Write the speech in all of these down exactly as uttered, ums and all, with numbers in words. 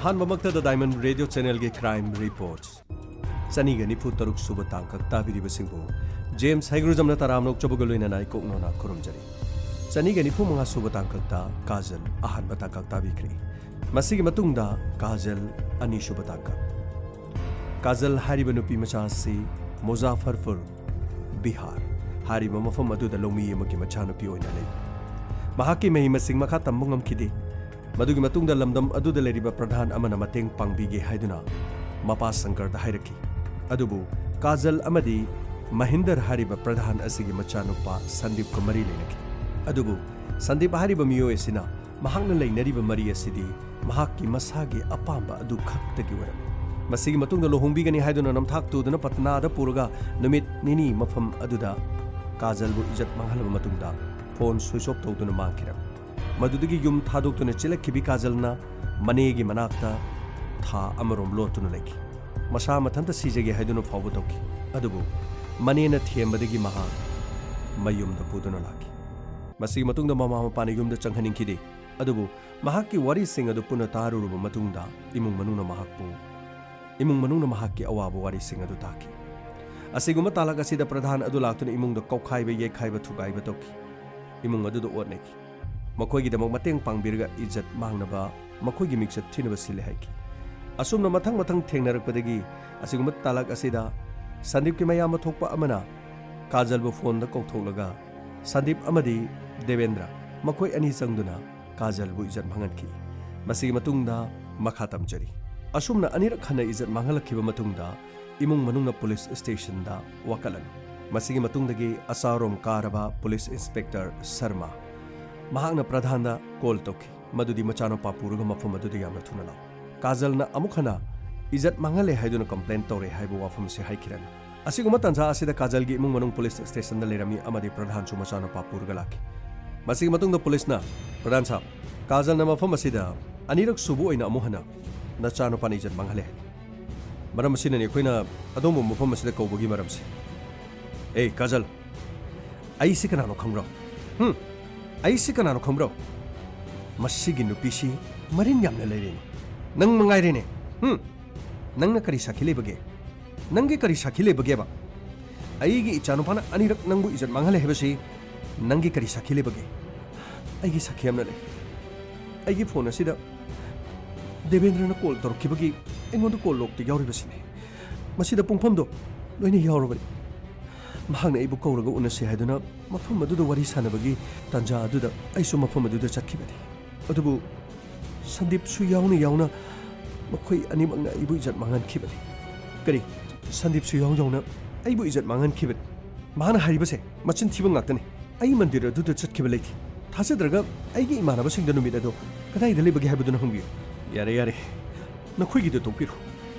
ꯑꯍꯥꯟꯕꯃꯛꯇꯗ Diamond Radio Channelꯒꯤ Crime Reports ꯆꯅꯤꯒ ꯅꯤꯐꯨ ꯇꯔꯨꯛ ꯁꯨꯕ ꯇꯥꯡꯀꯛ ꯇꯥꯕꯤꯔꯤꯕꯁꯤꯡꯕꯨ ꯖꯦꯝꯁ ꯍꯩꯒ꯭ꯔꯨꯖꯝꯅ ꯇꯔꯥꯝꯅ ꯑꯣꯛꯆꯕꯒ ꯂꯣꯏꯅꯅ ꯏꯀꯣꯛꯅꯣꯅ ꯈꯨꯔꯨꯝꯖꯔꯤ꯫ ꯆꯅꯤꯒ ꯅꯤꯐꯨ ꯃꯉꯥ ꯁꯨꯕ ꯇꯥꯡꯀꯛꯇ ꯀꯥꯖꯜ ꯑꯍꯥꯟꯕ ꯇꯥꯡꯀꯛ ꯇꯥꯕꯤꯈ꯭ꯔꯦ꯫ ꯃꯁꯤꯒꯤ ꯃꯇꯨꯡꯗ ꯀꯥꯖꯜ ꯑꯅꯤꯁꯨꯕ ꯇꯥꯡꯀꯛ꯫ ꯀꯥꯖꯜ ꯍꯥꯏꯔꯤꯕ ꯅꯨꯄꯤ ꯃꯆꯥ ꯑꯁꯤ ꯃꯨꯖꯥꯐꯔꯄꯨꯔ, ꯕꯤꯍꯥꯔ ꯍꯥꯏꯔꯤꯕ ꯃꯐꯝ ꯑꯗꯨꯗ ꯂꯧꯃꯤ ꯑꯃꯒꯤ ꯃꯆꯥꯅꯨꯄꯤ ꯑꯣꯏꯅ ꯂꯩ꯫ ꯃꯍꯥꯛꯀꯤ ꯃꯍꯩ ꯃꯁꯤꯡ ꯃꯈꯥ ꯇꯝꯕ ꯉꯝꯈꯤꯗꯦ꯫ ꯃꯗꯨꯒꯤ ꯃꯇꯨꯡꯗ ꯂꯝꯗꯝ ꯑꯗꯨꯗ ꯂꯩꯔꯤꯕ ꯄ꯭ꯔꯙꯥꯟ ꯑꯃꯅ ꯃꯇꯦꯡ ꯄꯥꯡꯕꯤꯒꯦ ꯍꯥꯏꯗꯨꯅ ꯃꯄꯥ ꯁꯪꯀꯔꯗ ꯍꯥꯏꯔꯛꯈꯤ꯫ ꯑꯗꯨꯕꯨ ꯀꯥꯖꯜ ꯑꯃꯗꯤ ꯃꯍꯤꯟꯗꯔ ꯍꯥꯏꯔꯤꯕ ꯄ꯭ꯔꯙꯥꯟ ꯑꯁꯤꯒꯤ ꯃꯆꯥꯅꯨꯄꯥ ꯁꯟꯗꯤꯞꯀ ꯃꯔꯤ ꯂꯩꯅꯈꯤ꯫ ꯑꯗꯨꯕꯨ ꯁꯟꯗꯤꯞ ꯍꯥꯏꯔꯤꯕ ꯃꯤꯑꯣꯏ ꯑꯁꯤꯅ ꯃꯍꯥꯛꯅ ꯂꯩꯅꯔꯤꯕ ꯃꯔꯤ ꯑꯁꯤꯗꯤ ꯃꯍꯥꯛꯀꯤ ꯃꯁꯥꯒꯤ ꯑꯄꯥꯝꯕ ꯑꯗꯨ ꯈꯛꯇꯒꯤ ꯑꯣꯏꯔꯝꯃꯤ꯫ ꯃꯁꯤꯒꯤ ꯃꯇꯨꯡꯗ ꯂꯨꯍꯣꯡꯕꯤꯒꯅꯤ ꯍꯥꯏꯗꯨꯅ ꯅꯝꯊꯥꯛ ꯇꯨꯗꯨꯅ ꯄꯠꯅꯥꯗ ꯄꯨꯔꯒ ꯅꯨꯃꯤꯠ ꯅꯤꯅꯤ ꯃꯐꯝ ꯑꯗꯨꯗ ꯀꯥꯖꯜꯕꯨ ꯏꯖꯠ ꯃꯥꯡꯍꯜꯂꯕ ꯃꯇꯨꯡꯗ ꯐꯣꯟ ꯁ꯭ꯋꯤꯆ ꯑꯣꯐ ꯇꯧꯗꯨꯅ ꯃꯥꯡꯈꯤꯔꯝꯃꯤ꯫ ꯃꯗꯨꯗꯒꯤ ꯌꯨꯝ ꯊꯥꯗꯣꯛꯇꯨꯅ ꯆꯦꯜꯂꯛꯈꯤꯕꯤ ꯀꯥꯖꯜꯅ ꯃꯅꯦꯒꯤ ꯃꯅꯥꯛꯇ ꯊꯥ ꯑꯃꯔꯣꯝ ꯂꯣꯠꯇꯨꯅ ꯂꯩꯈꯤ꯫ ꯃꯁꯥ ꯃꯊꯟꯇ ꯁꯤꯖꯒꯦ ꯍꯥꯏꯗꯨꯅ ꯐꯥꯎꯕ ꯇꯧꯈꯤ꯫ ꯑꯗꯨꯕꯨ ꯃꯅꯦꯅ ꯊꯦꯝꯕꯗꯒꯤ ꯃꯍꯥꯛ ꯃꯌꯨꯝꯗ ꯄꯨꯗꯨꯅ ꯂꯥꯛꯈꯤ꯫ ꯃꯁꯤꯒꯤ ꯃꯇꯨꯡꯗ ꯃꯃꯥ ꯃꯄꯥꯅ ꯌꯨꯝꯗ ꯆꯪꯍꯟꯅꯤꯡꯈꯤꯗꯦ꯫ ꯑꯗꯨꯕꯨ ꯃꯍꯥꯛꯀꯤ ꯋꯥꯔꯤꯁꯤꯡ ꯑꯗꯨ ꯄꯨꯟꯅ ꯇꯥꯔꯨꯔꯕ ꯃꯇꯨꯡꯗ ꯏꯃꯨꯡ ꯃꯅꯨꯡꯅ ꯃꯍꯥꯛꯄꯨ, ꯏꯃꯨꯡ ꯃꯅꯨꯡꯅ ꯃꯍꯥꯛꯀꯤ ꯑꯋꯥꯕ ꯋꯥꯔꯤꯁꯤꯡ ꯑꯗꯨ ꯇꯥꯈꯤ꯫ ꯑꯁꯤꯒꯨꯝꯕ ꯇꯥꯂꯛ ꯑꯁꯤꯗ ꯄ꯭ꯔꯙꯥꯟ ꯑꯗꯨ ꯂꯥꯛꯇꯨꯅ ꯏꯃꯨꯡꯗ ꯀꯧꯈꯥꯏꯕ ꯌꯩꯈꯥꯏꯕ ꯊꯨꯒꯥꯏꯕ ꯇꯧꯈꯤ꯫ ꯏꯃꯨꯡ ꯑꯗꯨꯗ ꯑꯣꯠ ꯅꯩꯈꯤ꯫ ꯃꯈꯣꯏꯒꯤꯗꯃꯛ ꯃꯇꯦꯡ ꯄꯥꯡꯕꯤꯔꯒ ꯏꯖꯠ ꯃꯥꯡꯅꯕ, ꯃꯈꯣꯏꯒꯤ ꯃꯤꯡꯆꯠ ꯊꯤꯅꯕ ꯁꯤꯜꯂꯦ ꯍꯥꯏꯈꯤ꯫ ꯑꯁꯨꯝꯅ ꯃꯊꯪ ꯃꯊꯪ ꯊꯦꯡꯅꯔꯛꯄꯗꯒꯤ ꯑꯁꯤꯒꯨꯝꯕ ꯇꯥꯂꯛ ꯑꯁꯤꯗ ꯁꯟꯗꯤꯞꯀꯤ ꯃꯌꯥꯝꯕ ꯊꯣꯛꯄ ꯑꯃꯅ ꯀꯥꯖꯜꯕꯨ ꯐꯣꯟꯗ ꯀꯧꯊꯣꯛꯂꯒ ꯁꯟꯗꯤꯞ ꯑꯃꯗꯤ ꯗꯦꯕꯦꯟꯗ꯭ꯔ ꯃꯈꯣꯏ ꯑꯅꯤ ꯆꯪꯗꯨꯅ ꯀꯥꯖꯜꯕꯨ ꯏꯖꯠ ꯃꯥꯡꯍꯟꯈꯤ꯫ ꯃꯁꯤꯒꯤ ꯃꯇꯨꯡꯗ ꯃꯈꯥ ꯇꯝꯖꯔꯤ꯫ ꯑꯁꯨꯝꯅ ꯑꯅꯤꯔꯛ ꯍꯟꯅ ꯏꯖꯠ ꯃꯥꯡꯍꯜꯂꯛꯈꯤꯕ ꯃꯇꯨꯡꯗ ꯏꯃꯨꯡ ꯃꯅꯨꯡꯅ ꯄꯨꯂꯤꯁ ꯁ꯭ꯇꯦꯁꯟꯗ ꯋꯥꯀꯠꯂꯝꯃꯤ꯫ ꯃꯁꯤꯒꯤ ꯃꯇꯨꯡꯗꯒꯤ ꯑꯆꯥꯔꯣꯝ ꯀꯥꯔꯕ ꯄꯨꯂꯤꯁ ꯏꯟꯁꯄꯦꯛꯇꯔ ꯁꯔꯃ ꯃꯍꯥꯛꯅ ꯄ꯭ꯔꯙꯥꯟꯗ ꯀꯣꯜ ꯇꯧꯈꯤ꯫ ꯃꯗꯨꯗꯤ ꯃꯆꯥꯅꯨꯄꯥ ꯄꯨꯔꯒ ꯃꯐꯝ ꯑꯗꯨꯗ ꯌꯥꯝꯅ ꯊꯨꯅ ꯂꯥꯛꯎ꯫ ꯀꯥꯖꯜꯅ ꯑꯃꯨꯛ ꯍꯟꯅ ꯏꯖꯠ ꯃꯥꯡꯍꯜꯂꯦ ꯍꯥꯏꯗꯨꯅ ꯀꯝꯄ꯭ꯂꯦꯟ ꯇꯧꯔꯦ ꯍꯥꯏꯕ ꯋꯥꯐꯝ ꯑꯁꯤ ꯍꯥꯏꯈꯤꯔꯝꯃꯤ꯫ ꯑꯁꯤꯒꯨꯝꯕ ꯇꯥꯟꯖꯥ ꯑꯁꯤꯗ ꯀꯥꯖꯜꯒꯤ ꯏꯃꯨꯡ ꯃꯅꯨꯡ ꯄꯨꯂꯤꯁ ꯁ꯭ꯇꯦꯁꯟꯗ ꯂꯩꯔꯝꯃꯤ ꯑꯃꯗꯤ ꯄ꯭ꯔꯙꯥꯟꯁꯨ ꯃꯆꯥꯅꯨꯄꯥ ꯄꯨꯔꯒ ꯂꯥꯛꯈꯤ꯫ ꯃꯁꯤꯒꯤ ꯃꯇꯨꯡꯗ ꯄꯨꯂꯤꯁꯅ, "ꯄ꯭ꯔꯙꯥꯟ ꯁꯥꯍꯕ, ꯀꯥꯖꯜꯅ ꯃꯐꯝ ꯑꯁꯤꯗ ꯑꯅꯤꯔꯛ ꯁꯨꯕ ꯑꯣꯏꯅ ꯑꯃꯨꯛ ꯍꯟꯅ ꯅꯆꯥꯅꯨꯄꯥꯅ ꯏꯖꯠ ꯃꯥꯡꯍꯜꯂꯦ ꯍꯥꯏꯔꯤ꯫ ꯃꯔꯝ ꯑꯁꯤꯅꯅꯤ ꯑꯩꯈꯣꯏꯅ ꯑꯗꯣꯝꯕꯨ ꯃꯐꯝ ꯑꯁꯤꯗ ꯀꯧꯕꯒꯤ ꯃꯔꯝꯁꯦ꯫" "ꯑꯦ ꯀꯥꯖꯜ, ꯑꯩꯁꯤ ꯀꯅꯥꯅꯣ ꯈꯪꯕ꯭ꯔꯣ? ꯍꯨꯝ? ꯑꯩꯁꯤ ꯀꯅꯥꯅꯣ ꯈꯪꯕ꯭ꯔꯣ? ꯃꯁꯤꯒꯤ ꯅꯨꯄꯤꯁꯤ ꯃꯔꯤꯟ ꯌꯥꯝꯅ ꯂꯩꯔꯦꯅꯦ꯫ ꯅꯪ ꯃꯉꯥꯏꯔꯦꯅꯦ꯫ ꯍꯨꯝ? ꯅꯪꯅ ꯀꯔꯤ ꯁꯥꯈꯤ ꯂꯩꯕꯒꯦ? ꯅꯪꯒꯤ ꯀꯔꯤ ꯁꯥꯈꯤ ꯂꯩꯕꯒꯦꯕ? ꯑꯩꯒꯤ ꯏꯆꯥꯅꯨꯄꯥꯅ ꯑꯅꯤꯔꯛ ꯅꯪꯕꯨ ꯏꯖꯠ ꯃꯥꯡꯍꯜꯂꯦ ꯍꯥꯏꯕꯁꯤ ꯅꯪꯒꯤ ꯀꯔꯤ ꯁꯥꯈꯤ ꯂꯩꯕꯒꯦ? ꯑꯩꯒꯤ ꯁꯥꯈꯤ ꯑꯃ ꯂꯩ꯫ ꯑꯩꯒꯤ ꯐꯣꯟ ꯑꯁꯤꯗ ꯗꯦꯕꯦꯟꯗ꯭ꯔꯅ ꯀꯣꯜ ꯇꯧꯔꯛꯈꯤꯕꯒꯤ ꯑꯩꯉꯣꯟꯗ ꯀꯣꯜ ꯂꯣꯛꯇ ꯌꯥꯎꯔꯤꯕꯁꯤꯅꯤ꯫ ꯃꯁꯤꯗ ꯄꯨꯡꯐꯝꯗꯣ ꯂꯣꯏꯅ ꯌꯥꯎꯔꯕꯅꯤ꯫ ꯃꯍꯥꯛꯅ ꯑꯩꯕꯨ ꯀꯧꯔꯒ ꯎꯅꯁꯤ ꯍꯥꯏꯗꯨꯅ ꯃꯐꯝ ꯑꯗꯨꯗ ꯋꯥꯔꯤ ꯁꯥꯟꯅꯕꯒꯤ ꯇꯥꯟꯖꯥ ꯑꯗꯨꯗ ꯑꯩꯁꯨ ꯃꯐꯝ ꯑꯗꯨꯗ ꯆꯠꯈꯤꯕꯅꯤ꯫ ꯑꯗꯨꯕꯨ ꯁꯟꯗꯤꯞꯁꯨ ꯌꯥꯎꯅ ꯌꯥꯎꯅ ꯃꯈꯣꯏ ꯑꯅꯤꯃꯛꯅ ꯑꯩꯕꯨ ꯏꯖꯠ ꯃꯥꯡꯍꯟꯈꯤꯕꯅꯤ꯫ ꯀꯔꯤ? ꯁꯟꯗꯤꯞꯁꯨ ꯌꯥꯎ ꯌꯥꯎꯅ ꯑꯩꯕꯨ ꯏꯖꯠ ꯃꯥꯡꯍꯟꯈꯤꯕꯅꯤ? ꯃꯍꯥꯛꯅ ꯍꯥꯏꯔꯤꯕꯁꯦ ꯃꯆꯤꯟ ꯊꯤꯕ ꯉꯥꯛꯇꯅꯤ꯫ ꯑꯩ ꯃꯟꯗꯤꯔ ꯑꯗꯨꯗ ꯆꯠꯈꯤꯕ ꯂꯩꯇꯦ꯫ ꯊꯥꯖꯗ꯭ꯔꯒ ꯑꯩꯒꯤ ꯏꯃꯥꯟꯅꯕꯁꯤꯡꯗ ꯅꯨꯃꯤꯠ ꯑꯗꯣ ꯀꯗꯥꯏꯗ ꯂꯩꯕꯒꯦ ꯍꯥꯏꯕꯗꯨꯅ ꯍꯪꯕꯤꯌꯨ꯫ ꯌꯥꯔꯦ, ꯌꯥꯔꯦ꯫ ꯅꯈꯣꯏꯒꯤꯗ ꯇꯣꯛꯄꯤꯔꯣ꯫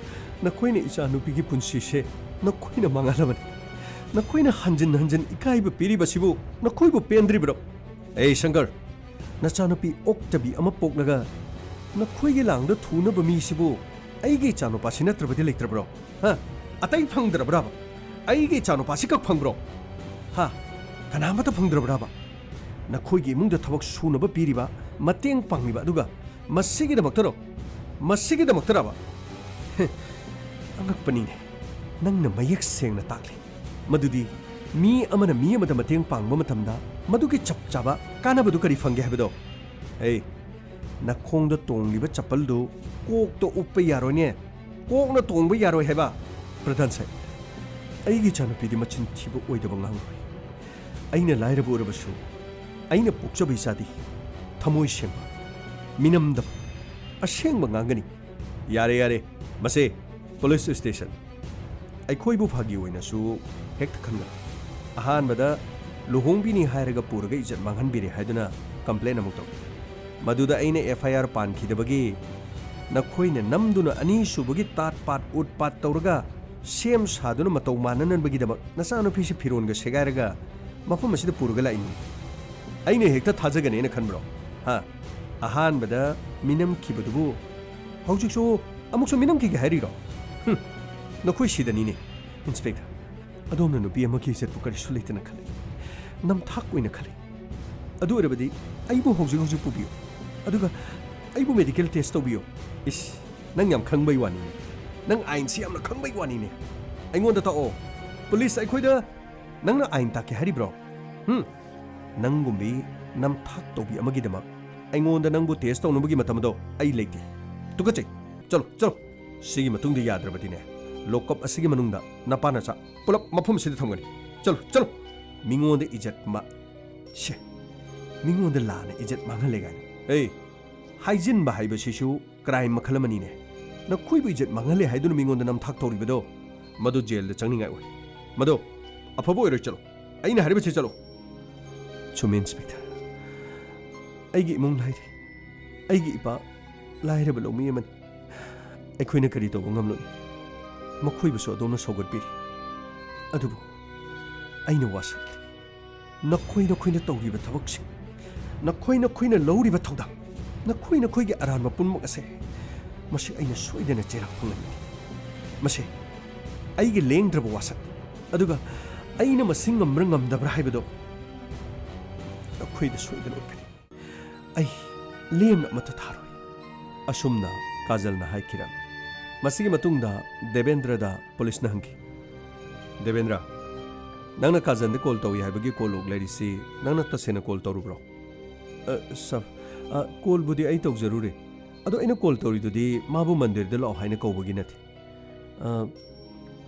ꯅꯈꯣꯏꯅ ꯏꯆꯥ ꯅꯨꯄꯤꯒꯤ ꯄꯨꯟꯁꯤꯁꯦ ꯅꯈꯣꯏꯅ ꯃꯥꯡꯍꯜꯂꯕꯅꯤ꯫ ꯅꯈꯣꯏꯅ ꯍꯟꯖꯤꯟ ꯍꯟꯖꯤꯟ ꯏꯀꯥꯏꯕ ꯄꯤꯔꯤꯕꯁꯤꯕꯨ ꯅꯈꯣꯏꯕꯨ ꯄꯦꯟꯗ꯭ꯔꯤꯕ꯭ꯔꯣ? ꯑꯦ ꯁꯪꯀꯔ, ꯅꯆꯥꯅꯨꯄꯤ ꯑꯣꯛꯇꯕꯤ ꯑꯃ ꯄꯣꯛꯂꯒ ꯅꯈꯣꯏꯒꯤ ꯂꯥꯡꯗ ꯊꯨꯅꯕ ꯃꯤꯁꯤꯕꯨ ꯑꯩꯒꯤ ꯏꯆꯥꯅꯨꯄꯥꯁꯤ ꯅꯠꯇ꯭ꯔꯕꯗꯤ ꯂꯩꯇ꯭ꯔꯕ꯭ꯔꯣ? ꯍꯥ? ꯑꯇꯩ ꯐꯪꯗ꯭ꯔꯕ꯭ꯔꯕ? ꯑꯩꯒꯤ ꯏꯆꯥꯅꯨꯄꯥꯁꯤ ꯈꯛ ꯐꯪꯕ꯭ꯔꯣ? ꯍꯥ? ꯀꯅꯥꯃꯠꯇ ꯐꯪꯗ꯭ꯔꯕ꯭ꯔꯕ? ꯅꯈꯣꯏꯒꯤ ꯏꯃꯨꯡꯗ ꯊꯕꯛ ꯁꯨꯅꯕ ꯄꯤꯔꯤꯕ, ꯃꯇꯦꯡ ꯄꯥꯡꯂꯤꯕ, ꯑꯗꯨꯒ ꯃꯁꯤꯒꯤꯗꯃꯛꯇꯔꯣ? ꯃꯁꯤꯒꯤꯗꯃꯛꯇꯔꯕ? ꯍꯦ, ꯑꯉꯛꯄꯅꯤꯅꯦ꯫ ꯅꯪꯅ ꯃꯌꯦꯛ ꯁꯦꯡꯅ ꯇꯥꯛꯂꯤ꯫ ꯃꯗꯨꯗꯤ ꯃꯤ ꯑꯃꯅ ꯃꯤ ꯑꯃꯗ ꯃꯇꯦꯡ ꯄꯥꯡꯕ ꯃꯇꯝꯗ ꯃꯗꯨꯒꯤ ꯆꯞ ꯆꯥꯕ ꯀꯥꯟꯅꯕꯗꯨ ꯀꯔꯤ ꯐꯪꯒꯦ ꯍꯥꯏꯕꯗꯣ꯫ ꯑꯩ, ꯅꯈꯣꯡꯗ ꯇꯣꯡꯂꯤꯕ ꯆꯄꯜꯗꯨ ꯀꯣꯛꯇ ꯎꯞꯄ ꯌꯥꯔꯣꯏꯅꯦ꯫ ꯀꯣꯛꯅ ꯇꯣꯡꯕ ꯌꯥꯔꯣꯏ ꯍꯥꯏꯕ꯫ ꯄ꯭ꯔꯙꯥꯟ ꯁꯥꯍꯦꯕ, ꯑꯩꯒꯤ ꯏꯆꯥꯅꯨꯄꯤꯗꯤ ꯃꯆꯤꯟ ꯊꯤꯕ ꯑꯣꯏꯗꯕ ꯉꯥꯡꯂꯣꯏ꯫ ꯑꯩꯅ ꯂꯥꯏꯔꯕ ꯑꯣꯏꯔꯕꯁꯨ, ꯑꯩꯅ ꯄꯣꯛꯆꯕ ꯏꯆꯥꯗꯤ ꯊꯃꯣꯏ ꯁꯦꯡꯕ, ꯃꯤꯅꯝꯗꯕ, ꯑꯁꯦꯡꯕ ꯉꯥꯡꯒꯅꯤ꯫ ꯌꯥꯔꯦ, ꯌꯥꯔꯦ, ꯃꯁꯦ ꯄꯨꯂꯤꯁ ꯁ꯭ꯇꯦꯁꯟ꯫ ꯑꯩꯈꯣꯏꯕꯨ ꯐꯥꯒꯤ ꯑꯣꯏꯅꯁꯨ ꯍꯦꯛꯇ ꯈꯟꯒꯅꯨ꯫ ꯑꯍꯥꯟꯕꯗ ꯂꯨꯍꯣꯡꯕꯤꯅꯤ ꯍꯥꯏꯔꯒ ꯄꯨꯔꯒ ꯏꯖꯠ ꯃꯥꯡꯍꯟꯕꯤꯔꯦ ꯍꯥꯏꯗꯨꯅ ꯀꯝꯄ꯭ꯂꯦꯟ ꯑꯃꯨꯛ ꯇꯧꯏ꯫ ꯃꯗꯨꯗ ꯑꯩꯅ ꯑꯦꯐ ꯑꯥꯏ ꯑꯥꯔ ꯄꯥꯟꯈꯤꯗꯕꯒꯤ ꯅꯈꯣꯏꯅ ꯅꯝꯗꯨꯅ ꯑꯅꯤꯁꯨꯕꯒꯤ ꯇꯥꯠ ꯄꯥꯠ ꯎꯠ ꯄꯥꯠ ꯇꯧꯔꯒ ꯁꯦꯝ ꯁꯥꯗꯨꯅ ꯃꯇꯧ ꯃꯥꯟꯅꯅꯕꯒꯤꯗꯃꯛ ꯅꯆꯥꯅꯨꯄꯤꯁꯤ ꯐꯤꯔꯣꯟꯒ ꯁꯦꯒꯥꯏꯔꯒ ꯃꯐꯝ ꯑꯁꯤꯗ ꯄꯨꯔꯒ ꯂꯥꯛꯏꯅꯤ꯫ ꯑꯩꯅ ꯍꯦꯛꯇ ꯊꯥꯖꯒꯅꯦꯅ ꯈꯟꯕ꯭ꯔꯣ? ꯍꯥ? ꯑꯍꯥꯟꯕꯗ ꯃꯤꯅꯝꯈꯤꯕꯗꯨꯕꯨ ꯍꯧꯖꯤꯛꯁꯨ ꯑꯃꯨꯛꯁꯨ ꯃꯤꯅꯝꯈꯤꯒꯦ ꯍꯥꯏꯔꯤꯔꯣ? ꯍꯨꯝ, ꯅꯈꯣꯏ ꯁꯤꯗꯅꯤꯅꯦ, ꯏꯟꯁꯄꯦꯛꯇꯔ꯫ ꯑꯗꯣꯝꯅ ꯅꯨꯄꯤ ꯑꯃꯒꯤ ꯏꯖꯠꯄꯨ ꯀꯔꯤꯁꯨ ꯂꯩꯇꯅ ꯈꯜꯂꯤ, ꯅꯝꯊꯥꯛ ꯑꯣꯏꯅ ꯈꯜꯂꯤ꯫ ꯑꯗꯨ ꯑꯣꯏꯔꯕꯗꯤ ꯑꯩꯕꯨ ꯍꯧꯖꯤꯛ ꯍꯧꯖꯤꯛ ꯄꯨꯕꯤꯌꯨ, ꯑꯗꯨꯒ ꯑꯩꯕꯨ ꯃꯦꯗꯤꯀꯦꯜ ꯇꯦꯁ ꯇꯧꯕꯤꯌꯣ꯫ ꯏꯁ, ꯅꯪ ꯌꯥꯝ ꯈꯪꯕꯩ ꯋꯥꯅꯤꯅꯦ꯫ ꯅꯪ ꯑꯥꯏꯟꯁꯤ ꯌꯥꯝꯅ ꯈꯪꯕꯩ ꯋꯥꯅꯤꯅꯦ꯫ ꯑꯩꯉꯣꯟꯗ ꯇꯥꯛꯑꯣ꯫ ꯄꯨꯂꯤꯁ ꯑꯩꯈꯣꯏꯗ ꯅꯪꯅ ꯑꯥꯏꯟ ꯇꯥꯛꯀꯦ ꯍꯥꯏꯔꯤꯕ꯭ꯔꯣ? ꯍꯨꯝ? ꯅꯪꯒꯨꯝꯕꯤ ꯅꯝꯊꯥꯛ ꯇꯧꯕꯤ ꯑꯃꯒꯤꯗꯃꯛ ꯑꯩꯉꯣꯟꯗ ꯅꯪꯕꯨ ꯇꯦꯁ ꯇꯧꯅꯕꯒꯤ ꯃꯇꯝ ꯑꯗꯣ ꯑꯩ ꯂꯩꯇꯦ꯫ ꯇꯨꯀꯠꯆꯩ꯫ ꯆꯠꯂꯣ, ꯆꯠꯂꯣ꯫ ꯁꯤꯒꯤ ꯃꯇꯨꯡꯗ ꯌꯥꯗ꯭ꯔꯕꯗꯤꯅꯦ, ꯂꯣꯀꯞ ꯑꯁꯤꯒꯤ ꯃꯅꯨꯡꯗ ꯅꯄꯥ ꯅꯆꯥ ꯄꯨꯂꯞ ꯃꯐꯝ ꯑꯁꯤꯗ ꯊꯝꯒꯅꯤ꯫ ꯆꯠꯂꯣ, ꯆꯠꯂꯣ꯫ ꯃꯤꯉꯣꯟꯗ ꯏꯖꯠ ꯃꯥ-, ꯁꯦ, ꯃꯤꯉꯣꯟꯗ ꯂꯥꯟꯅ ꯏꯖꯠ ꯃꯥꯡꯍꯜꯂꯦ ꯀꯥꯏꯅ꯫ ꯑꯦ, ꯍꯥꯏꯖꯤꯟꯕ ꯍꯥꯏꯕꯁꯤꯁꯨ ꯀ꯭ꯔꯥꯏꯝ ꯃꯈꯜ ꯑꯃꯅꯤꯅꯦ꯫ ꯅꯈꯣꯏꯕꯨ ꯏꯖꯠ ꯃꯥꯡꯍꯜꯂꯦ ꯍꯥꯏꯗꯨꯅ ꯃꯤꯉꯣꯟꯗ ꯅꯝꯊꯥꯛ ꯇꯧꯔꯤꯕꯗꯣ, ꯃꯗꯨ ꯖꯦꯜꯗ ꯆꯪꯅꯤꯡꯉꯥꯏ ꯑꯣꯏ꯫ ꯃꯗꯣ ꯑꯐꯕ ꯑꯣꯏꯔꯣꯏ꯫ ꯆꯠꯂꯣ, ꯑꯩꯅ ꯍꯥꯏꯔꯤꯕꯁꯤ ꯆꯠꯂꯣ꯫ ꯆꯨꯝꯃꯤ, ꯏꯟꯁꯄꯦꯛꯇꯔ꯫ ꯑꯩꯒꯤ ꯏꯃꯨꯡ ꯂꯥꯏꯔꯤ꯫ ꯑꯩꯒꯤ ꯏꯄꯥ ꯂꯥꯏꯔꯕ ꯂꯧꯃꯤ ꯑꯃꯅꯤ꯫ ꯑꯩꯈꯣꯏꯅ ꯀꯔꯤ ꯇꯧꯕ ꯉꯝꯂꯨꯅꯤ? ꯃꯈꯣꯏꯕꯨꯁꯨ ꯑꯗꯣꯝꯅ ꯁꯧꯒꯠꯄꯤꯔꯤ꯫ ꯑꯗꯨꯕꯨ ꯑꯩꯅ ꯋꯥꯁꯛꯂꯤ꯫ ꯅꯈꯣꯏ ꯅꯈꯣꯏꯅ ꯇꯧꯔꯤꯕ ꯊꯕꯛꯁꯤꯡ, ꯅꯈꯣꯏ ꯅꯈꯣꯏꯅ ꯂꯧꯔꯤꯕ ꯊꯧꯗꯥꯡ, ꯅꯈꯣꯏ ꯅꯈꯣꯏꯒꯤ ꯑꯔꯥꯟꯕ ꯄꯨꯝꯅꯃꯛ ꯑꯁꯦ, ꯃꯁꯤ ꯑꯩꯅ ꯁꯣꯏꯗꯅ ꯆꯩꯔꯥꯛ ꯐꯪꯍꯟꯒꯅꯤ꯫ ꯃꯁꯤ ꯑꯩꯒꯤ ꯂꯦꯡꯗ꯭ꯔꯕ ꯋꯥꯁꯛꯅꯤ꯫ ꯑꯗꯨꯒ ꯑꯩꯅ ꯃꯁꯤ ꯉꯝꯕ꯭ꯔꯥ ꯉꯝꯗꯕ꯭ꯔꯥ ꯍꯥꯏꯕꯗꯣ ꯅꯈꯣꯏꯗ ꯁꯣꯏꯗꯅ ꯎꯠꯀꯅꯤ꯫ ꯑꯩ ꯂꯦꯝꯅ ꯑꯃꯠꯇ ꯊꯥꯔꯣꯏ꯫ ꯑꯁꯨꯝꯅ ꯀꯥꯖꯜꯅ ꯍꯥꯏꯈꯤꯔꯝꯃꯤ꯫ ꯃꯁꯤꯒꯤ ꯃꯇꯨꯡꯗ ꯗꯦꯕꯦꯟꯗ꯭ꯔꯗ ꯄꯨꯂꯤꯁꯅ ꯍꯪꯈꯤ, "ꯗꯦꯕꯦꯟꯗ꯭ꯔ, ꯅꯪꯅ ꯀꯥꯖꯜꯗ ꯀꯣꯜ ꯇꯧꯏ ꯍꯥꯏꯕꯒꯤ ꯀꯣꯜ ꯂꯣꯛ ꯂꯩꯔꯤꯁꯤ ꯅꯪꯅ ꯇꯁꯦꯡꯅ ꯀꯣꯜ ꯇꯧꯔꯨꯕ꯭ꯔꯣ?" "ꯑ, ꯁꯥꯔ, ꯑ, ꯀꯣꯜꯕꯨꯗꯤ ꯑꯩ ꯇꯧꯖꯔꯨꯔꯦ꯫ ꯑꯗꯣ ꯑꯩꯅ ꯀꯣꯜ ꯇꯧꯔꯤꯗꯨꯗꯤ ꯃꯥꯕꯨ ꯃꯟꯗꯤꯔꯗ ꯂꯥꯛꯑꯣ ꯍꯥꯏꯅ ꯀꯧꯕꯒꯤ ꯅꯠꯇꯦ꯫ ꯑ,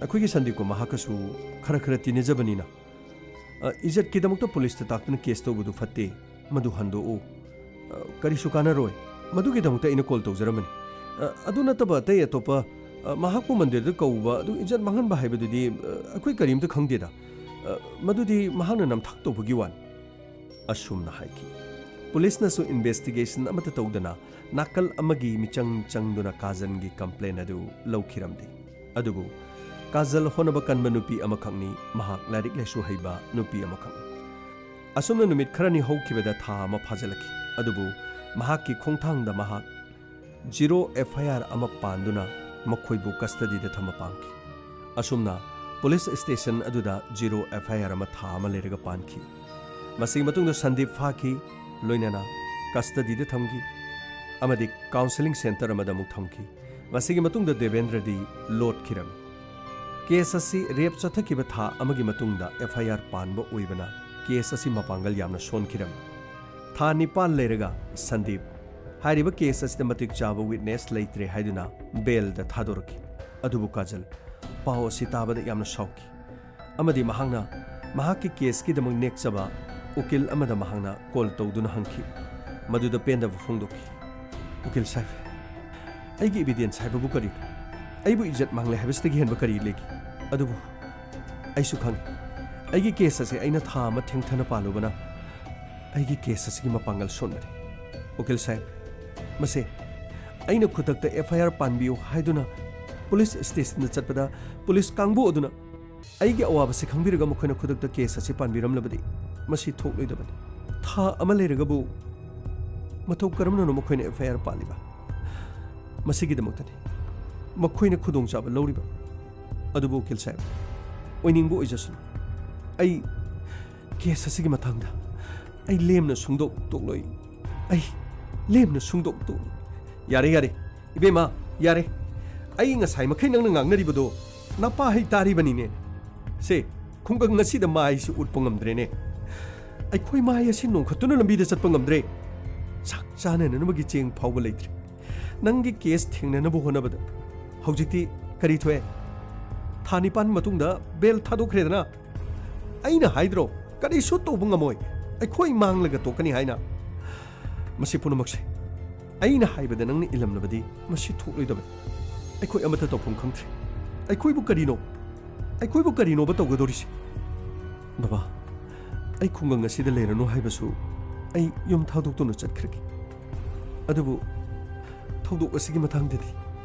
ꯑꯩꯈꯣꯏꯒꯤ ꯁꯟꯗꯤꯞꯀ ꯃꯍꯥꯛꯀꯁꯨ ꯈꯔ ꯈꯔ ꯇꯤꯟꯅꯖꯕꯅꯤꯅ, ꯑ, ꯏꯖꯠꯀꯤꯗꯃꯛꯇ ꯄꯨꯂꯤꯁꯇ ꯇꯥꯛꯇꯨꯅ ꯀꯦꯁ ꯇꯧꯕꯗꯨ ꯐꯠꯇꯦ꯫ ꯃꯗꯨ ꯍꯟꯗꯣꯛꯎ꯫ ꯑ, ꯀꯔꯤꯁꯨ ꯀꯥꯟꯅꯔꯣꯏ꯫ ꯃꯗꯨꯒꯤꯗꯃꯛꯇ ꯑꯩꯅ ꯀꯣꯜ ꯇꯧꯖꯔꯝꯕꯅꯤ꯫ ꯑ, ꯑꯗꯨ ꯅꯠꯇꯕ ꯑꯇꯩ ꯑꯇꯣꯞꯄ, ꯑ, ꯃꯍꯥꯛꯄꯨ ꯃꯟꯗꯤꯔꯗ ꯀꯧꯕ ꯑꯗꯨ ꯏꯖꯠ ꯃꯥꯡꯍꯟꯕ ꯍꯥꯏꯕꯗꯨꯗꯤ, ꯑ, ꯑꯩꯈꯣꯏ ꯀꯔꯤꯝꯇ ꯈꯪꯗꯦꯗ꯫ ꯑ, ꯃꯗꯨꯗꯤ ꯃꯍꯥꯛꯅ ꯅꯝꯊꯥꯛ ꯇꯧꯕꯒꯤ ꯋꯥꯅꯤ꯫" ꯑꯁꯨꯝꯅ ꯍꯥꯏꯈꯤ꯫ ꯄꯨꯂꯤꯁꯅꯁꯨ ꯏꯟꯚꯦꯁꯇꯤꯒꯦꯁꯟ ꯑꯃꯠꯇ ꯇꯧꯗꯅ ꯅꯥꯀꯜ ꯑꯃꯒꯤ ꯃꯤꯆꯪ ꯆꯪꯗꯨꯅ ꯀꯥꯖꯜꯒꯤ ꯀꯝꯄ꯭ꯂꯦꯟ ꯑꯗꯨ ꯂꯧꯈꯤꯔꯝꯗꯦ꯫ ꯑꯗꯨꯕꯨ ꯀꯥꯖꯜ ꯍꯣꯠꯅꯕ ꯀꯟꯕ ꯅꯨꯄꯤ ꯑꯃꯈꯛꯅꯤ, ꯃꯍꯥꯛ ꯂꯥꯏꯔꯤꯛ ꯂꯥꯏꯁꯨ ꯍꯩꯕ ꯅꯨꯄꯤ ꯑꯃꯈꯛꯅꯤ꯫ ꯑꯁꯨꯝꯅ ꯅꯨꯃꯤꯠ ꯈꯔꯅꯤ ꯍꯧꯈꯤꯕꯗ ꯊꯥ ꯑꯃ ꯐꯥꯖꯤꯜꯂꯛꯈꯤ꯫ ꯑꯗꯨꯕꯨ ꯃꯍꯥꯛꯀꯤ ꯈꯣꯡꯊꯥꯡꯗ ꯃꯍꯥꯛ ꯖꯤꯔꯣ ꯑꯦꯐ ꯑꯥꯏ ꯑꯥꯔ ꯑꯃ ꯄꯥꯟꯗꯨꯅ ꯃꯈꯣꯏꯕꯨ ꯀꯁꯇꯗꯤꯗ ꯊꯝꯕ ꯄꯥꯝꯈꯤ꯫ ꯑꯁꯨꯝꯅ ꯄꯨꯂꯤꯁ ꯁ꯭ꯇꯦꯁꯟ ꯑꯗꯨꯗ ꯖꯤꯔꯣ ꯑꯦꯐ ꯑꯥꯏ ꯑꯥꯔ ꯑꯃ ꯊꯥ ꯑꯃ ꯂꯩꯔꯒ ꯄꯥꯟꯈꯤ꯫ ꯃꯁꯤꯒꯤ ꯃꯇꯨꯡꯗ ꯁꯟꯗꯤꯞ ꯐꯥꯈꯤ, ꯂꯣꯏꯅꯅ ꯀꯁꯇꯗꯤꯗ ꯊꯝꯈꯤ꯫ ꯑꯃꯗꯤ ꯀꯥꯎꯟꯁꯦꯂꯤꯡ ꯁꯦꯟꯇꯔ ꯑꯃꯗ ꯑꯃꯨꯛ ꯊꯝꯈꯤ꯫ ꯃꯁꯤꯒꯤ ꯃꯇꯨꯡꯗ ꯗꯦꯕꯦꯟꯗ꯭ꯔꯗꯤ ꯂꯣꯠꯈꯤꯔꯝꯃꯤ꯫ ꯀꯦꯁ ꯑꯁꯤ ꯔꯦꯞ ꯆꯠꯊꯈꯤꯕ ꯊꯥ ꯑꯃꯒꯤ ꯃꯇꯨꯡꯗ ꯑꯦꯐ ꯑꯥꯏ ꯑꯥꯔ ꯄꯥꯟꯕ ꯑꯣꯏꯕꯅ ꯀꯦꯁ ꯑꯁꯤ ꯃꯄꯥꯡꯒꯜ ꯌꯥꯝꯅ ꯁꯣꯟꯈꯤꯔꯝꯃꯤ꯫ ꯊꯥ ꯅꯤꯄꯥꯟ ꯂꯩꯔꯒ ꯁꯟꯗꯤꯞ ꯍꯥꯏꯔꯤꯕ ꯀꯦꯁ ꯑꯁꯤꯗ ꯃꯇꯤꯛ ꯆꯥꯕ ꯋꯤꯠꯅꯦꯁ ꯂꯩꯇ꯭ꯔꯦ ꯍꯥꯏꯗꯨꯅ ꯕꯦꯜꯗ ꯊꯥꯗꯣꯔꯛꯈꯤ꯫ ꯑꯗꯨꯕꯨ ꯀꯥꯖꯜ ꯄꯥꯎ ꯑꯁꯤ ꯇꯥꯕꯗ ꯌꯥꯝꯅ ꯁꯥꯎꯈꯤ ꯑꯃꯗꯤ ꯃꯍꯥꯛꯅ ꯃꯍꯥꯛꯀꯤ ꯀꯦꯁꯀꯤꯗꯃꯛ ꯅꯦꯛꯆꯕ ꯎꯀꯤꯜ ꯑꯃꯗ ꯃꯍꯥꯛꯅ ꯀꯣꯜ ꯇꯧꯗꯨꯅ ꯍꯪꯈꯤ꯫ ꯃꯗꯨꯗ ꯄꯦꯟꯗꯕ ꯐꯣꯡꯗꯣꯛꯈꯤ꯫ "ꯎꯀꯤꯜ ꯁꯥꯍꯦꯕ, ꯑꯩꯒꯤ ꯏꯕꯤꯗꯦꯟꯁ ꯍꯥꯏꯕꯕꯨ ꯀꯔꯤꯅꯣ? ꯑꯩꯕꯨ ꯏꯖꯠ ꯃꯥꯡꯂꯦ ꯍꯥꯏꯕꯁꯤꯗꯒꯤ ꯍꯦꯟꯕ ꯀꯔꯤ ꯂꯩꯒꯦ? ꯑꯗꯨꯕꯨ ꯑꯩꯁꯨ ꯈꯪꯏ, ꯑꯩꯒꯤ ꯀꯦꯁ ꯑꯁꯤ ꯑꯩꯅ ꯊꯥ ꯑꯃ ꯊꯦꯡꯊꯅ ꯄꯥꯜꯂꯨꯕꯅ ꯑꯩꯒꯤ ꯀꯦꯁ ꯑꯁꯤꯒꯤ ꯃꯄꯥꯡꯒꯜ ꯁꯣꯟꯕꯅꯤ꯫ ꯎꯀꯤꯜ ꯁꯥꯍꯦꯕ, ꯃꯁꯦ ꯑꯩꯅ ꯈꯨꯗꯛꯇ ꯑꯦꯐ ꯑꯥꯏ ꯑꯥꯔ ꯄꯥꯟꯕꯤꯌꯨ ꯍꯥꯏꯗꯨꯅ ꯄꯨꯂꯤꯁ ꯁ꯭ꯇꯦꯁꯟꯗ ꯆꯠꯄꯗ ꯄꯨꯂꯤꯁ ꯀꯥꯡꯕꯨ ꯑꯗꯨꯅ ꯑꯩꯒꯤ ꯑꯋꯥꯕꯁꯤ ꯈꯪꯕꯤꯔꯒ ꯃꯈꯣꯏꯅ ꯈꯨꯗꯛꯇ ꯀꯦꯁ ꯑꯁꯤ ꯄꯥꯟꯕꯤꯔꯝꯂꯕꯗꯤ ꯃꯁꯤ ꯊꯣꯛꯂꯣꯏꯗꯕꯅꯤ꯫ ꯊꯥ ꯑꯃ ꯂꯩꯔꯒꯕꯨ ꯃꯇꯧ ꯀꯔꯝꯅꯅꯣ ꯃꯈꯣꯏꯅ ꯑꯦꯐ ꯑꯥꯏ ꯑꯥꯔ ꯄꯥꯜꯂꯤꯕ? ꯃꯁꯤꯒꯤꯗꯃꯛꯇꯅꯤ ꯃꯈꯣꯏꯅ ꯈꯨꯗꯣꯡꯆꯥꯕ ꯂꯧꯔꯤꯕ꯫ ꯑꯗꯨꯕꯨ ꯎꯀꯤꯜ ꯁꯥꯍꯦꯕ, ꯑꯣꯏꯅꯤꯡꯕ ꯑꯣꯏꯖꯁꯅꯨ, ꯑꯩ ꯀꯦꯁ ꯑꯁꯤꯒꯤ ꯃꯇꯥꯡꯗ ꯑꯩ ꯂꯦꯝꯅ ꯁꯨꯡꯗꯣꯛ ꯇꯣꯛꯂꯣꯏ꯫ ꯑꯩ ꯂꯦꯝꯅ ꯁꯨꯡꯗꯣꯛ ꯇꯣꯛꯂꯣꯏ꯫" "ꯌꯥꯔꯦ, ꯌꯥꯔꯦ, ꯏꯕꯦꯝꯃ, ꯌꯥꯔꯦ꯫ ꯑꯩ ꯉꯁꯥꯏ ꯃꯈꯩ ꯅꯪꯅ ꯉꯥꯡꯅꯔꯤꯕꯗꯣ ꯅꯄꯥ ꯍꯩ ꯇꯥꯔꯤꯕꯅꯤꯅꯦ꯫ ꯁꯦ, ꯈꯨꯡꯒꯪ ꯑꯁꯤꯗ ꯃꯥꯏꯁꯤ ꯎꯠꯄ ꯉꯝꯗ꯭ꯔꯦꯅꯦ꯫ ꯑꯩꯈꯣꯏ ꯃꯥꯏ ꯑꯁꯤ ꯅꯣꯡꯈꯠꯇꯨꯅ ꯂꯝꯕꯤꯗ ꯆꯠꯄ ꯉꯝꯗ꯭ꯔꯦ꯫ ꯆꯥꯛ ꯆꯥꯅꯅꯕꯒꯤ ꯆꯦꯡ ꯐꯥꯎꯕ ꯂꯩꯇ꯭ꯔꯦ꯫ ꯅꯪꯒꯤ ꯀꯦꯁ ꯊꯦꯡꯅꯅꯕ ꯍꯣꯠꯅꯕꯗ ꯍꯧꯖꯤꯛꯇꯤ ꯀꯔꯤ ꯊꯣꯛꯑꯦ? ꯊꯥ ꯅꯤꯄꯥꯟ ꯃꯇꯨꯡꯗ ꯕꯦꯜ ꯊꯥꯗꯣꯛꯈ꯭ꯔꯦꯗꯅ꯫ ꯑꯩꯅ ꯍꯥꯏꯗ꯭ꯔꯣ, ꯀꯔꯤꯁꯨ ꯇꯧꯕ ꯉꯝꯃꯣꯏ, ꯑꯩꯈꯣꯏ ꯃꯥꯡꯂꯒ ꯇꯣꯛꯀꯅꯤ ꯍꯥꯏꯅ꯫ ꯃꯁꯤ ꯄꯨꯝꯅꯃꯛꯁꯦ ꯑꯩꯅ ꯍꯥꯏꯕꯗ ꯅꯪꯅ ꯏꯜꯂꯝꯂꯕꯗꯤ ꯃꯁꯤ ꯊꯣꯛꯂꯣꯏꯗꯕꯅꯤ꯫ ꯑꯩꯈꯣꯏ ꯑꯃꯠꯇ ꯇꯧꯐꯝ ꯈꯪꯗ꯭ꯔꯦ꯫ ꯑꯩꯈꯣꯏꯕꯨ ꯀꯔꯤꯅꯣ, ꯑꯩꯈꯣꯏꯕꯨ ꯀꯔꯤꯅꯣꯕ ꯇꯧꯒꯗꯧꯔꯤꯁꯦ? ꯕꯕꯥ, ꯑꯩ ꯈꯨꯡꯒꯪ ꯑꯁꯤꯗ ꯂꯩꯔꯅꯨ ꯍꯥꯏꯕꯁꯨ ꯑꯩ ꯌꯨꯝ ꯊꯥꯗꯣꯛꯇꯨꯅ ꯆꯠꯈ꯭ꯔꯒꯦ꯫ ꯑꯗꯨꯕꯨ ꯊꯧꯗꯣꯛ ꯑꯁꯤꯒꯤ ꯃꯇꯥꯡꯗꯗꯤ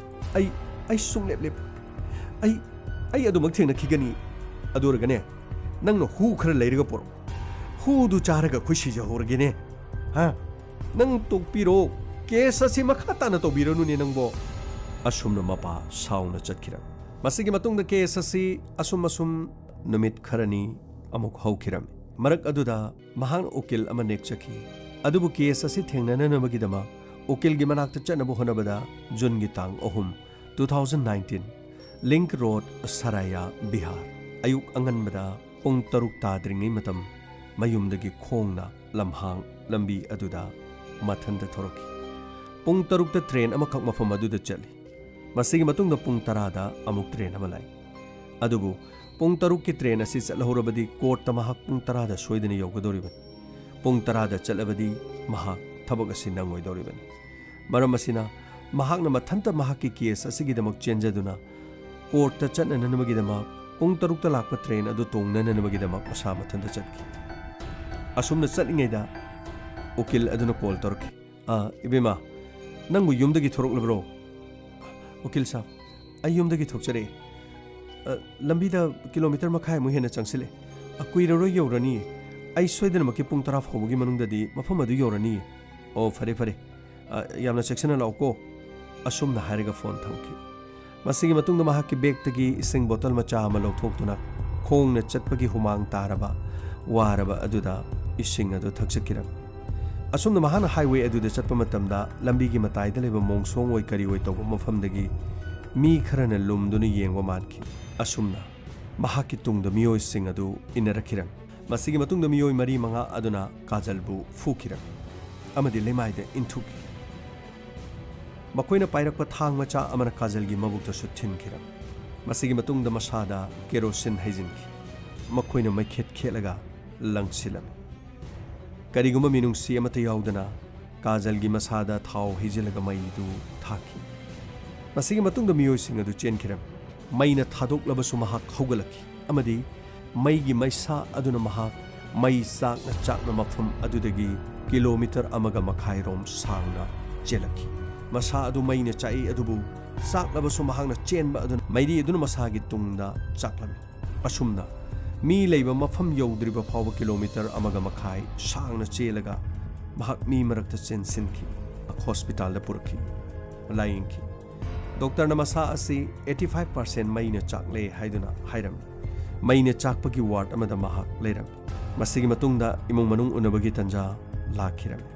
ꯑꯩ, ꯑꯩ ꯁꯨꯡꯂꯦꯞ ꯂꯦꯞꯄꯣꯏ꯫ ꯑꯩ, ꯑꯩ ꯑꯗꯨꯃꯛ ꯊꯦꯡꯅꯈꯤꯒꯅꯤ꯫ ꯑꯗꯨ ꯑꯣꯏꯔꯒꯅꯦ, ꯅꯪꯅ ꯍꯨ ꯈꯔ ꯂꯩꯔꯒ ꯄꯨꯔꯛꯎ꯫ ꯍꯨꯗꯨ ꯆꯥꯔꯒ ꯑꯩꯈꯣꯏ ꯁꯤꯖꯍꯧꯔꯒꯦꯅꯦ꯫ ꯍꯥ? ꯅꯪ ꯇꯣꯛꯄꯤꯔꯣ꯫ ꯀꯦꯁ ꯑꯁꯤ ꯃꯈꯥ ꯇꯥꯅ ꯇꯧꯕꯤꯔꯅꯨꯅꯦ ꯅꯪꯕꯣ꯫" ꯑꯁꯨꯝꯅ ꯃꯄꯥ ꯁꯥꯎꯅ ꯆꯠꯈꯤꯔꯝꯃꯤ꯫ ꯃꯁꯤꯒꯤ ꯃꯇꯨꯡꯗ ꯀꯦꯁ ꯑꯁꯤ ꯑꯁꯨꯝ ꯑꯁꯨꯝ ꯅꯨꯃꯤꯠ ꯈꯔꯅꯤ ꯑꯃꯨꯛ ꯍꯧꯈꯤꯔꯝꯃꯤ꯫ ꯃꯔꯛ ꯑꯗꯨꯗ ꯃꯍꯥꯛꯅ ꯎꯀꯤꯜ ꯑꯃ ꯅꯦꯛꯆꯈꯤ꯫ ꯑꯗꯨꯕꯨ ꯀꯦꯁ ꯑꯁꯤ ꯊꯦꯡꯅꯅꯅꯕꯒꯤꯗꯃꯛ ꯎꯀꯤꯜꯒꯤ ꯃꯅꯥꯛꯇ ꯆꯠꯅꯕ ꯍꯣꯠꯅꯕꯗ ꯖꯨꯟꯒꯤ ꯇꯥꯡ ꯑꯍꯨꯝ, two thousand nineteen, link road, Saraya, Bihar. ꯑꯌꯨꯛ ꯑꯉꯟꯕꯗ ꯄꯨꯡ ꯇꯔꯨꯛ ꯇꯥꯗ꯭ꯔꯤꯉꯩ ꯃꯇꯝ ꯃꯌꯨꯝꯗꯒꯤ ꯈꯣꯡꯅ ꯂꯝꯍꯥꯡ ꯂꯝꯕꯤ ꯑꯗꯨꯗ ꯃꯊꯟꯇ ꯊꯣꯔꯛꯈꯤ꯫ ꯄꯨꯡ ꯇꯔꯨꯛꯇ ꯇ꯭ꯔꯦꯟ ꯑꯃꯈꯛ ꯃꯐꯝ ꯑꯗꯨꯗ ꯆꯠꯂꯤ꯫ ꯃꯁꯤꯒꯤ ꯃꯇꯨꯡꯗ ꯄꯨꯡ ꯇꯔꯥꯗ ꯑꯃꯨꯛ ꯇ꯭ꯔꯦꯟ ꯑꯃ ꯂꯥꯛꯏ꯫ ꯑꯗꯨꯕꯨ ꯄꯨꯡ ꯇꯔꯨꯛꯀꯤ ꯇ꯭ꯔꯦꯟ ꯑꯁꯤ ꯆꯠꯍꯧꯔꯕꯗꯤ ꯀꯣꯔꯠꯇ ꯃꯍꯥꯛ ꯄꯨꯡ ꯇꯔꯥꯗ ꯁꯣꯏꯗꯅ ꯌꯧꯒꯗꯧꯔꯤꯕꯅꯤ꯫ ꯄꯨꯡ ꯇꯔꯥꯗ ꯆꯠꯂꯕꯗꯤ ꯃꯍꯥꯛ ꯊꯕꯛ ꯑꯁꯤ ꯅꯪꯉꯣꯏꯗꯧꯔꯤꯕꯅꯤ꯫ ꯃꯔꯝ ꯑꯁꯤꯅ ꯃꯍꯥꯛꯅ ꯃꯊꯟꯇ ꯃꯍꯥꯛꯀꯤ ꯀꯦꯁ ꯑꯁꯤꯒꯤꯗꯃꯛ ꯆꯦꯟꯖꯗꯨꯅ ꯀꯣꯔꯠꯇ ꯆꯠꯅꯅꯕꯒꯤꯗꯃꯛ ꯄꯨꯡ ꯇꯔꯨꯛꯇ ꯂꯥꯛꯄ ꯇ꯭ꯔꯦꯟ ꯑꯗꯨ ꯇꯣꯡꯅꯅꯕꯒꯤꯗꯃꯛ ꯃꯁꯥ ꯃꯊꯟꯇ ꯆꯠꯈꯤ꯫ ꯑꯁꯨꯝꯅ ꯆꯠꯂꯤꯉꯩꯗ ꯎꯀꯤꯜ ꯑꯗꯨꯅ ꯀꯣꯜ ꯇꯧꯔꯛꯈꯤ꯫ "ꯑ, ꯏꯕꯦꯝꯃ, ꯅꯪꯕꯨ ꯌꯨꯝꯗꯒꯤ ꯊꯣꯔꯛꯂꯕ꯭ꯔꯣ?" "ꯎꯀꯤꯜ ꯁꯥꯕ, ꯑꯩ ꯌꯨꯝꯗꯒꯤ ꯊꯣꯛꯆꯔꯛꯑꯦ꯫ ꯑ, ꯂꯝꯕꯤꯗ ꯀꯤꯂꯣꯃꯤꯇꯔ ꯃꯈꯥꯏꯃꯨꯛ ꯍꯦꯟꯅ ꯆꯪꯁꯤꯜꯂꯦ꯫ ꯑ, ꯀꯨꯏꯔꯔꯣꯏ ꯌꯧꯔꯅꯤꯌꯦ꯫ ꯑꯩ ꯁꯣꯏꯗꯅꯃꯛꯀꯤ ꯄꯨꯡ ꯇꯔꯥ ꯐꯥꯎꯕꯒꯤ ꯃꯅꯨꯡꯗꯗꯤ ꯃꯐꯝ ꯑꯗꯨ ꯌꯧꯔꯅꯤꯌꯦ꯫" "ꯑꯣ, ꯐꯔꯦ, ꯐꯔꯦ꯫ ꯑ, ꯌꯥꯝꯅ ꯆꯦꯛꯁꯤꯟꯅ ꯂꯥꯛꯎꯀꯣ꯫" ꯑꯁꯨꯝꯅ ꯍꯥꯏꯔꯒ ꯐꯣꯟ ꯊꯝꯈꯤ꯫ ꯃꯁꯤꯒꯤ ꯃꯇꯨꯡꯗ ꯃꯍꯥꯛꯀꯤ ꯕꯦꯒꯇꯒꯤ ꯏꯁꯤꯡ ꯕꯣꯇꯜ ꯃꯆꯥ ꯑꯃ ꯂꯧꯊꯣꯛꯇꯨꯅ ꯈꯣꯡꯅ ꯆꯠꯄꯒꯤ ꯍꯨꯃꯥꯡ ꯇꯥꯔꯕ, ꯋꯥꯔꯕ ꯑꯗꯨꯗ ꯏꯁꯤꯡ ꯑꯗꯨ ꯊꯛꯆꯈꯤꯔꯝꯃꯤ꯫ ꯑꯁꯨꯝꯅ ꯃꯍꯥꯛꯅ ꯍꯥꯏꯋꯦ ꯑꯗꯨꯗ ꯆꯠꯄ ꯃꯇꯝꯗ ꯂꯝꯕꯤꯒꯤ ꯃꯇꯥꯏꯗ ꯂꯩꯕ ꯃꯣꯡꯁꯣꯡ ꯑꯣꯏ ꯀꯔꯤ ꯑꯣꯏ ꯇꯧꯕ ꯃꯐꯝꯗꯒꯤ ꯃꯤ ꯈꯔꯅ ꯂꯨꯝꯗꯨꯅ ꯌꯦꯡꯕ ꯃꯥꯟꯈꯤ꯫ ꯑꯁꯨꯝꯅ ꯃꯍꯥꯛꯀꯤ ꯇꯨꯡꯗ ꯃꯤꯑꯣꯏꯁꯤꯡ ꯑꯗꯨ ꯏꯟꯅꯔꯛꯈꯤꯔꯝꯃꯤ꯫ ꯃꯁꯤꯒꯤ ꯃꯇꯨꯡꯗ ꯃꯤꯑꯣꯏ ꯃꯔꯤ ꯃꯉꯥ ꯑꯗꯨꯅ ꯀꯥꯖꯜꯕꯨ ꯐꯨꯈꯤꯔꯝꯃꯤ ꯑꯃꯗꯤ ꯂꯩꯃꯥꯏꯗ ꯏꯟꯊꯨꯈꯤ꯫ ꯃꯈꯣꯏꯅ ꯄꯥꯏꯔꯛꯄ ꯊꯥꯡ ꯃꯆꯥ ꯑꯃꯅ ꯀꯥꯖꯜꯒꯤ ꯃꯕꯨꯛꯇꯁꯨ ꯊꯤꯟꯈꯤꯔꯝꯃꯤ꯫ ꯃꯁꯤꯒꯤ ꯃꯇꯨꯡꯗ ꯃꯁꯥꯗ ꯀꯦꯔꯣꯁꯤꯟ ꯍꯩꯖꯤꯟꯈꯤ꯫ ꯃꯈꯣꯏꯅ ꯃꯩꯈꯦꯠ ꯈꯦꯠꯂꯒ ꯂꯪꯁꯤꯜꯂꯝꯃꯤ꯫ ꯀꯔꯤꯒꯨꯝꯕ ꯃꯤꯅꯨꯡꯁꯤ ꯑꯃꯠꯇ ꯌꯥꯎꯗꯅ ꯀꯥꯖꯜꯒꯤ ꯃꯁꯥꯗ ꯊꯥꯎ ꯍꯩꯖꯤꯜꯂꯒ ꯃꯩꯗꯨ ꯊꯥꯈꯤ꯫ ꯃꯁꯤꯒꯤ ꯃꯇꯨꯡꯗ ꯃꯤꯑꯣꯏꯁꯤꯡ ꯑꯗꯨ ꯆꯦꯟꯈꯤꯔꯝꯃꯤ꯫ ꯃꯩꯅ ꯊꯥꯗꯣꯛꯂꯕꯁꯨ ꯃꯍꯥꯛ ꯍꯧꯒꯠꯂꯛꯈꯤ ꯑꯃꯗꯤ ꯃꯩꯒꯤ ꯃꯩꯁꯥ ꯑꯗꯨꯅ ꯃꯍꯥꯛ ꯃꯩ ꯆꯥꯛꯅ ꯆꯥꯛꯅ ꯃꯐꯝ ꯑꯗꯨꯗꯒꯤ ꯀꯤꯂꯣꯃꯤꯇꯔ ꯑꯃꯒ ꯃꯈꯥꯏꯔꯣꯝ ꯁꯥꯡꯅ ꯆꯦꯜꯂꯛꯈꯤ꯫ ꯃꯁꯥ ꯑꯗꯨ ꯃꯩꯅ ꯆꯥꯛꯏ, ꯑꯗꯨꯕꯨ ꯆꯥꯛꯂꯕꯁꯨ ꯃꯍꯥꯛꯅ ꯆꯦꯟꯕ ꯑꯗꯨꯅ ꯃꯩꯔꯤ ꯑꯗꯨꯅ ꯃꯁꯥꯒꯤ ꯇꯨꯡꯗ ꯆꯥꯛꯂꯝꯃꯤ꯫ ꯑꯁꯨꯝꯅ ꯃꯤ ꯂꯩꯕ ꯃꯐꯝ ꯌꯧꯗ꯭ꯔꯤꯕ ꯐꯥꯎꯕ ꯀꯤꯂꯣꯃꯤꯇꯔ ꯑꯃꯒ ꯃꯈꯥꯏ ꯁꯥꯡꯅ ꯆꯦꯜꯂꯒ ꯃꯍꯥꯛ ꯃꯤ ꯃꯔꯛꯇ ꯆꯦꯟꯁꯤꯟꯈꯤ꯫ ꯍꯣꯁꯄꯤꯇꯥꯜꯗ ꯄꯨꯔꯛꯈꯤ꯫ ꯂꯥꯌꯦꯡꯈꯤ꯫ ꯗꯣꯛꯇꯔꯅ ꯃꯁꯥ ꯑꯁꯤ eighty five percent ꯃꯩꯅ ꯆꯥꯛꯂꯦ ꯍꯥꯏꯗꯨꯅ ꯍꯥꯏꯔꯝꯃꯤ꯫ ꯃꯩꯅ ꯆꯥꯛꯄꯒꯤ ꯋꯥꯔꯗ ꯑꯃꯗ ꯃꯍꯥꯛ ꯂꯩꯔꯝꯃꯤ꯫ ꯃꯁꯤꯒꯤ ꯃꯇꯨꯡꯗ ꯏꯃꯨꯡ ꯃꯅꯨꯡ ꯎꯅꯕꯒꯤ ꯇꯥꯟꯖꯥ ꯂꯥꯛꯈꯤꯔꯝꯃꯤ꯫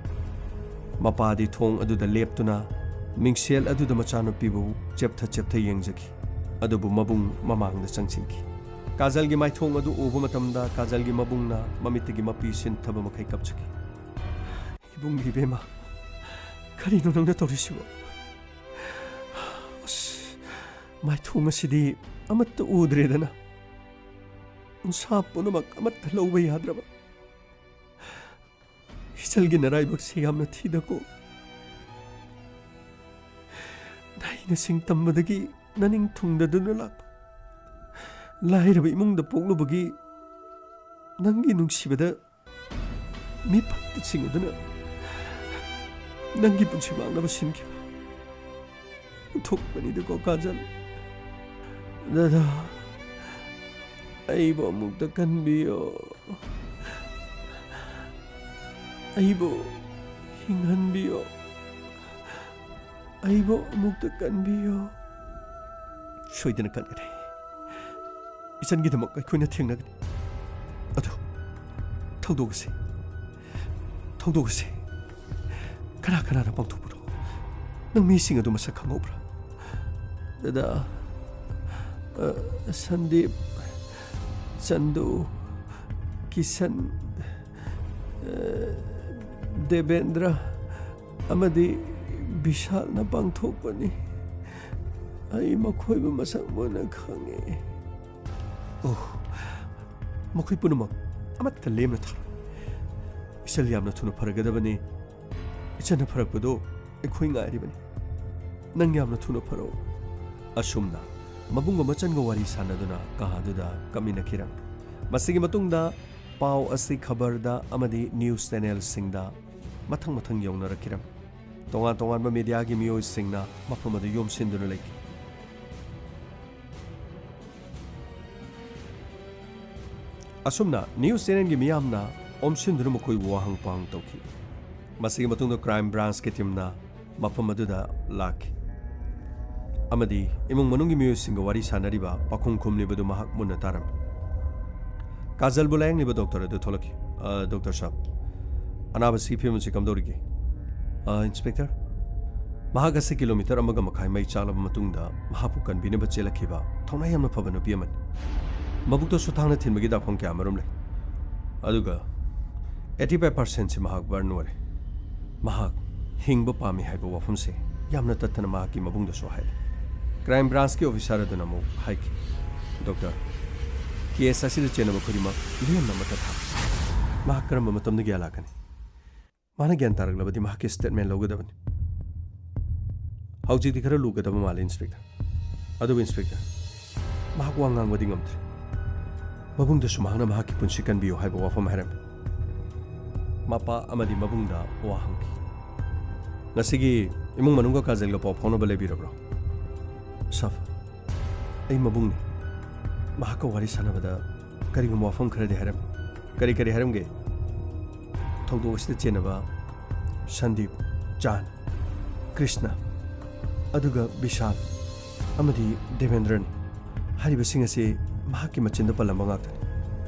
ꯃꯄꯥꯗꯤ ꯊꯣꯡ ꯑꯗꯨꯗ ꯂꯦꯞꯇꯨꯅ ꯃꯤꯡꯁꯦꯜ ꯑꯗꯨꯗ ꯃꯆꯥꯅꯨꯄꯤꯕꯨ ꯆꯦꯞꯊ ꯆꯦꯞꯊ ꯌꯦꯡꯖꯈꯤ꯫ ꯑꯗꯨꯕꯨ ꯃꯕꯨꯡ ꯃꯃꯥꯡꯗ ꯆꯪꯁꯤꯟꯈꯤ꯫ ꯀꯥꯖꯜꯒꯤ ꯃꯥꯏꯊꯣꯡ ꯑꯗꯨ ꯎꯕ ꯃꯇꯝꯗ ꯀꯥꯖꯜꯒꯤ ꯃꯕꯨꯡꯅ ꯃꯃꯤꯠꯇꯒꯤ ꯃꯄꯤ ꯁꯤꯟꯊꯕ ꯃꯈꯩ ꯀꯞꯆꯈꯤ꯫ "ꯏꯕꯨꯡꯒꯤ ꯏꯕꯦꯝꯃ, ꯀꯔꯤꯅꯣ ꯅꯪꯅ ꯇꯧꯔꯤꯁꯤꯕꯣ? ꯑꯁ, ꯃꯥꯏꯊꯣꯡ ꯑꯁꯤꯗꯤ ꯑꯃꯠꯇ ꯎꯗ꯭ꯔꯦꯗꯅ꯫ ꯎꯟꯁꯥ ꯄꯨꯝꯅꯃꯛ ꯑꯃꯠꯇ ꯂꯧꯕ ꯌꯥꯗ꯭ꯔꯕ꯫ ꯏꯆꯜꯒꯤ ꯅꯔꯥꯏꯕꯛꯁꯤ ꯌꯥꯝꯅ ꯊꯤꯗꯀꯣ꯫ ꯅꯍꯩ ꯅꯁꯤꯡ ꯇꯝꯕꯗꯒꯤ ꯅꯅꯤꯡ ꯊꯨꯡꯗꯗꯨꯅ ꯂꯥꯛꯄ ꯂꯥꯏꯔꯕ ꯏꯃꯨꯡꯗ ꯄꯣꯛꯂꯨꯕꯒꯤ ꯅꯪꯒꯤ ꯅꯨꯡꯁꯤꯕꯗ ꯃꯤꯐꯠꯇ ꯆꯤꯡꯗꯨꯅ ꯅꯪꯒꯤ ꯄꯨꯟꯁꯤ ꯃꯥꯡꯅꯕ ꯁꯤꯟꯈꯤꯕ ꯑꯣꯟꯊꯣꯛꯄꯅꯤꯗꯀꯣ ꯀꯥꯖꯜ꯫ ꯗꯗꯥ, ꯑꯩꯕꯨ ꯑꯃꯨꯛꯇ ꯀꯟꯕꯤꯌꯣ꯫ ꯑꯩꯕꯨ ꯍꯤꯡꯍꯟꯕꯤꯌꯣ꯫ ꯑꯩꯕꯨ ꯑꯃꯨꯛꯇ ꯀꯟꯕꯤꯌꯣ꯫" "ꯁꯣꯏꯗꯅ ꯀꯟꯒꯅꯤ꯫ ꯏꯆꯟꯒꯤꯗꯃꯛ ꯑꯩꯈꯣꯏꯅ ꯊꯦꯡꯅꯒꯅꯤ꯫ ꯑꯗꯨ ꯊꯧꯗꯣꯛ ꯑꯁꯤ, ꯊꯧꯗꯣꯛ ꯑꯁꯤ ꯀꯅꯥ ꯀꯅꯥꯅ ꯄꯥꯡꯊꯣꯛꯄꯅꯣ? ꯅꯪ ꯃꯤꯁꯤꯡ ꯑꯗꯨ ꯃꯁꯛ ꯈꯪꯍꯧꯕ꯭ꯔꯥ?" "ꯗꯗꯥ, ꯑ, ꯁꯟꯗꯤꯞ, ꯆꯟꯗꯨ, ꯀꯤꯁꯟ, ꯑ, ꯗꯦꯕꯦꯟꯗ꯭ꯔ ꯑꯃꯗꯤ ꯕꯤꯁꯥꯜꯅ ꯄꯥꯡꯊꯣꯛꯄꯅꯤ꯫ ꯑꯩ ꯃꯈꯣꯏꯕꯨ ꯃꯁꯛ ꯃꯨꯟꯅ ꯈꯪꯉꯤ꯫" "ꯑꯣ, ꯃꯈꯣꯏ ꯄꯨꯝꯅꯃꯛ ꯑꯃꯠꯇ ꯂꯦꯝꯅ ꯊꯥꯔꯣꯏ꯫ ꯏꯆꯜ ꯌꯥꯝꯅ ꯊꯨꯅ ꯐꯔꯒꯗꯕꯅꯤ꯫ ꯏꯆꯟꯅ ꯐꯔꯛꯄꯗꯨ ꯑꯩꯈꯣꯏ ꯉꯥꯏꯔꯤꯕꯅꯤ꯫ ꯅꯪ ꯌꯥꯝꯅ ꯊꯨꯅ ꯐꯔꯛꯎ꯫" ꯑꯁꯨꯝꯅ ꯃꯕꯨꯡꯒ ꯃꯆꯟꯒ ꯋꯥꯔꯤ ꯁꯥꯟꯅꯗꯨꯅ ꯀꯥ ꯑꯗꯨꯗ ꯀꯥꯃꯤꯟꯅꯈꯤꯔꯝꯃꯤ꯫ ꯃꯁꯤꯒꯤ ꯃꯇꯨꯡꯗ ꯄꯥꯎ ꯑꯁꯤ ꯈꯕꯔꯗ ꯑꯃꯗꯤ ꯅ꯭ꯌꯨꯁ ꯆꯦꯅꯦꯜꯁꯤꯡꯗ ꯃꯊꯪ ꯃꯊꯪ ꯌꯧꯅꯔꯛꯈꯤꯔꯝꯃꯤ꯫ ꯇꯣꯉꯥꯟ ꯇꯣꯉꯥꯟꯕ ꯃꯤꯗꯤꯌꯥꯒꯤ ꯃꯤꯑꯣꯏꯁꯤꯡꯅ ꯃꯐꯝ ꯑꯗꯨ ꯌꯣꯝꯁꯤꯟꯗꯨꯅ ꯂꯩꯈꯤ꯫ ꯑꯁꯨꯝꯅ ꯅ꯭ꯌꯨꯁ ꯆꯦꯅꯦꯜꯒꯤ ꯃꯤꯌꯥꯝꯅ ꯑꯣꯝꯁꯤꯟꯗꯨꯅ ꯃꯈꯣꯏꯕꯨ ꯋꯥꯍꯪ ꯄꯥꯎꯍꯪ ꯇꯧꯈꯤ꯫ ꯃꯁꯤꯒꯤ ꯃꯇꯨꯡꯗ ꯀ꯭ꯔꯥꯏꯝ ꯕ꯭ꯔꯥꯟꯁꯀꯤ ꯇꯤꯝꯅ ꯃꯐꯝ ꯑꯗꯨꯗ ꯂꯥꯛꯈꯤ ꯑꯃꯗꯤ ꯏꯃꯨꯡ ꯃꯅꯨꯡꯒꯤ ꯃꯤꯑꯣꯏꯁꯤꯡꯒ ꯋꯥꯔꯤ ꯁꯥꯟꯅꯔꯤꯕ ꯄꯥꯈꯨꯝ ꯈꯨꯝꯂꯤꯕꯗꯨ ꯃꯍꯥꯛ ꯃꯨꯟꯅ ꯇꯥꯔꯝꯃꯤ꯫ ꯀꯥꯖꯜꯕꯨ ꯂꯥꯌꯦꯡꯂꯤꯕ ꯗꯣꯛꯇꯔ ꯑꯗꯨ ꯊꯣꯛꯂꯛꯈꯤ꯫ "ꯑ, ꯗꯣꯛꯇꯔ ꯁꯥꯍꯕ, ꯑꯅꯥꯕꯁꯤꯒꯤ ꯐꯤꯕꯝꯁꯤ ꯀꯝꯗꯧꯔꯤꯒꯦ?" ꯑ, ꯏꯟꯁꯄꯦꯛꯇꯔ, ꯃꯍꯥꯛ ꯑꯁꯤ ꯀꯤꯂꯣꯃꯤꯇꯔ ꯑꯃꯒ ꯃꯈꯥꯏ ꯃꯩ ꯆꯥꯛꯂꯕ ꯃꯇꯨꯡꯗ ꯃꯍꯥꯛꯄꯨ ꯀꯟꯕꯤꯅꯕ ꯆꯦꯜꯂꯛꯈꯤꯕ ꯊꯧꯅꯥ ꯌꯥꯝꯅ ꯐꯕ ꯅꯨꯄꯤ ꯑꯃꯅꯤ꯫ ꯃꯕꯨꯛꯇꯁꯨ ꯊꯥꯡꯅ ꯊꯤꯟꯕꯒꯤ ꯗꯥꯛꯐꯝ ꯀꯌꯥ ꯑꯃꯔꯣꯝ ꯂꯩ꯫ ꯑꯗꯨꯒ eighty five percent ꯁꯤ ꯃꯍꯥꯛ ꯕꯔꯟ ꯑꯣꯏꯔꯦ꯫ ꯃꯍꯥꯛ ꯍꯤꯡꯕ ꯄꯥꯝꯃꯤ ꯍꯥꯏꯕ ꯋꯥꯐꯝꯁꯦ ꯌꯥꯝꯅ ꯇꯠꯇꯅ ꯃꯍꯥꯛꯀꯤ ꯃꯕꯨꯡꯗꯁꯨ ꯍꯥꯏꯔꯦ꯫ ꯀ꯭ꯔꯥꯏꯝ ꯕ꯭ꯔꯥꯟꯁꯀꯤ ꯑꯣꯐꯤꯁꯥꯔ ꯑꯗꯨꯅ ꯑꯃꯨꯛ ꯍꯥꯏꯈꯤ, "ꯗꯣꯛꯇꯔ, ꯀꯦꯁ ꯑꯁꯤꯗ ꯆꯦꯟꯅꯕ ꯈꯨꯗꯤꯡꯃꯛ ꯂꯦꯝꯅ ꯑꯃꯠꯇ ꯊꯥ꯫ ꯃꯍꯥꯛ ꯀꯔꯝꯕ ꯃꯇꯝꯗ ꯒ꯭ꯌꯥꯟ ꯂꯥꯛꯀꯅꯤ?" ꯃꯥꯅ ꯒ꯭ꯌꯥꯟ ꯇꯥꯔꯛꯂꯕꯗꯤ ꯃꯍꯥꯛꯀꯤ ꯁ꯭ꯇꯦꯠꯃꯦꯟ ꯂꯧꯒꯗꯕꯅꯤ꯫ ꯍꯧꯖꯤꯛꯇꯤ ꯈꯔ ꯂꯨꯒꯗꯕ ꯃꯥꯜꯂꯤ, ꯏꯟꯁꯄꯦꯛꯇꯔ꯫ ꯑꯗꯨꯕꯨ, ꯏꯟꯁꯄꯦꯛꯇꯔ, ꯃꯍꯥꯛ ꯋꯥ ꯉꯥꯡꯕꯗꯤ ꯉꯝꯗ꯭ꯔꯦ꯫ ꯃꯕꯨꯡꯗꯁꯨ ꯃꯍꯥꯛꯅ ꯃꯍꯥꯛꯀꯤ ꯄꯨꯟꯁꯤ ꯀꯟꯕꯤꯌꯨ ꯍꯥꯏꯕ ꯋꯥꯐꯝ ꯍꯥꯏꯔꯝꯃꯤ꯫ ꯃꯄꯥ ꯑꯃꯗꯤ ꯃꯕꯨꯡꯗ ꯋꯥ ꯍꯪꯈꯤ꯫ "ꯉꯁꯤꯒꯤ ꯏꯃꯨꯡ ꯃꯅꯨꯡꯒ ꯀꯥꯖꯜꯒ ꯄꯥꯎ ꯐꯥꯎꯅꯕ ꯂꯩꯕꯤꯔꯕ꯭ꯔꯣ?" "ꯁꯥꯐ, ꯑꯩ ꯃꯕꯨꯡꯅꯤ꯫ ꯃꯍꯥꯛꯀ ꯋꯥꯔꯤ ꯁꯥꯟꯅꯕꯗ ꯀꯔꯤꯒꯨꯝꯕ ꯋꯥꯐꯝ ꯈꯔꯗꯤ ꯍꯥꯏꯔꯝꯃꯤ꯫" "ꯀꯔꯤ ꯀꯔꯤ ꯍꯥꯏꯔꯝꯒꯦ?" "ꯊꯧꯗꯣꯛ ꯑꯁꯤꯗ ꯆꯦꯟꯅꯕ ꯁꯟꯗꯤꯞ, ꯆꯥꯟ, ꯀ꯭ꯔꯤꯁꯅ, ꯑꯗꯨꯒ ꯕꯤꯁꯥꯜ ꯑꯃꯗꯤ ꯗꯦꯕꯦꯟꯗ꯭ꯔꯅꯤ꯫ ꯍꯥꯏꯔꯤꯕꯁꯤꯡ ꯑꯁꯤ ꯃꯍꯥꯛꯀꯤ ꯃꯆꯤꯟꯗ ꯄꯜꯂꯝꯕ ꯉꯥꯛꯇꯅꯤ꯫"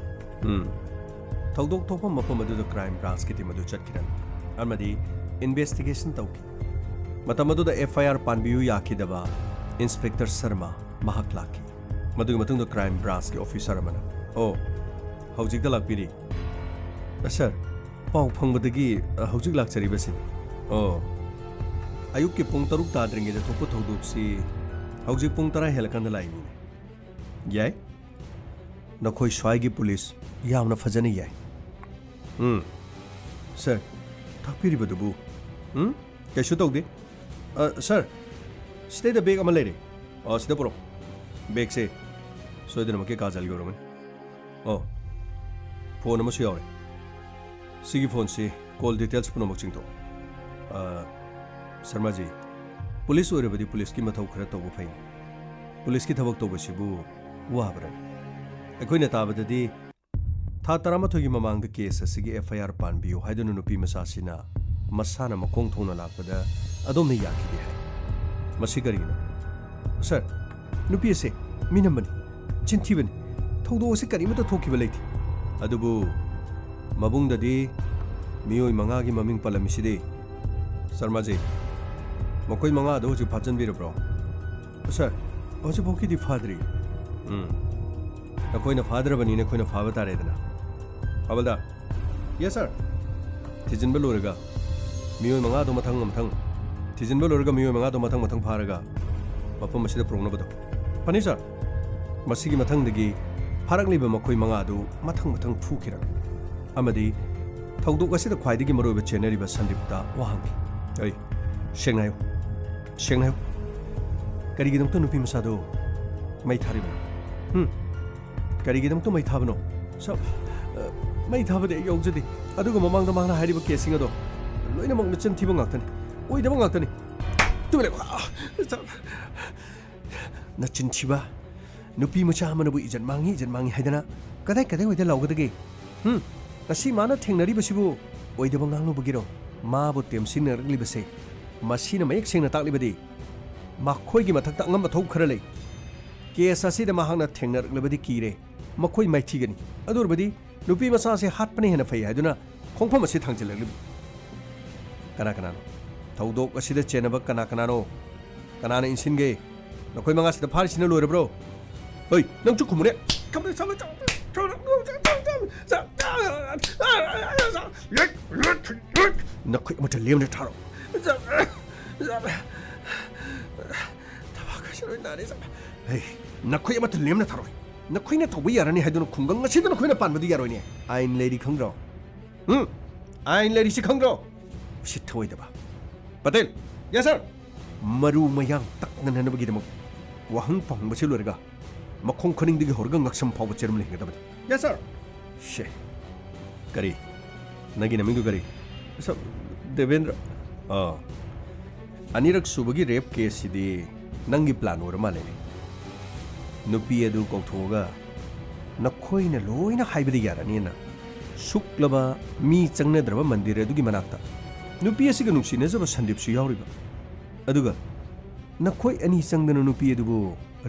ꯎꯝ꯫ ꯊꯧꯗꯣꯛ ꯊꯣꯛꯐꯝ ꯃꯐꯝ ꯑꯗꯨꯗ ꯀ꯭ꯔꯥꯏꯝ ꯕ꯭ꯔꯥꯟꯁꯀꯤ ꯇꯤꯝ ꯑꯗꯨ ꯆꯠꯈꯤꯔꯝꯃꯤ ꯑꯃꯗꯤ ꯏꯟꯚꯦꯁꯇꯤꯒꯦꯁꯟ ꯇꯧꯈꯤ꯫ ꯃꯇꯝ ꯑꯗꯨꯗ FIR ꯄꯥꯟꯕꯤꯌꯨ ꯌꯥꯈꯤꯗꯕ ꯏꯟꯁꯄꯦꯛꯇꯔ ꯁꯔꯃ ꯃꯍꯥꯛ ꯂꯥꯛꯈꯤ꯫ ꯃꯗꯨꯒꯤ ꯃꯇꯨꯡꯗ ꯀ꯭ꯔꯥꯏꯝ ꯕ꯭ꯔꯥꯟꯁꯀꯤ ꯑꯣꯐꯤꯁꯥꯔ ꯑꯃꯅ, "ꯑꯣ, ꯍꯧꯖꯤꯛꯇ ꯂꯥꯛꯄꯤꯔꯤ꯫" "ꯑ, ꯁꯥꯔ, ꯄꯥꯎ ꯐꯪꯕꯗꯒꯤ, ꯑ, ꯍꯧꯖꯤꯛ ꯂꯥꯛꯆꯔꯤꯕꯁꯤꯅꯤ꯫" "ꯑꯣ, ꯑꯌꯨꯛꯀꯤ ꯄꯨꯡ ꯇꯔꯨꯛ ꯇꯥꯗ꯭ꯔꯤꯉꯩꯗ ꯊꯣꯛꯄ ꯊꯧꯗꯣꯛꯁꯤ ꯍꯧꯖꯤꯛ ꯄꯨꯡ ꯇꯔꯥ ꯍꯦꯜꯂꯀꯥꯟꯗ ꯂꯥꯛꯏꯅꯤꯅꯦ꯫" "ꯌꯥꯏ, ꯅꯈꯣꯏ ꯁ꯭ꯋꯥꯏꯒꯤ ꯄꯨꯂꯤꯁ ꯌꯥꯝꯅ ꯐꯖꯅ ꯌꯥꯏ꯫" "ꯎꯝ, ꯁꯥꯔ, ꯇꯥꯛꯄꯤꯔꯤꯕꯗꯨꯕꯨ?" "ꯎꯝ, ꯀꯩꯁꯨ ꯇꯧꯗꯦ꯫ ꯑ, ꯁꯥꯔ, ꯁꯤꯗꯩꯗ ꯕꯦꯒ ꯑꯃ ꯂꯩꯔꯦ꯫ ꯑ, ꯁꯤꯗ ꯄꯨꯔꯛꯑꯣ꯫ ꯕꯦꯒꯁꯦ ꯁꯣꯏꯗꯅꯃꯛꯀꯤ ꯀꯥꯖꯜꯒꯤ ꯑꯣꯏꯔꯝꯒꯅꯤ꯫ ꯑꯣ, ꯐꯣꯟ ꯑꯃꯁꯨ ꯌꯥꯎꯔꯦ꯫ ꯁꯤꯒꯤ ꯐꯣꯟꯁꯤ ꯀꯣꯜ ꯗꯤꯇꯦꯜꯁ ꯄꯨꯝꯅꯃꯛ ꯆꯤꯡꯊꯣꯛꯑꯣ꯫" "ꯑ, ꯁꯔꯃꯥꯖꯤ, ꯄꯨꯂꯤꯁ ꯑꯣꯏꯔꯕꯗꯤ ꯄꯨꯂꯤꯁꯀꯤ ꯃꯊꯧ ꯈꯔ ꯇꯧꯕ ꯐꯩꯅꯤ꯫ ꯄꯨꯂꯤꯁꯀꯤ ꯊꯕꯛ ꯇꯧꯕꯁꯤꯕꯨ ꯋꯥꯕ꯭ꯔꯅꯦ?" "ꯑꯩꯈꯣꯏꯅ ꯇꯥꯕꯗꯗꯤ ꯊꯥ ꯇꯔꯥꯃꯥꯊꯣꯏꯒꯤ ꯃꯃꯥꯡꯗ ꯀꯦꯁ ꯑꯁꯤꯒꯤ FIR ꯄꯥꯟꯕꯤꯌꯨ ꯍꯥꯏꯗꯨꯅ ꯅꯨꯄꯤ ꯃꯆꯥꯁꯤꯅ ꯃꯁꯥꯅ ꯃꯈꯣꯡ ꯊꯣꯡꯅ ꯂꯥꯛꯄꯗ ꯑꯗꯣꯝꯅ ꯌꯥꯈꯤꯗꯦ ꯍꯥꯏ꯫ ꯃꯁꯤ ꯀꯔꯤꯒꯤꯅꯣ?" "ꯁꯥꯔ, ꯅꯨꯄꯤ ꯑꯁꯦ ꯃꯤꯅꯝꯕꯅꯤ, ꯆꯤꯟꯊꯤꯕꯅꯤ꯫ ꯊꯧꯗꯣꯛ ꯑꯁꯤ ꯀꯔꯤꯃꯠꯇ ꯊꯣꯛꯈꯤꯕ ꯂꯩꯇꯦ꯫" "ꯑꯗꯨꯕꯨ ꯃꯕꯨꯡꯗꯗꯤ ꯃꯤꯑꯣꯏ ꯃꯉꯥꯒꯤ ꯃꯃꯤꯡ ꯄꯜꯂꯝꯃꯤꯁꯤꯗꯤ?" ꯁꯔꯃꯥꯖꯤ, ꯃꯈꯣꯏ ꯃꯉꯥꯗꯨ ꯍꯧꯖꯤꯛ ꯐꯥꯖꯤꯟꯕꯤꯔꯕ꯭ꯔꯣ? ꯁꯥꯔ, ꯍꯧꯖꯤꯛꯐꯥꯎꯒꯤꯗꯤ ꯐꯥꯗ꯭ꯔꯤ꯫ ꯎꯝ꯫ ꯅꯈꯣꯏꯅ ꯐꯥꯗ꯭ꯔꯕꯅꯤꯅ ꯑꯩꯈꯣꯏꯅ ꯐꯥꯕ ꯇꯥꯔꯦꯗꯅ꯫ ꯍꯋꯜꯗꯥꯔ꯫ ꯌꯦꯁ, ꯁꯥꯔ꯫ ꯊꯤꯖꯤꯟꯕ ꯂꯣꯏꯔꯒ ꯃꯤꯑꯣꯏ ꯃꯉꯥꯗꯣ ꯃꯊꯪ ꯃꯊꯪ, ꯊꯤꯖꯤꯟꯕ ꯂꯣꯏꯔꯒ ꯃꯤꯑꯣꯏ ꯃꯉꯥꯗꯣ ꯃꯊꯪ ꯃꯊꯪ ꯐꯥꯔꯒ ꯃꯐꯝ ꯑꯁꯤꯗ ꯄꯨꯔꯛꯅꯕꯗꯣ꯫ ꯐꯅꯤ, ꯁꯥꯔ꯫ ꯃꯁꯤꯒꯤ ꯃꯊꯪꯗꯒꯤ ꯐꯥꯔꯛꯂꯤꯕ ꯃꯈꯣꯏ ꯃꯉꯥꯗꯨ ꯃꯊꯪ ꯃꯊꯪ ꯐꯨꯈꯤꯔꯛ ꯑꯃꯗꯤ ꯊꯧꯗꯣꯛ ꯑꯁꯤꯗ ꯈ꯭ꯋꯥꯏꯗꯒꯤ ꯃꯔꯨꯑꯣꯏꯕ ꯆꯦꯟꯅꯔꯤꯕ ꯁꯟꯗꯤꯞꯇ ꯋꯥ ꯍꯪꯈꯤ꯫ ꯑꯩ, ꯁꯦꯡꯅ ꯍꯥꯏꯌꯨ, ꯁꯦꯡꯅ ꯍꯥꯏꯌꯨ꯫ ꯀꯔꯤꯒꯤꯗꯃꯛꯇ ꯅꯨꯄꯤ ꯃꯆꯥꯗꯨ ꯃꯩ ꯊꯥꯔꯤꯕꯅꯣ? ꯍꯨꯝ? ꯀꯔꯤꯒꯤꯗꯃꯛꯇ ꯃꯩ ꯊꯥꯕꯅꯣ? ꯁꯥꯔ, ꯑ, ꯃꯩ ꯊꯥꯕꯗꯤ ꯑꯩ ꯌꯥꯎꯖꯗꯦ꯫ ꯑꯗꯨꯒ ꯃꯃꯥꯡꯗ ꯃꯥꯅ ꯍꯥꯏꯔꯤꯕ ꯀꯦꯁꯁꯤꯡ ꯑꯗꯣ ꯂꯣꯏꯅꯃꯛ ꯃꯆꯤꯟ ꯊꯤꯕ ꯉꯥꯛꯇꯅꯤ, ꯑꯣꯏꯗꯕ ꯉꯥꯛꯇꯅꯤ꯫ ꯇꯨꯃꯤꯟ ꯂꯩꯌꯨ꯫ ꯑ, ꯁꯥꯔ, ꯅꯆꯤꯟ ꯊꯤꯕ꯫ ꯅꯨꯄꯤ ꯃꯆꯥ ꯑꯃꯅꯕꯨ ꯏꯖꯠ ꯃꯥꯡꯉꯤ, ꯏꯖꯠ ꯃꯥꯡꯉꯤ ꯍꯥꯏꯗꯅ ꯀꯗꯥꯏ ꯀꯗꯥꯏꯋꯥꯏꯗ ꯂꯥꯎꯒꯗꯒꯦ? ꯍꯨꯝ? ꯉꯁꯤ ꯃꯥꯅ ꯊꯦꯡꯅꯔꯤꯕꯁꯤꯕꯨ ꯑꯣꯏꯗꯕ ꯉꯥꯡꯂꯨꯕꯒꯤꯔꯣ? ꯃꯥꯕꯨ ꯇꯦꯝꯁꯤꯟꯅꯔꯛꯂꯤꯕꯁꯦ, ꯃꯁꯤꯅ ꯃꯌꯦꯛ ꯁꯦꯡꯅ ꯇꯥꯛꯂꯤꯕꯗꯤ ꯃꯈꯣꯏꯒꯤ ꯃꯊꯛꯇ ꯑꯉꯝꯕ ꯊꯧ ꯈꯔ ꯂꯩ꯫ ꯀꯦꯁ ꯑꯁꯤꯗ ꯃꯍꯥꯛꯅ ꯊꯦꯡꯅꯔꯛꯂꯕꯗꯤ ꯀꯤꯔꯦ, ꯃꯈꯣꯏ ꯃꯥꯏꯊꯤꯒꯅꯤ꯫ ꯑꯗꯨ ꯑꯣꯏꯔꯕꯗꯤ ꯅꯨꯄꯤ ꯃꯆꯥꯁꯦ ꯍꯥꯠꯄꯅ ꯍꯦꯟꯅ ꯐꯩ ꯍꯥꯏꯗꯨꯅ ꯈꯣꯡꯐꯝ ꯑꯁꯤ ꯊꯥꯡꯖꯤꯜꯂꯛꯂꯤꯕ꯫ ꯀꯅꯥ ꯀꯅꯥꯅꯣ? ꯊꯧꯗꯣꯛ ꯑꯁꯤꯗ ꯆꯦꯟꯅꯕ ꯀꯅꯥ ꯀꯅꯥꯅꯣ? ꯀꯅꯥꯅ ꯏꯟꯁꯤꯟꯒꯦ? ꯅꯈꯣꯏ ꯃꯉꯥꯁꯤꯗ ꯐꯥꯔꯤꯁꯤꯅ ꯂꯣꯏꯔꯕ꯭ꯔꯣ? ꯍꯣꯏ, ꯅꯪꯁꯨ ꯈꯨꯝꯃꯨꯅꯦ꯫ ꯅꯈꯣꯏ ꯑꯃꯠꯇ ꯂꯦꯝꯅ ꯊꯥꯔꯣ꯫ ꯊꯕꯥꯛ ꯑꯁꯤ ꯂꯣꯏ ꯅꯥꯔꯦ꯫ ꯍꯩ, ꯅꯈꯣꯏ ꯑꯃꯠꯇ ꯂꯦꯝꯅ ꯊꯥꯔꯣꯏ꯫ ꯅꯈꯣꯏꯅ ꯇꯧꯕ ꯌꯥꯔꯅꯤ ꯍꯥꯏꯗꯨꯅ ꯈꯨꯡꯒꯪ ꯑꯁꯤꯗ ꯅꯈꯣꯏꯅ ꯄꯥꯟꯕꯗꯤ ꯌꯥꯔꯣꯏꯅꯦ꯫ ꯑꯥꯏꯟ ꯂꯩꯔꯤ ꯈꯪꯗ꯭ꯔꯣ? ꯎꯝ? ꯑꯥꯏꯟ ꯂꯩꯔꯤꯁꯤ ꯈꯪꯗ꯭ꯔꯣ? ꯎꯁꯤꯠ ꯊꯑꯣꯏꯗꯕ꯫ ꯄꯇꯦꯜ! ꯌꯦꯁ, ꯁꯥꯔ! ꯃꯔꯨ ꯃꯌꯥꯡ ꯇꯛꯅꯅꯕꯒꯤꯗꯃꯛ ꯋꯥꯍꯪ ꯄꯥꯎꯍꯪꯕꯁꯤ ꯂꯣꯏꯔꯒ ꯃꯈꯣꯡ ꯈꯨꯅꯤꯡꯗꯒꯤ ꯍꯧꯔꯒ ꯉꯛꯁꯝ ꯐꯥꯎꯕ ꯆꯦꯔꯝ ꯂꯩꯍꯟꯒꯗꯕꯅꯤ꯫ ꯌꯦꯁ, ꯁꯥꯔ! ꯁꯦ꯫ ꯀꯔꯤ? ꯅꯪꯒꯤ ꯅꯃꯤꯡꯗꯨ ꯀꯔꯤ? ꯁꯥꯔ, ꯗꯦꯕꯦꯟꯗ꯭ꯔ꯫ ꯑꯥ꯫ ꯑꯅꯤꯔꯛ ꯁꯨꯕꯒꯤ ꯔꯦꯞ ꯀꯦꯁꯁꯤꯗꯤ ꯅꯪꯒꯤ ꯄ꯭ꯂꯥꯟ ꯑꯣꯏꯔ ꯃꯥꯜꯂꯦꯅꯦ꯫ ꯅꯨꯄꯤ ꯑꯗꯨ ꯀꯧꯊꯣꯛꯑꯒ ꯅꯈꯣꯏꯅ ꯂꯣꯏꯅ ꯍꯥꯏꯕꯗꯤ ꯌꯥꯔꯅꯤꯅ ꯁꯨꯛꯂꯕ ꯃꯤ ꯆꯪꯅꯗ꯭ꯔꯕ ꯃꯟꯗꯤꯔ ꯑꯗꯨꯒꯤ ꯃꯅꯥꯛꯇ ꯅꯨꯄꯤ ꯑꯁꯤꯒ ꯅꯨꯡꯁꯤꯅꯖꯕ ꯁꯟꯗꯤꯞꯁꯨ ꯌꯥꯎꯔꯤꯕ꯫ ꯑꯗꯨꯒ ꯅꯈꯣꯏ ꯑꯅꯤ ꯆꯪꯗꯅ ꯅꯨꯄꯤ ꯑꯗꯨꯕꯨ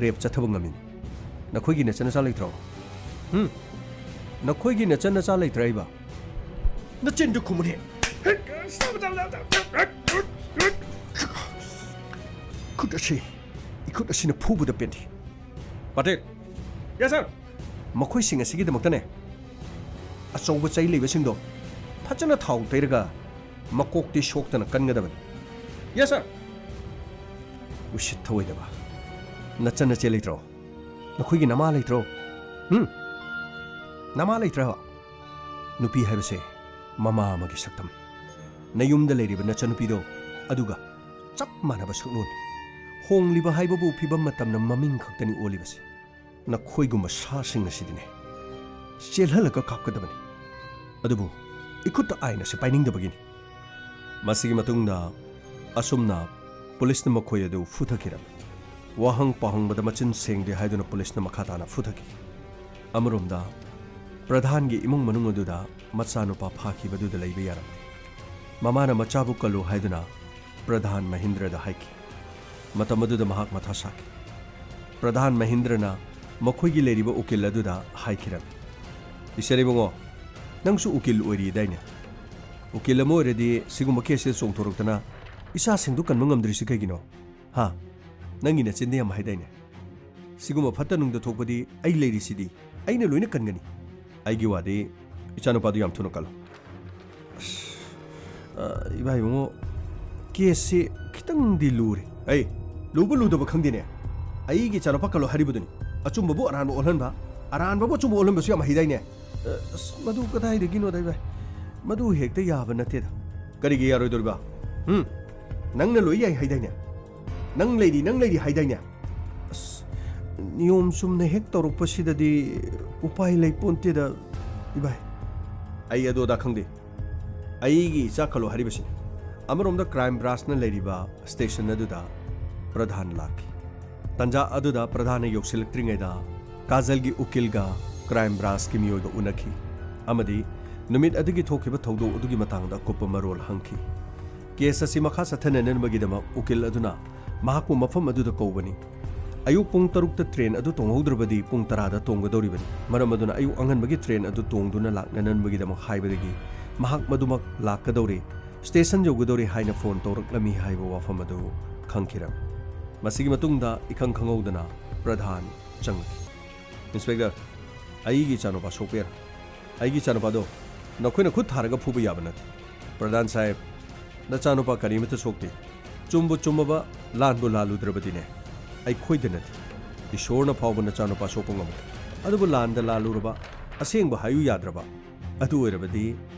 ꯔꯦꯞ ꯆꯠꯊꯕ ꯉꯝꯃꯤꯅꯤ꯫ ꯅꯈꯣꯏꯒꯤ ꯅꯆꯟ ꯅꯆꯥ ꯂꯩꯇ꯭ꯔꯣ? ꯍꯨꯝ? ꯅꯈꯣꯏꯒꯤ ꯅꯆꯟ ꯅꯆꯥ ꯂꯩꯇ꯭ꯔꯥ ꯍꯥꯏꯕ? ꯅꯆꯤꯟꯗꯨ ꯈꯨꯝꯃꯨꯅꯦ꯫ ꯈꯨꯠ ꯑꯁꯤ, ꯏꯈꯨꯠ ꯑꯁꯤꯅ ꯐꯨꯕꯗ ꯄꯦꯟꯗꯦ꯫ ꯄꯇꯦꯜ! Yes, sir! ꯃꯈꯣꯏꯁꯤꯡ ꯑꯁꯤꯒꯤꯗꯃꯛꯇꯅꯦ, ꯑꯆꯧꯕ ꯆꯩ ꯂꯩꯕꯁꯤꯡꯗꯣ ꯐꯖꯅ ꯊꯥꯎ ꯇꯩꯔꯒ ꯃꯀꯣꯛꯇꯤ ꯁꯣꯛꯇꯅ ꯀꯟꯒꯗꯕꯅꯤ꯫ Yes, sir! ꯎꯁꯤꯠ ꯊꯑꯣꯏꯗꯕ꯫ ꯅꯆꯟ ꯅꯆꯦ ꯂꯩꯇ꯭ꯔꯣ? ꯅꯈꯣꯏꯒꯤ ꯅꯃꯥ ꯂꯩꯇ꯭ꯔꯣ? ꯍꯨꯝ? ꯅꯃꯥ ꯂꯩꯇ꯭ꯔꯕ? ꯅꯨꯄꯤ ꯍꯥꯏꯕꯁꯦ ꯃꯃꯥ ꯑꯃꯒꯤ ꯁꯛꯇꯝ꯫ ꯅꯌꯨꯝꯗ ꯂꯩꯔꯤꯕ ꯅꯆꯟꯅꯨꯄꯤꯗꯣ ꯑꯗꯨꯒ ꯆꯞ ꯃꯥꯟꯅꯕ ꯁꯛꯂꯣꯟ꯫ ꯍꯣꯡꯂꯤꯕ ꯍꯥꯏꯕꯕꯨ ꯐꯤꯕꯝ ꯃꯇꯝꯅ ꯃꯃꯤꯡ ꯈꯛꯇꯅꯤ ꯑꯣꯜꯂꯤꯕꯁꯦ꯫ ꯅꯈꯣꯏꯒꯨꯝꯕ ꯁꯥꯁꯤꯡ ꯑꯁꯤꯗꯤꯅꯦ, ꯆꯦꯜꯍꯜꯂꯒ ꯀꯥꯞꯀꯗꯕꯅꯤ꯫ ꯑꯗꯨꯕꯨ ꯏꯈꯨꯠꯇ ꯑꯥꯏꯟ ꯑꯁꯤ ꯄꯥꯏꯅꯤꯡꯗꯕꯒꯤꯅꯤ꯫ ꯃꯁꯤꯒꯤ ꯃꯇꯨꯡꯗ ꯑꯁꯨꯝꯅ ꯄꯨꯂꯤꯁꯅ ꯃꯈꯣꯏ ꯑꯗꯨ ꯐꯨꯊꯈꯤꯔꯝꯃꯤ꯫ ꯋꯥꯍꯪ ꯄꯥꯎꯍꯪꯕꯗ ꯃꯆꯤꯟ ꯁꯦꯡꯗꯦ ꯍꯥꯏꯗꯨꯅ ꯄꯨꯂꯤꯁꯅ ꯃꯈꯥ ꯇꯥꯅ ꯐꯨꯊꯈꯤ꯫ ꯑꯃꯔꯣꯝꯗ ꯄ꯭ꯔꯙꯥꯟꯒꯤ ꯏꯃꯨꯡ ꯃꯅꯨꯡ ꯑꯗꯨꯗ ꯃꯆꯥꯅꯨꯄꯥ ꯐꯥꯈꯤꯕꯗꯨꯗ ꯂꯩꯕ ꯌꯥꯔꯝꯗꯦ꯫ ꯃꯃꯥꯅ ꯃꯆꯥꯕꯨ ꯀꯜꯂꯨ ꯍꯥꯏꯗꯨꯅ ꯄ꯭ꯔꯙꯥꯟ ꯃꯍꯤꯟꯗ꯭ꯔꯗ ꯍꯥꯏꯈꯤ꯫ ꯃꯇꯝ ꯑꯗꯨꯗ ꯃꯍꯥꯛ ꯃꯊꯥ ꯁꯥꯈꯤ꯫ ꯄ꯭ꯔꯙꯥꯟ ꯃꯍꯤꯟꯗ꯭ꯔꯅ ꯃꯈꯣꯏꯒꯤ ꯂꯩꯔꯤꯕ ꯎꯀꯤꯜ ꯑꯗꯨꯗ ꯍꯥꯏꯈꯤꯔꯝꯃꯤ, "ꯏꯆꯟ ꯏꯕꯨꯡꯉꯣ, ꯅꯪꯁꯨ ꯎꯀꯤꯜ ꯑꯣꯏꯔꯤꯗꯥꯏꯅꯦ? ꯎꯀꯤꯜ ꯑꯃ ꯑꯣꯏꯔꯗꯤ ꯁꯤꯒꯨꯝꯕ ꯀꯦꯁꯁꯦ ꯆꯣꯡꯊꯣꯔꯛꯇꯅ ꯏꯆꯥꯁꯤꯡꯗꯨ ꯀꯟꯕ ꯉꯝꯗ꯭ꯔꯤꯁꯤ ꯀꯩꯒꯤꯅꯣ? ꯍꯥ? ꯅꯪꯒꯤ ꯅꯆꯤꯟꯗ ꯌꯥꯝ ꯍꯥꯏꯗꯥꯏꯅꯦ? ꯁꯤꯒꯨꯝꯕ ꯐꯠꯇ ꯅꯨꯡꯗ ꯊꯣꯛꯄꯗꯤ ꯑꯩ ꯂꯩꯔꯤꯁꯤꯗꯤ, ꯑꯩꯅ ꯂꯣꯏꯅ ꯀꯟꯒꯅꯤ꯫ ꯑꯩꯒꯤ ꯋꯥꯗꯤ ꯏꯆꯥꯅꯨꯄꯥꯗꯨ ꯌꯥꯝ ꯊꯨꯅ ꯀꯜꯂꯣ꯫" ꯑꯁ, ꯑ, ꯏꯕꯥ ꯏꯕꯨꯡꯉꯣ, ꯀꯦꯁꯁꯤ ꯈꯤꯇꯪꯗꯤ ꯂꯨꯔꯦ꯫ ꯑꯩ, ꯂꯨꯕ ꯂꯨꯗꯕ ꯈꯪꯗꯦꯅꯦ꯫ ꯑꯩꯒꯤ ꯏꯆꯥꯅꯨꯄꯥ ꯀꯜꯂꯣ ꯍꯥꯏꯔꯤꯕꯗꯨꯅꯤ꯫ ꯑꯆꯨꯝꯕꯕꯨ ꯑꯔꯥꯟꯕ ꯑꯣꯜꯍꯟꯕ, ꯑꯔꯥꯟꯕꯕꯨ ꯑꯆꯨꯝꯕ ꯑꯣꯜꯍꯟꯕꯁꯨ ꯌꯥꯝ ꯍꯩꯗꯥꯏꯅꯦ? ꯑ, ꯑꯁ, ꯃꯗꯨ ꯀꯗꯥꯏꯗꯒꯤꯅꯣꯗ, ꯏꯕꯥꯏ? ꯃꯗꯨ ꯍꯦꯛꯇ ꯌꯥꯕ ꯅꯠꯇꯦꯗ꯫ ꯀꯔꯤꯒꯤ ꯌꯥꯔꯣꯏꯗꯣꯔꯤꯕ? ꯍꯨꯝ? ꯅꯪꯅ ꯂꯣꯏ ꯌꯥꯏ ꯍꯥꯏꯗꯥꯏꯅꯦ? "ꯅꯪ ꯂꯩꯔꯤ, ꯅꯪ ꯂꯩꯔꯤ" ꯍꯥꯏꯗꯥꯏꯅꯦ? ꯑꯁ, ꯅꯤꯌꯣꯝ ꯆꯨꯝꯅ ꯍꯦꯛ ꯇꯧꯔꯛꯄꯁꯤꯗꯗꯤ ꯎꯄꯥꯏ ꯂꯩ ꯄꯣꯟꯇꯦꯗ, ꯏꯕꯥꯏ꯫ ꯑꯩ ꯑꯗꯨ ꯑꯗꯥ ꯈꯪꯗꯦ꯫ ꯑꯩꯒꯤ ꯏꯆꯥ ꯀꯜꯂꯣ ꯍꯥꯏꯔꯤꯕꯁꯤꯅꯤ꯫ ꯑꯃꯔꯣꯝꯗ ꯀ꯭ꯔꯥꯏꯝ ꯕ꯭ꯔꯥꯟꯁꯅ ꯂꯩꯔꯤꯕ ꯁ꯭ꯇꯦꯁꯟ ꯑꯗꯨꯗ ꯄ꯭ꯔꯙꯥꯟ ꯂꯥꯛꯈꯤ꯫ ꯇꯟꯖꯥ ꯑꯗꯨꯗ ꯄ꯭ꯔꯙꯥꯟꯅ ꯌꯧꯁꯤꯜꯂꯛꯇ꯭ꯔꯤꯉꯩꯗ ꯀꯥꯖꯜꯒꯤ ꯎꯀꯤꯜꯒ ꯀ꯭ꯔꯥꯏꯝ ꯕ꯭ꯔꯥꯟꯁꯀꯤ ꯃꯤꯑꯣꯏꯒ ꯎꯅꯈꯤ ꯑꯃꯗꯤ ꯅꯨꯃꯤꯠ ꯑꯗꯨꯒꯤ ꯊꯣꯛꯈꯤꯕ ꯊꯧꯗꯣꯛ ꯑꯗꯨꯒꯤ ꯃꯇꯥꯡꯗ ꯑꯀꯨꯞꯄ ꯃꯔꯣꯜ ꯍꯪꯈꯤ꯫ ꯀꯦꯁ ꯑꯁꯤ ꯃꯈꯥ ꯆꯠꯊꯅꯅꯕꯒꯤꯗꯃꯛ ꯎꯀꯤꯜ ꯑꯗꯨꯅ ꯃꯍꯥꯛꯄꯨ ꯃꯐꯝ ꯑꯗꯨꯗ ꯀꯧꯕꯅꯤ꯫ ꯑꯌꯨꯛ ꯄꯨꯡ ꯇꯔꯨꯛꯇ ꯇ꯭ꯔꯦꯟ ꯑꯗꯨ ꯇꯣꯡꯍꯧꯗ꯭ꯔꯕꯗꯤ ꯄꯨꯡ ꯇꯔꯥꯗ ꯇꯣꯡꯒꯗꯧꯔꯤꯕꯅꯤ꯫ ꯃꯔꯝ ꯑꯗꯨꯅ ꯑꯌꯨꯛ ꯑꯉꯟꯕꯒꯤ ꯇ꯭ꯔꯦꯟ ꯑꯗꯨ ꯇꯣꯡꯗꯨꯅ ꯂꯥꯛꯅꯅꯕꯒꯤꯗꯃꯛ ꯍꯥꯏꯕꯗꯒꯤ ꯃꯍꯥꯛ ꯃꯗꯨꯃꯛ ꯂꯥꯛꯀꯗꯧꯔꯤ, ꯁ꯭ꯇꯦꯁꯟ ꯌꯧꯒꯗꯧꯔꯤ ꯍꯥꯏꯅ ꯐꯣꯟ ꯇꯧꯔꯛꯂꯝꯃꯤ ꯍꯥꯏꯕ ꯋꯥꯐꯝ ꯑꯗꯨ ꯈꯪꯈꯤꯔꯝꯃꯤ꯫ ꯃꯁꯤꯒꯤ ꯃꯇꯨꯡꯗ ꯏꯈꯪ ꯈꯪꯍꯧꯗꯅ ꯄ꯭ꯔꯙꯥꯟ ꯆꯪꯂꯛꯈꯤ꯫ "ꯏꯟꯁꯄꯦꯛꯇꯔ, ꯑꯩꯒꯤ ꯏꯆꯥꯅꯨꯄꯥ ꯁꯣꯛꯄ ꯌꯥꯔꯦ꯫ ꯑꯩꯒꯤ ꯏꯆꯥꯅꯨꯄꯥꯗꯣ ꯅꯈꯣꯏꯅ ꯈꯨꯠ ꯊꯥꯔꯒ ꯐꯨꯕ ꯌꯥꯕ ꯅꯠꯇꯦ꯫" "ꯄ꯭ꯔꯙꯥꯟ ꯁꯥꯍꯦꯕ, ꯅꯆꯥꯅꯨꯄꯥ ꯀꯔꯤꯃꯠꯇ ꯁꯣꯛꯇꯦ꯫ ꯆꯨꯝꯕꯨ ꯆꯨꯝꯃꯕ, ꯂꯥꯟꯕꯨ ꯂꯥꯜꯂꯨꯗ꯭ꯔꯕꯗꯤꯅꯦ, ꯑꯩꯈꯣꯏꯗ ꯅꯠꯇꯦ, ꯏꯁꯣꯔꯅ ꯐꯥꯎꯕ ꯅꯆꯥꯅꯨꯄꯥ ꯁꯣꯛꯄ ꯉꯝꯃꯣꯏ꯫ ꯑꯗꯨꯕꯨ ꯂꯥꯟꯗ ꯂꯥꯜꯂꯨꯔꯕ, ꯑꯁꯦꯡꯕ ꯍꯥꯏꯌꯨ ꯌꯥꯗ꯭ꯔꯕ, ꯑꯗꯨ ꯑꯣꯏꯔꯕꯗꯤ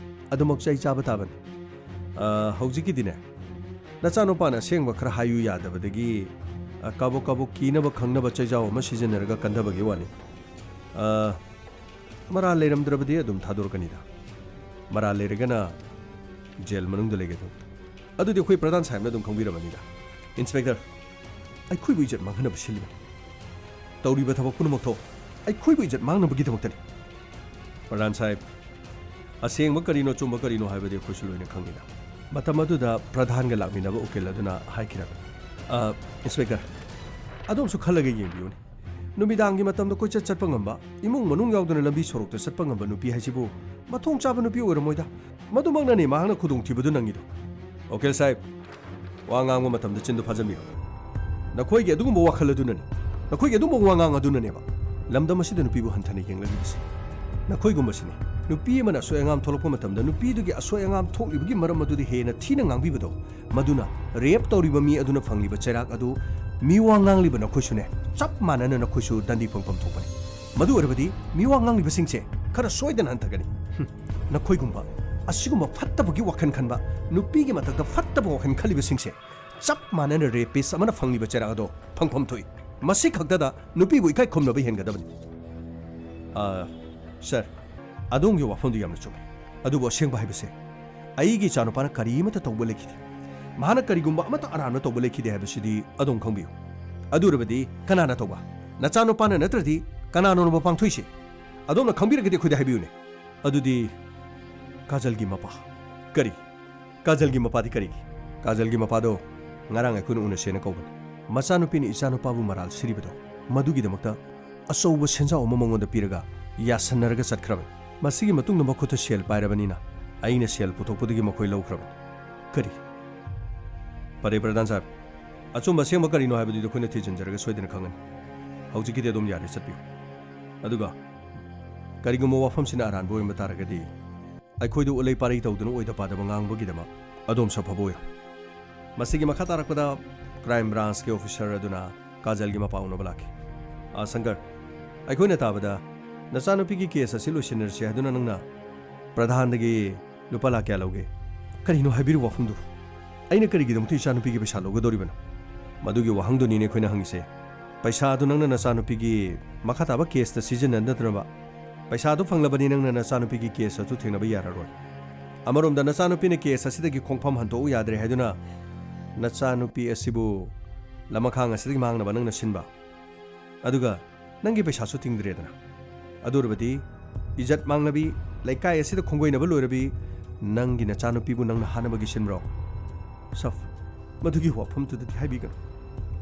ꯑꯗꯨꯃꯛ ꯆꯩ ꯆꯥꯕ ꯇꯥꯕꯅꯤ꯫ ꯑ, ꯍꯧꯖꯤꯛꯀꯤꯗꯤꯅꯦ, ꯅꯆꯥꯅꯨꯄꯥꯅ ꯑꯁꯦꯡꯕ ꯈꯔ ꯍꯥꯏꯌꯨ ꯌꯥꯗꯕꯗꯒꯤ, ꯑ, ꯀꯥꯕꯣꯛ ꯀꯥꯕꯣꯛ ꯀꯤꯅꯕ ꯈꯪꯅꯕ ꯆꯩꯖꯥꯎ ꯑꯃ ꯁꯤꯖꯤꯟꯅꯔꯒ ꯀꯟꯊꯕꯒꯤ ꯋꯥꯅꯤ꯫ ꯑ, ꯃꯔꯥꯜ ꯂꯩꯔꯝꯗ꯭ꯔꯕꯗꯤ ꯑꯗꯨꯝ ꯊꯥꯗꯣꯔꯛꯀꯅꯤꯗ꯫ ꯃꯔꯥꯜ ꯂꯩꯔꯒꯅ ꯖꯦꯜ ꯃꯅꯨꯡꯗ ꯂꯩꯒꯗꯧꯅꯤ꯫ ꯑꯗꯨꯗꯤ ꯑꯩꯈꯣꯏ ꯄ꯭ꯔꯙꯥꯟ ꯁꯥꯍꯦꯕꯅ ꯑꯗꯨꯝ ꯈꯪꯕꯤꯔꯝꯃꯅꯤꯗ꯫ ꯏꯟꯁꯄꯦꯛꯇꯔ, ꯑꯩꯈꯣꯏꯕꯨ ꯏꯖꯠ ꯃꯥꯡꯍꯟꯅꯕ ꯁꯤꯜꯂꯤꯕꯅꯤ꯫ ꯇꯧꯔꯤꯕ ꯊꯕꯛ ꯄꯨꯝꯅꯃꯛꯇꯣ ꯑꯩꯈꯣꯏꯕꯨ ꯏꯖꯠ ꯃꯥꯡꯅꯕꯒꯤꯗꯃꯛꯇꯅꯤ꯫" "ꯄ꯭ꯔꯙꯥꯟ ꯁꯥꯍꯦꯕ, ꯑꯁꯦꯡꯕ ꯀꯔꯤꯅꯣ, ꯑꯆꯨꯝꯕ ꯀꯔꯤꯅꯣ ꯍꯥꯏꯕꯗꯤ ꯑꯩꯈꯣꯏꯁꯨ ꯂꯣꯏꯅ ꯈꯪꯉꯤꯗ꯫" ꯃꯇꯝ ꯑꯗꯨꯗ ꯄ꯭ꯔꯙꯥꯟꯒ ꯂꯥꯛꯃꯤꯟꯅꯕ ꯎꯀꯤꯜ ꯑꯗꯨꯅ ꯍꯥꯏꯈꯤꯔꯝꯃꯤ, "ꯑ, ꯏꯟꯁꯄꯦꯛꯇꯔ, ꯑꯗꯣꯝꯁꯨ ꯈꯜꯂꯒ ꯌꯦꯡꯕꯤꯌꯨꯅꯦ꯫ ꯅꯨꯃꯤꯗꯥꯡꯒꯤ ꯃꯇꯝꯗ ꯀꯣꯏꯆꯠ ꯆꯠꯄ ꯉꯝꯕ, ꯏꯃꯨꯡ ꯃꯅꯨꯡ ꯌꯥꯎꯗꯅ ꯂꯝꯕꯤ ꯁꯣꯔꯣꯛꯇ ꯆꯠꯄ ꯉꯝꯕ ꯅꯨꯄꯤ ꯍꯥꯏꯁꯤꯕꯨ ꯃꯊꯣꯡ ꯆꯥꯕ ꯅꯨꯄꯤ ꯑꯣꯏꯔꯝꯃꯣꯏꯗ꯫ ꯃꯗꯨꯃꯛꯅꯅꯤ ꯃꯍꯥꯛꯅ ꯈꯨꯗꯣꯡꯊꯤꯕꯗꯨ ꯅꯪꯉꯤꯗꯣ꯫" "ꯎꯀꯤꯜ ꯁꯥꯍꯦꯕ, ꯋꯥ ꯉꯥꯡꯕ ꯃꯇꯝꯗ ꯆꯤꯟꯗꯨ ꯐꯥꯖꯟꯕꯤꯌꯨ꯫ ꯅꯈꯣꯏꯒꯤ ꯑꯗꯨꯒꯨꯝꯕ ꯋꯥꯈꯜ ꯑꯗꯨꯅꯅꯤ, ꯅꯈꯣꯏꯒꯤ ꯑꯗꯨꯒꯨꯝꯕ ꯋꯥꯉꯥꯡ ꯑꯗꯨꯅꯅꯦꯕ ꯂꯝꯗꯝ ꯑꯁꯤꯗ ꯅꯨꯄꯤꯕꯨ ꯍꯟꯊꯅ ꯌꯦꯡꯂꯛꯂꯤꯕꯁꯤ꯫ ꯅꯈꯣꯏꯒꯨꯝꯕꯁꯤꯅꯤ꯫ ꯅꯨꯄꯤ ꯑꯃꯅ ꯑꯁꯣꯏ ꯑꯉꯥꯝ ꯊꯣꯛꯂꯛꯄ ꯃꯇꯝꯗ ꯅꯨꯄꯤꯗꯨꯒꯤ ꯑꯁꯣꯏ ꯑꯉꯥꯝ ꯊꯣꯛꯂꯤꯕꯒꯤ ꯃꯔꯝ ꯑꯗꯨꯗꯤ ꯍꯦꯟꯅ ꯊꯤꯅ ꯉꯥꯡꯕꯤꯕꯗꯣ, ꯃꯗꯨꯅ ꯔꯦꯞ ꯇꯧꯔꯤꯕ ꯃꯤ ꯑꯗꯨꯅ ꯐꯪꯂꯤꯕ ꯆꯩꯔꯥꯛ ꯑꯗꯨ ꯃꯤꯋꯥ ꯉꯥꯡꯂꯤꯕ ꯅꯈꯣꯏꯁꯨꯅꯦ, ꯆꯞ ꯃꯥꯟꯅꯅ ꯅꯈꯣꯏꯁꯨ ꯗꯟꯗꯤ ꯐꯪꯐꯝ ꯊꯣꯛꯄꯅꯤ꯫ ꯃꯗꯨ ꯑꯣꯏꯔꯕꯗꯤ ꯃꯤꯋꯥ ꯉꯥꯡꯂꯤꯕꯁꯤꯡꯁꯦ ꯈꯔ ꯁꯣꯏꯗꯅ ꯍꯟꯊꯒꯅꯤ꯫" ꯍꯨꯝ, ꯅꯈꯣꯏꯒꯨꯝꯕ ꯑꯁꯤꯒꯨꯝꯕ ꯐꯠꯇꯕꯒꯤ ꯋꯥꯈꯜ ꯈꯟꯕ, ꯅꯨꯄꯤꯒꯤ ꯃꯊꯛꯇ ꯐꯠꯇꯕ ꯋꯥꯈꯜ ꯈꯜꯂꯤꯕꯁꯤꯡꯁꯦ ꯆꯞ ꯃꯥꯟꯅꯅ ꯔꯦꯄꯤꯁ ꯑꯃꯅ ꯐꯪꯂꯤꯕ ꯆꯩꯔꯥꯛ ꯑꯗꯣ ꯐꯪꯐꯝ ꯊꯣꯛꯏ꯫ ꯃꯁꯤ ꯈꯛꯇꯗ ꯅꯨꯄꯤꯕꯨ ꯏꯀꯥꯏ ꯈꯨꯝꯅꯕ ꯍꯦꯟꯒꯗꯕꯅꯤ꯫ ꯑ, ꯁꯔ, ꯑꯗꯣꯝꯒꯤ ꯋꯥꯐꯝꯗꯨ ꯌꯥꯝꯅ ꯆꯨꯝꯃꯤ꯫ ꯑꯗꯨꯕꯨ ꯑꯁꯦꯡꯕ ꯍꯥꯏꯕꯁꯦ, ꯑꯩꯒꯤ ꯏꯆꯥꯅꯨꯄꯥꯅ ꯀꯔꯤꯃꯠꯇ ꯇꯧꯕ ꯂꯩꯈꯤꯗꯦ꯫ ꯃꯍꯥꯛꯅ ꯀꯔꯤꯒꯨꯝꯕ ꯑꯃꯠꯇ ꯑꯔꯥꯟꯕ ꯇꯧꯕ ꯂꯩꯈꯤꯗꯦ ꯍꯥꯏꯕꯁꯤꯗꯤ ꯑꯗꯣꯝ ꯈꯪꯕꯤꯌꯨ꯫ ꯑꯗꯨ ꯑꯣꯏꯔꯕꯗꯤ ꯀꯅꯥꯅ ꯇꯧꯕ? ꯅꯆꯥꯅꯨꯄꯥꯅ ꯅꯠꯇ꯭ꯔꯗꯤ ꯀꯅꯥꯅꯣꯕ ꯄꯥꯡꯊꯣꯛꯏꯁꯦ? ꯑꯗꯣꯝꯅ ꯈꯪꯕꯤꯔꯒꯗꯤ ꯑꯩꯈꯣꯏꯗ ꯍꯥꯏꯕꯤꯌꯨꯅꯦ꯫ ꯑꯗꯨꯗꯤ ꯀꯥꯖꯜꯒꯤ ꯃꯄꯥ꯫ ꯀꯔꯤ? ꯀꯥꯖꯜꯒꯤ ꯃꯄꯥꯗꯤ ꯀꯔꯤꯒꯤ? ꯀꯥꯖꯜꯒꯤ ꯃꯄꯥꯗꯣ ꯉꯔꯥꯡ ꯑꯩꯈꯣꯏꯅ ꯎꯅꯁꯦꯅ ꯀꯧꯕꯅꯤ꯫ ꯃꯆꯥꯅꯨꯄꯤꯅ ꯏꯆꯥꯅꯨꯄꯥꯕꯨ ꯃꯔꯥꯜ ꯁꯤꯔꯤꯕꯗꯣ, ꯃꯗꯨꯒꯤꯗꯃꯛꯇ ꯑꯆꯧꯕ ꯁꯦꯟꯖꯥꯎ ꯑꯃ ꯃꯉꯣꯟꯗ ꯄꯤꯔꯒ ꯌꯥꯁꯟꯅꯔꯒ ꯆꯠꯈ꯭ꯔꯕꯅꯤ꯫ ꯃꯁꯤꯒꯤ ꯃꯇꯨꯡꯗ ꯃꯈꯨꯠꯇ ꯁꯦꯜ ꯄꯥꯏꯔꯕꯅꯤꯅ ꯑꯩꯅ ꯁꯦꯜ ꯄꯨꯊꯣꯛꯄꯗꯒꯤ ꯃꯈꯣꯏ ꯂꯧꯈ꯭ꯔꯕꯅꯤ꯫ ꯀꯔꯤ? ꯐꯔꯦ, ꯄ꯭ꯔꯙꯥꯟ ꯁꯥꯍꯦꯕ, ꯑꯆꯨꯝꯕ ꯑꯁꯦꯡꯕ ꯀꯔꯤꯅꯣ ꯍꯥꯏꯕꯗꯨꯗꯤ ꯑꯩꯈꯣꯏꯅ ꯊꯤꯖꯤꯟꯖꯔꯒ ꯁꯣꯏꯗꯅ ꯈꯪꯒꯅꯤ꯫ ꯍꯧꯖꯤꯛꯀꯤꯗꯤ ꯑꯗꯨꯝ ꯌꯥꯔꯦ, ꯆꯠꯄꯤꯌꯨ꯫ ꯑꯗꯨꯒ ꯀꯔꯤꯒꯨꯝꯕ ꯋꯥꯐꯝꯁꯤꯅ ꯑꯔꯥꯟꯕ ꯑꯣꯏꯔꯝꯕ ꯇꯥꯔꯒꯗꯤ, ꯑꯩꯈꯣꯏꯗ ꯎꯠꯂꯩ ꯄꯥꯔꯩ ꯇꯧꯗꯨꯅ ꯑꯣꯏꯗ ꯄꯥꯗꯕ ꯉꯥꯡꯕꯒꯤꯗꯃꯛ ꯑꯗꯣꯝ ꯁꯥꯐꯕ ꯑꯣꯏꯔꯣ꯫ ꯃꯁꯤꯒꯤ ꯃꯈꯥ ꯇꯥꯔꯛꯄꯗ crime branchꯀꯤ officer ꯑꯗꯨꯅ ꯀꯥꯖꯜꯒꯤ ꯃꯄꯥ ꯎꯅꯕ ꯂꯥꯛꯈꯤ꯫ "ꯑꯥ, ꯁꯪꯀꯔ, ꯑꯩꯈꯣꯏꯅ ꯇꯥꯕꯗ ꯅꯆꯥꯅꯨꯄꯤꯒꯤ case ꯑꯁꯤ ꯂꯣꯏꯁꯤꯟꯅꯔꯁꯤ ꯍꯥꯏꯗꯨꯅ ꯅꯪꯅ ꯄ꯭ꯔꯙꯥꯟꯗꯒꯤ ꯂꯨꯄꯥ ꯂꯥꯈ ꯀꯌꯥ ꯂꯧꯒꯦ?" "ꯀꯔꯤꯅꯣ ꯍꯥꯏꯕꯤꯔꯤꯕ ꯋꯥꯐꯝꯗꯨꯕꯨ? ꯑꯩꯅ ꯀꯔꯤꯒꯤꯗꯃꯛꯇ ꯏꯆꯥꯅꯨꯄꯤꯒꯤ ꯄꯩꯁꯥ ꯂꯧꯒꯗꯧꯔꯤꯕꯅꯣ?" "ꯃꯗꯨꯒꯤ ꯋꯥꯍꯪꯗꯨꯅꯤꯅꯦ ꯑꯩꯈꯣꯏꯅ ꯍꯪꯉꯤꯁꯦ꯫ ꯄꯩꯁꯥ ꯑꯗꯨ ꯅꯪꯅ ꯅꯆꯥꯅꯨꯄꯤꯒꯤ ꯃꯈꯥ ꯇꯥꯕ caseꯇ ꯁꯤꯖꯤꯟꯅꯅꯗꯅꯕ, ꯄꯩꯁꯥ ꯑꯗꯨ ꯐꯪꯂꯕꯅꯤ ꯅꯪꯅ ꯅꯆꯥꯅꯨꯄꯤꯒꯤ case ꯑꯗꯨ ꯊꯦꯡꯅꯕ ꯌꯥꯔꯔꯣꯏ꯫ ꯑꯃꯔꯣꯝꯗ ꯅꯆꯥꯅꯨꯄꯤꯅ case ꯑꯁꯤꯗꯒꯤ ꯈꯣꯡꯐꯝ ꯍꯟꯗꯣꯛꯎ ꯌꯥꯗ꯭ꯔꯦ ꯍꯥꯏꯗꯨꯅ ꯅꯆꯥꯅꯨꯄꯤ ꯑꯁꯤꯕꯨ ꯂꯃꯈꯥꯡ ꯑꯁꯤꯗꯒꯤ ꯃꯥꯡꯅꯕ ꯅꯪꯅ ꯁꯤꯟꯕ, ꯑꯗꯨꯒ ꯅꯪꯒꯤ ꯄꯩꯁꯥꯁꯨ ꯇꯤꯡꯗ꯭ꯔꯦꯗꯅ꯫ ꯑꯗꯨ ꯑꯣꯏꯔꯕꯗꯤ ꯏꯖꯠ ꯃꯥꯡꯂꯕꯤ, ꯂꯩꯀꯥꯏ ꯑꯁꯤꯗ ꯈꯣꯡꯒꯣꯏꯅꯕ ꯂꯣꯏꯔꯕꯤ ꯅꯪꯒꯤ ꯅꯆꯥꯅꯨꯄꯤꯕꯨ ꯅꯪꯅ ꯍꯥꯠꯅꯕꯒꯤ ꯁꯤꯟꯕ꯭ꯔꯣ?" "ꯁꯥꯐ, ꯃꯗꯨꯒꯤ ꯋꯥꯐꯝꯗꯨꯗꯗꯤ ꯍꯥꯏꯕꯤꯒꯅꯨ꯫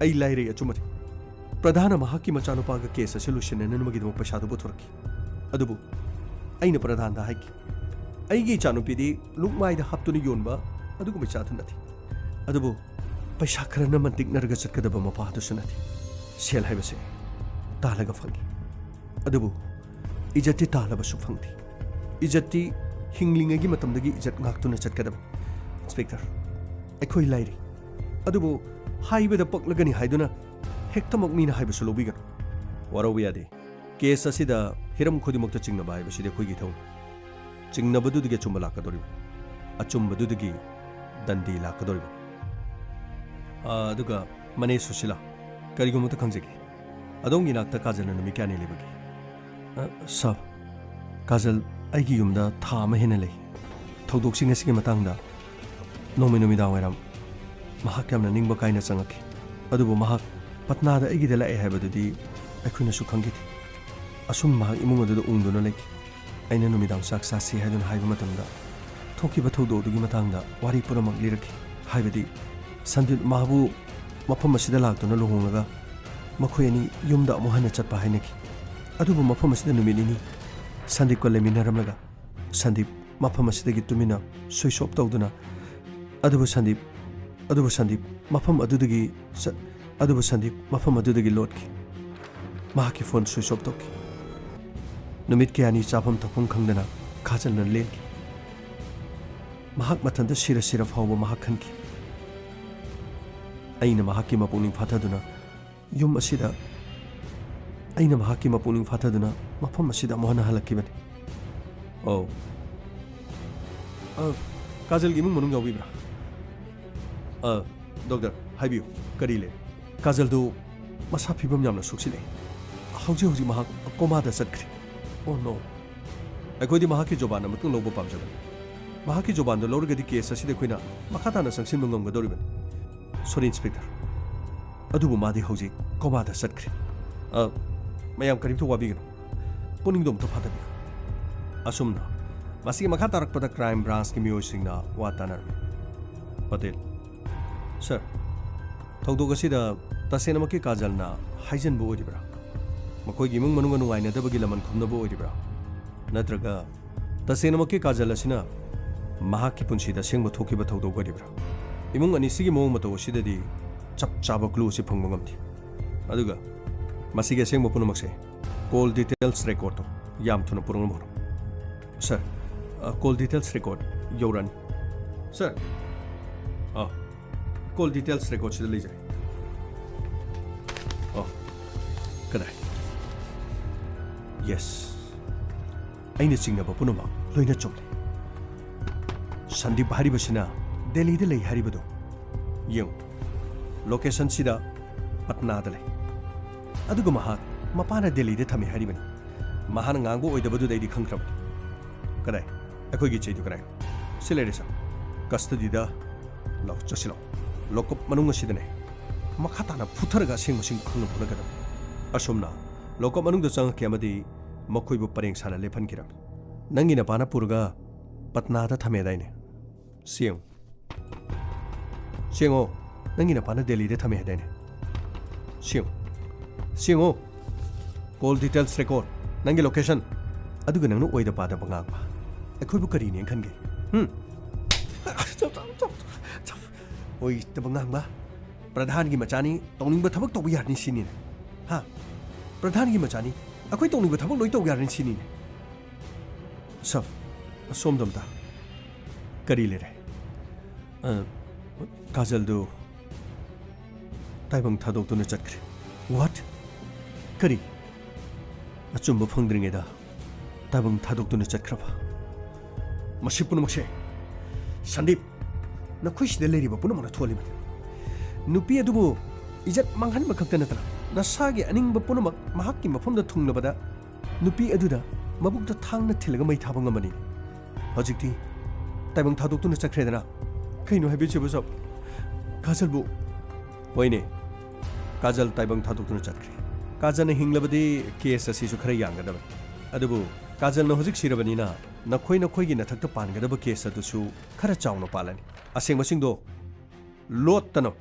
ꯑꯩ ꯂꯥꯏꯔꯩ ꯑꯆꯨꯝꯕꯅꯤ꯫ ꯄ꯭ꯔꯙꯥꯟꯅ ꯃꯍꯥꯛꯀꯤ ꯃꯆꯥꯅꯨꯄꯥꯒ case ꯑꯁꯤ ꯂꯣꯏꯁꯤꯟꯅꯅꯕꯒꯤꯗꯃꯛ ꯄꯩꯁꯥꯗꯨ ꯄꯨꯊꯣꯔꯛꯈꯤ꯫ ꯑꯗꯨꯕꯨ ꯑꯩꯅ ꯄ꯭ꯔꯙꯥꯟꯗ ꯍꯥꯏꯈꯤ, 'ꯑꯩꯒꯤ ꯏꯆꯥꯅꯨꯄꯤꯗꯤ ꯂꯨꯛꯃꯥꯏꯗ ꯍꯥꯞꯇꯨꯅ ꯌꯣꯟꯕ ꯑꯗꯨꯒꯨꯝꯕ ꯏꯆꯥꯗꯨ ꯅꯠꯇꯦ꯫ ꯑꯗꯨꯕꯨ ꯄꯩꯁꯥ ꯈꯔꯅ ꯃꯟꯇꯤꯛꯅꯔꯒ ꯆꯠꯀꯗꯕ ꯃꯄꯥ ꯑꯗꯨꯁꯨ ꯅꯠꯇꯦ꯫ ꯁꯦꯜ ꯍꯥꯏꯕꯁꯦ ꯇꯥꯜꯂꯒ ꯐꯪꯏ꯫ ꯑꯗꯨꯕꯨ ꯏꯖꯠꯇꯤ ꯇꯥꯜꯂꯕꯁꯨ ꯐꯪꯗꯦ꯫ ꯏꯖꯠꯇꯤ ꯍꯤꯡꯂꯤꯉꯩꯒꯤ ꯃꯇꯝꯗꯒꯤ ꯏꯖꯠ ꯉꯥꯛꯇꯨꯅ ꯆꯠꯀꯗꯕꯅꯤ꯫ ꯏꯟꯁꯄꯦꯛꯇꯔ, ꯑꯩꯈꯣꯏ ꯂꯥꯏꯔꯩ꯫ ꯑꯗꯨꯕꯨ ꯍꯥꯏꯕꯗ ꯄꯛꯂꯒꯅꯤ ꯍꯥꯏꯗꯨꯅ ꯍꯦꯛꯇꯃꯛ ꯃꯤꯅ ꯍꯥꯏꯕꯁꯨ ꯂꯧꯕꯤꯒꯅꯨ꯫ ꯋꯥꯔꯧꯕ ꯌꯥꯗꯦ꯫ Case ꯑꯁꯤꯗ ꯍꯤꯔꯝ ꯈꯨꯗꯤꯡꯃꯛꯇ ꯆꯤꯡꯅꯕ ꯍꯥꯏꯕꯁꯤꯗꯤ ꯑꯩꯈꯣꯏꯒꯤ ꯏꯊꯧꯅꯤ꯫ ꯆꯤꯡꯅꯕꯗꯨꯗꯒꯤ ꯑꯆꯨꯝꯕ ꯂꯥꯛꯀꯗꯧꯔꯤꯕ, ꯑꯆꯨꯝꯕꯗꯨꯗꯒꯤ ꯗꯟꯗꯤ ꯂꯥꯛꯀꯗꯧꯔꯤꯕ꯫ ꯑꯥ, ꯑꯗꯨꯒ ꯃꯅꯦ ꯁꯨꯁꯤꯂꯥ, ꯀꯔꯤꯒꯨꯝꯕ ꯑꯝꯇ ꯈꯪꯖꯒꯦ꯫ ꯑꯗꯣꯝꯒꯤ ꯅꯥꯛꯇ ꯀꯥꯖꯜꯅ ꯅꯨꯃꯤꯠ ꯀꯌꯥꯅꯤ ꯂꯩꯕꯒꯦ?" "ꯑ, ꯁꯥꯔ, ꯀꯥꯖꯜ ꯑꯩꯒꯤ ꯌꯨꯝꯗ ꯊꯥ ꯑꯃ ꯍꯦꯟꯅ ꯂꯩ꯫ ꯊꯧꯗꯣꯛꯁꯤꯡ ꯑꯁꯤꯒꯤ ꯃꯇꯥꯡꯗ ꯅꯣꯡꯃ ꯅꯨꯃꯤꯗꯥꯡ ꯋꯥꯏꯔꯝ ꯃꯍꯥꯛ ꯌꯥꯝꯅ ꯅꯤꯡꯕ ꯀꯥꯏꯅ ꯆꯪꯉꯛꯈꯤ꯫ ꯑꯗꯨꯕꯨ ꯃꯍꯥꯛ ꯄꯠꯅꯥꯗ ꯑꯩꯒꯤꯗ ꯂꯥꯛꯑꯦ ꯍꯥꯏꯕꯗꯨꯗꯤ ꯑꯩꯈꯣꯏꯅꯁꯨ ꯈꯪꯈꯤꯗꯦ꯫ ꯑꯁꯨꯝ ꯃꯍꯥꯛ ꯏꯃꯨꯡ ꯑꯗꯨꯗ ꯎꯪꯗꯨꯅ ꯂꯩꯈꯤ꯫ ꯑꯩꯅ ꯅꯨꯃꯤꯗꯥꯡ ꯆꯥꯛ ꯆꯥꯁꯤ ꯍꯥꯏꯗꯨꯅ ꯍꯥꯏꯕ ꯃꯇꯝꯗ ꯊꯣꯛꯈꯤꯕ ꯊꯧꯗꯣꯛ ꯑꯗꯨꯒꯤ ꯃꯇꯥꯡꯗ ꯋꯥꯔꯤ ꯄꯨꯝꯅꯃꯛ ꯂꯤꯔꯛꯈꯤ꯫ ꯍꯥꯏꯕꯗꯤ ꯁꯟꯗꯤꯞ ꯃꯍꯥꯛꯄꯨ ꯃꯐꯝ ꯑꯁꯤꯗ ꯂꯥꯛꯇꯨꯅ ꯂꯨꯍꯣꯡꯂꯒ ꯃꯈꯣꯏ ꯑꯅꯤ ꯌꯨꯝꯗ ꯑꯃꯨꯛ ꯍꯟꯅ ꯆꯠꯄ ꯍꯥꯏꯅꯈꯤ꯫ ꯑꯗꯨꯕꯨ ꯃꯐꯝ ꯑꯁꯤꯗ ꯅꯨꯃꯤꯠ ꯅꯤꯅꯤ ꯁꯟꯗꯤꯞꯀ ꯂꯩꯃꯤꯟꯅꯔꯝꯂꯒ ꯁꯟꯗꯤꯞ ꯃꯐꯝ ꯑꯁꯤꯗꯒꯤ ꯇꯨꯃꯤꯟꯅ switch off ꯇꯧꯗꯨꯅ, ꯑꯗꯨꯕꯨ ꯁꯟꯗꯤꯞ ꯑꯗꯨꯕꯨ ꯁꯟꯗꯤꯞ ꯃꯐꯝ ꯑꯗꯨꯗꯒꯤ ꯆꯠ-, ꯑꯗꯨꯕꯨ ꯁꯟꯗꯤꯞ ꯃꯐꯝ ꯑꯗꯨꯗꯒꯤ ꯂꯣꯠꯈꯤ꯫ ꯃꯍꯥꯛꯀꯤ ꯐꯣꯟ ꯁ꯭ꯋꯤꯆ ꯑꯣꯐ ꯇꯧꯈꯤ꯫ ꯅꯨꯃꯤꯠ ꯀꯌꯥꯅꯤ ꯆꯥꯐꯝ ꯊꯛꯐꯝ ꯈꯪꯗꯅ ꯀꯥꯖꯜꯅ ꯂꯦꯟꯈꯤ꯫ ꯃꯍꯥꯛ ꯃꯊꯟꯇ ꯁꯤꯔ ꯁꯤꯔ ꯐꯥꯎꯕ ꯃꯍꯥꯛ ꯈꯟꯈꯤ꯫ ꯑꯩꯅ ꯃꯍꯥꯛꯀꯤ ꯃꯄꯨꯛꯅꯤꯡ ꯐꯥꯊꯗꯨꯅ ꯌꯨꯝ ꯑꯁꯤꯗ, ꯑꯩꯅ ꯃꯍꯥꯛꯀꯤ ꯃꯄꯨꯛꯅꯤꯡ ꯐꯥꯊꯗꯨꯅ ꯃꯐꯝ ꯑꯁꯤꯗ ꯑꯃꯨꯛ ꯍꯟꯅ ꯍꯜꯂꯛꯈꯤꯕꯅꯤ꯫ ꯑꯧ꯫ ꯑ, ꯀꯥꯖꯜꯒꯤ ꯏꯃꯨꯡ ꯃꯅꯨꯡ ꯌꯥꯎꯕꯤꯕ꯭ꯔꯥ? ꯑ, ꯗꯣꯛꯇꯔ, ꯍꯥꯏꯕꯤꯌꯨ, ꯀꯔꯤ ꯂꯩ? ꯀꯥꯖꯜꯗꯨ ꯃꯁꯥ ꯐꯤꯕꯝ ꯌꯥꯝꯅ ꯁꯣꯛꯆꯤꯜꯂꯦ꯫ ꯍꯧꯖꯤꯛ ꯍꯧꯖꯤꯛ ꯃꯍꯥꯛ ꯀꯣꯃꯥꯗ ꯆꯠꯈ꯭ꯔꯦ꯫ ꯑꯣ ꯅꯣ꯫ ꯑꯩꯈꯣꯏꯗꯤ ꯃꯍꯥꯛꯀꯤ ꯖꯣꯕꯥꯟ ꯑꯃꯇꯪ ꯂꯧꯕ ꯄꯥꯝꯖꯕꯅꯤ꯫ ꯃꯍꯥꯛꯀꯤ ꯖꯣꯕꯥꯟꯗꯨ ꯂꯧꯔꯒꯗꯤ ꯀꯦꯁ ꯑꯁꯤꯗ ꯑꯩꯈꯣꯏꯅ ꯃꯈꯥ ꯇꯥꯅ ꯆꯪꯁꯤꯟꯕ ꯉꯝꯒꯗꯧꯔꯤꯕꯅꯤ꯫ ꯁꯣꯔꯤ, ꯏꯟꯁꯄꯦꯛꯇꯔ꯫ ꯑꯗꯨꯕꯨ ꯃꯥꯗꯤ ꯍꯧꯖꯤꯛ ꯀꯣꯃꯥꯗ ꯆꯠꯈ꯭ꯔꯦ꯫ ꯑ, ꯃꯌꯥꯝ ꯀꯔꯤꯝꯇ ꯋꯥꯕꯤꯒꯅꯨ꯫ ꯄꯨꯛꯅꯤꯡꯗꯣ ꯑꯝꯇ ꯐꯥꯊꯕꯤꯌꯨ꯫ ꯑꯁꯨꯝꯅ ꯃꯁꯤꯒꯤ ꯃꯈꯥ ꯇꯥꯔꯛꯄꯗ ꯀ꯭ꯔꯥꯏꯝ ꯕ꯭ꯔꯥꯟꯁꯀꯤ ꯃꯤꯑꯣꯏꯁꯤꯡꯅ ꯋꯥ ꯇꯥꯅꯔꯝꯃꯤ꯫ ꯄꯇꯦꯜ, ꯁꯔ, ꯊꯧꯗꯣꯛ ꯑꯁꯤꯗ ꯇꯁꯦꯡꯅꯃꯛꯀꯤ ꯀꯥꯖꯜꯅ ꯍꯥꯏꯖꯟꯕ ꯑꯣꯏꯔꯤꯕ꯭ꯔꯥ? ꯃꯈꯣꯏꯒꯤ ꯏꯃꯨꯡ ꯃꯅꯨꯡꯒ ꯅꯨꯡꯉꯥꯏꯅꯗꯕꯒꯤ ꯂꯃꯟ ꯈꯨꯝꯅꯕ ꯑꯣꯏꯔꯤꯕ꯭ꯔꯥ? ꯅꯠꯇ꯭ꯔꯒ ꯇꯁꯦꯡꯅꯃꯛꯀꯤ ꯀꯥꯖꯜ ꯑꯁꯤꯅ ꯃꯍꯥꯛꯀꯤ ꯄꯨꯟꯁꯤꯗ ꯑꯁꯦꯡꯕ ꯊꯣꯛꯈꯤꯕ ꯊꯧꯗꯣꯛ ꯑꯣꯏꯔꯤꯕ꯭ꯔꯥ? ꯏꯃꯨꯡ ꯑꯅꯤꯁꯤꯒꯤ ꯃꯑꯣꯡ ꯃꯇꯧ ꯑꯁꯤꯗꯗꯤ ꯆꯞ ꯆꯥꯕ ꯀ꯭ꯂꯨ ꯑꯁꯤ ꯐꯪꯕ ꯉꯝꯗꯦ꯫ ꯑꯗꯨꯒ ꯃꯁꯤꯒꯤ ꯑꯁꯦꯡꯕ ꯄꯨꯝꯅꯃꯛꯁꯦ ꯀꯣꯜ ꯗꯤꯇꯦꯜꯁ ꯔꯦꯀꯣꯔꯠꯇꯣ ꯌꯥꯝ ꯊꯨꯅ ꯄꯨꯔꯛꯅꯕ ꯍꯣꯠꯅꯧ꯫ ꯁꯔ, ꯑ, ꯀꯣꯜ ꯗꯤꯇꯦꯜꯁ ꯔꯦꯀꯣꯔꯠ ꯌꯧꯔꯛꯑꯅꯤ꯫ ꯁꯔ, ꯑ, ꯀꯣꯜ ꯗꯤꯇꯦꯜꯁ ꯔꯦꯀꯣꯔꯠꯁꯤꯗ ꯂꯩꯖꯔꯦ꯫ ꯑ, ꯀꯗꯥꯏ? ꯌꯦꯁ꯫ ꯑꯩꯅ ꯆꯤꯡꯅꯕ ꯄꯨꯝꯅꯃꯛ ꯂꯣꯏꯅ ꯆꯨꯝꯂꯦ꯫ ꯁꯟꯗꯤꯞ ꯍꯥꯏꯔꯤꯕꯁꯤꯅ ꯗꯦꯜꯂꯤꯗ ꯂꯩ ꯍꯥꯏꯔꯤꯕꯗꯨ ꯌꯦꯡꯉꯨ꯫ ꯂꯣꯀꯦꯁꯟꯁꯤꯗ ꯄꯠꯅꯥꯗ ꯂꯩ꯫ ꯑꯗꯨꯒ ꯃꯍꯥꯛ ꯃꯄꯥꯅ ꯗꯦꯜꯂꯤꯗ ꯊꯝꯃꯤ ꯍꯥꯏꯔꯤꯕꯅꯤ꯫ ꯃꯍꯥꯛꯅ ꯉꯥꯡꯕ ꯑꯣꯏꯗꯕꯗꯨꯗ ꯑꯩꯗꯤ ꯈꯪꯈ꯭ꯔꯕꯅꯤ꯫ ꯀꯗꯥꯏ? ꯑꯩꯈꯣꯏꯒꯤ ꯏꯆꯦꯗꯨ ꯀꯗꯥꯏ? ꯁꯤ ꯂꯩꯔꯦ, ꯁꯥꯔ꯫ ꯀꯁꯇꯗꯤꯗ꯫ ꯂꯥꯎ, ꯆꯠꯁꯤꯜꯂꯣ꯫ ꯂꯣꯀꯞ ꯃꯅꯨꯡ ꯑꯁꯤꯗꯅꯦ꯫ ꯃꯈꯥ ꯇꯥꯅ ꯐꯨꯊꯔꯒ ꯑꯁꯦꯡꯕꯁꯤꯡ ꯈꯪꯅꯕ ꯍꯣꯠꯅꯒꯗꯕꯅꯤ꯫ ꯑꯁꯨꯝꯅ ꯂꯣꯀꯞ ꯃꯅꯨꯡꯗ ꯆꯪꯉꯛꯈꯤ ꯑꯃꯗꯤ ꯃꯈꯣꯏꯕꯨ ꯄꯔꯦꯡ ꯁꯥꯅ ꯂꯦꯞꯍꯟꯈꯤꯔꯝꯃꯤ꯫ ꯅꯪꯒꯤ ꯅꯄꯥꯅ ꯄꯨꯔꯒ ꯄꯠꯅꯥꯗ ꯊꯝꯃꯦꯗꯥꯏꯅꯦ? ꯁꯤ ꯌꯦꯡꯉꯨ꯫ ꯁꯤ ꯌꯦꯡꯉꯣ, ꯅꯪꯒꯤ ꯅꯄꯥꯅ ꯗꯦꯜꯂꯤꯗ ꯊꯝꯃꯦ ꯍꯥꯏꯗꯥꯏꯅꯦ? ꯁꯤ ꯌꯦꯡꯉꯨ꯫ ꯁꯤ ꯌꯦꯡꯉꯣ꯫ ꯀꯣꯜ ꯗꯤꯇꯦꯜꯁ ꯔꯦꯀꯣꯔꯠ, ꯅꯪꯒꯤ ꯂꯣꯀꯦꯁꯟ꯫ ꯑꯗꯨꯒ ꯅꯪꯅ ꯑꯣꯏꯗ ꯄꯥꯗꯕ ꯉꯥꯡꯕ꯫ ꯑꯩꯈꯣꯏꯕꯨ ꯀꯔꯤꯅꯦꯅ ꯈꯟꯒꯦ? ꯍꯨꯝ? ꯆꯞ, ꯆꯞ, ꯆꯞ, ꯆꯞ꯫ ꯑꯣꯏꯗꯕ ꯉꯥꯡꯕ꯫ ꯄ꯭ꯔꯙꯥꯟꯒꯤ ꯃꯆꯥꯅꯤ, ꯇꯧꯅꯤꯡꯕ ꯊꯕꯛ ꯇꯧꯕ ꯌꯥꯔꯅꯤ ꯁꯤꯅꯤꯅꯦ? ꯍꯥ? ꯄ꯭ꯔꯙꯥꯟꯒꯤ ꯃꯆꯥꯅꯤ, ꯑꯩꯈꯣꯏ ꯇꯧꯅꯤꯡꯕ ꯊꯕꯛ ꯂꯣꯏ ꯇꯧꯕ ꯌꯥꯔꯅꯤ ꯁꯤꯅꯤꯅꯦ? ꯁꯔ, ꯑꯁꯣꯝꯗ ꯑꯝꯇ꯫ ꯀꯔꯤ ꯂꯩꯔꯦ? ꯑ, ꯀꯥꯖꯜꯗꯨ ꯇꯥꯏꯕꯪ ꯊꯥꯗꯣꯛꯇꯨꯅ ꯆꯠꯈ꯭ꯔꯦ꯫ What? ꯀꯔꯤ? ꯑꯆꯨꯝꯕ ꯐꯪꯗ꯭ꯔꯤꯉꯩꯗ ꯇꯥꯏꯕꯪ ꯊꯥꯗꯣꯛꯇꯨꯅ ꯆꯠꯈ꯭ꯔꯕ? ꯃꯁꯤ ꯄꯨꯝꯅꯃꯛꯁꯦ, ꯁꯟꯗꯤꯞ, ꯅꯈꯣꯏ ꯁꯤꯗ ꯂꯩꯔꯤꯕ ꯄꯨꯝꯅꯃꯛꯅ ꯊꯣꯛꯍꯜꯂꯤꯕꯅꯤ꯫ ꯅꯨꯄꯤ ꯑꯗꯨꯕꯨ ꯏꯖꯠ ꯃꯥꯡꯍꯟꯕ ꯈꯛꯇ ꯅꯠꯇꯅ, ꯅꯁꯥꯒꯤ ꯑꯅꯤꯡꯕ ꯄꯨꯝꯅꯃꯛ ꯃꯍꯥꯛꯀꯤ ꯃꯐꯝꯗ ꯊꯨꯡꯂꯕꯗ, ꯅꯨꯄꯤ ꯑꯗꯨꯗ ꯃꯕꯨꯛꯇ ꯊꯥꯡꯅ ꯊꯤꯜꯂꯒ ꯃꯩ ꯊꯥꯕ ꯉꯝꯕꯅꯤ꯫ ꯍꯧꯖꯤꯛꯇꯤ ꯇꯥꯏꯕꯪ ꯊꯥꯗꯣꯛꯇꯨꯅ ꯆꯠꯈ꯭ꯔꯦꯗꯅ꯫ ꯀꯩꯅꯣ ꯍꯥꯏꯕꯤꯔꯤꯁꯤꯕꯨ, ꯁꯔ? ꯀꯥꯖꯜꯕꯨ? ꯍꯣꯏꯅꯦ, ꯀꯥꯖꯜ ꯇꯥꯏꯕꯪ ꯊꯥꯗꯣꯛꯇꯨꯅ ꯆꯠꯈ꯭ꯔꯦ꯫ ꯀꯥꯖꯜꯅ ꯍꯤꯡꯂꯕꯗꯤ ꯀꯦꯁ ꯑꯁꯤꯁꯨ ꯈꯔ ꯌꯥꯡꯒꯗꯕꯅꯤ꯫ ꯑꯗꯨꯕꯨ ꯀꯥꯖꯜꯅ ꯍꯧꯖꯤꯛ ꯁꯤꯔꯕꯅꯤꯅ ꯅꯈꯣꯏ ꯅꯈꯣꯏꯒꯤ ꯅꯊꯛꯇ ꯄꯥꯟꯒꯗꯕ ꯀꯦꯁ ꯑꯗꯨꯁꯨ ꯈꯔ ꯆꯥꯎꯅ ꯄꯥꯜꯂꯅꯤ꯫ ꯑꯁꯦꯡꯕꯁꯤꯡꯗꯣ ꯂꯣꯠꯇꯅ,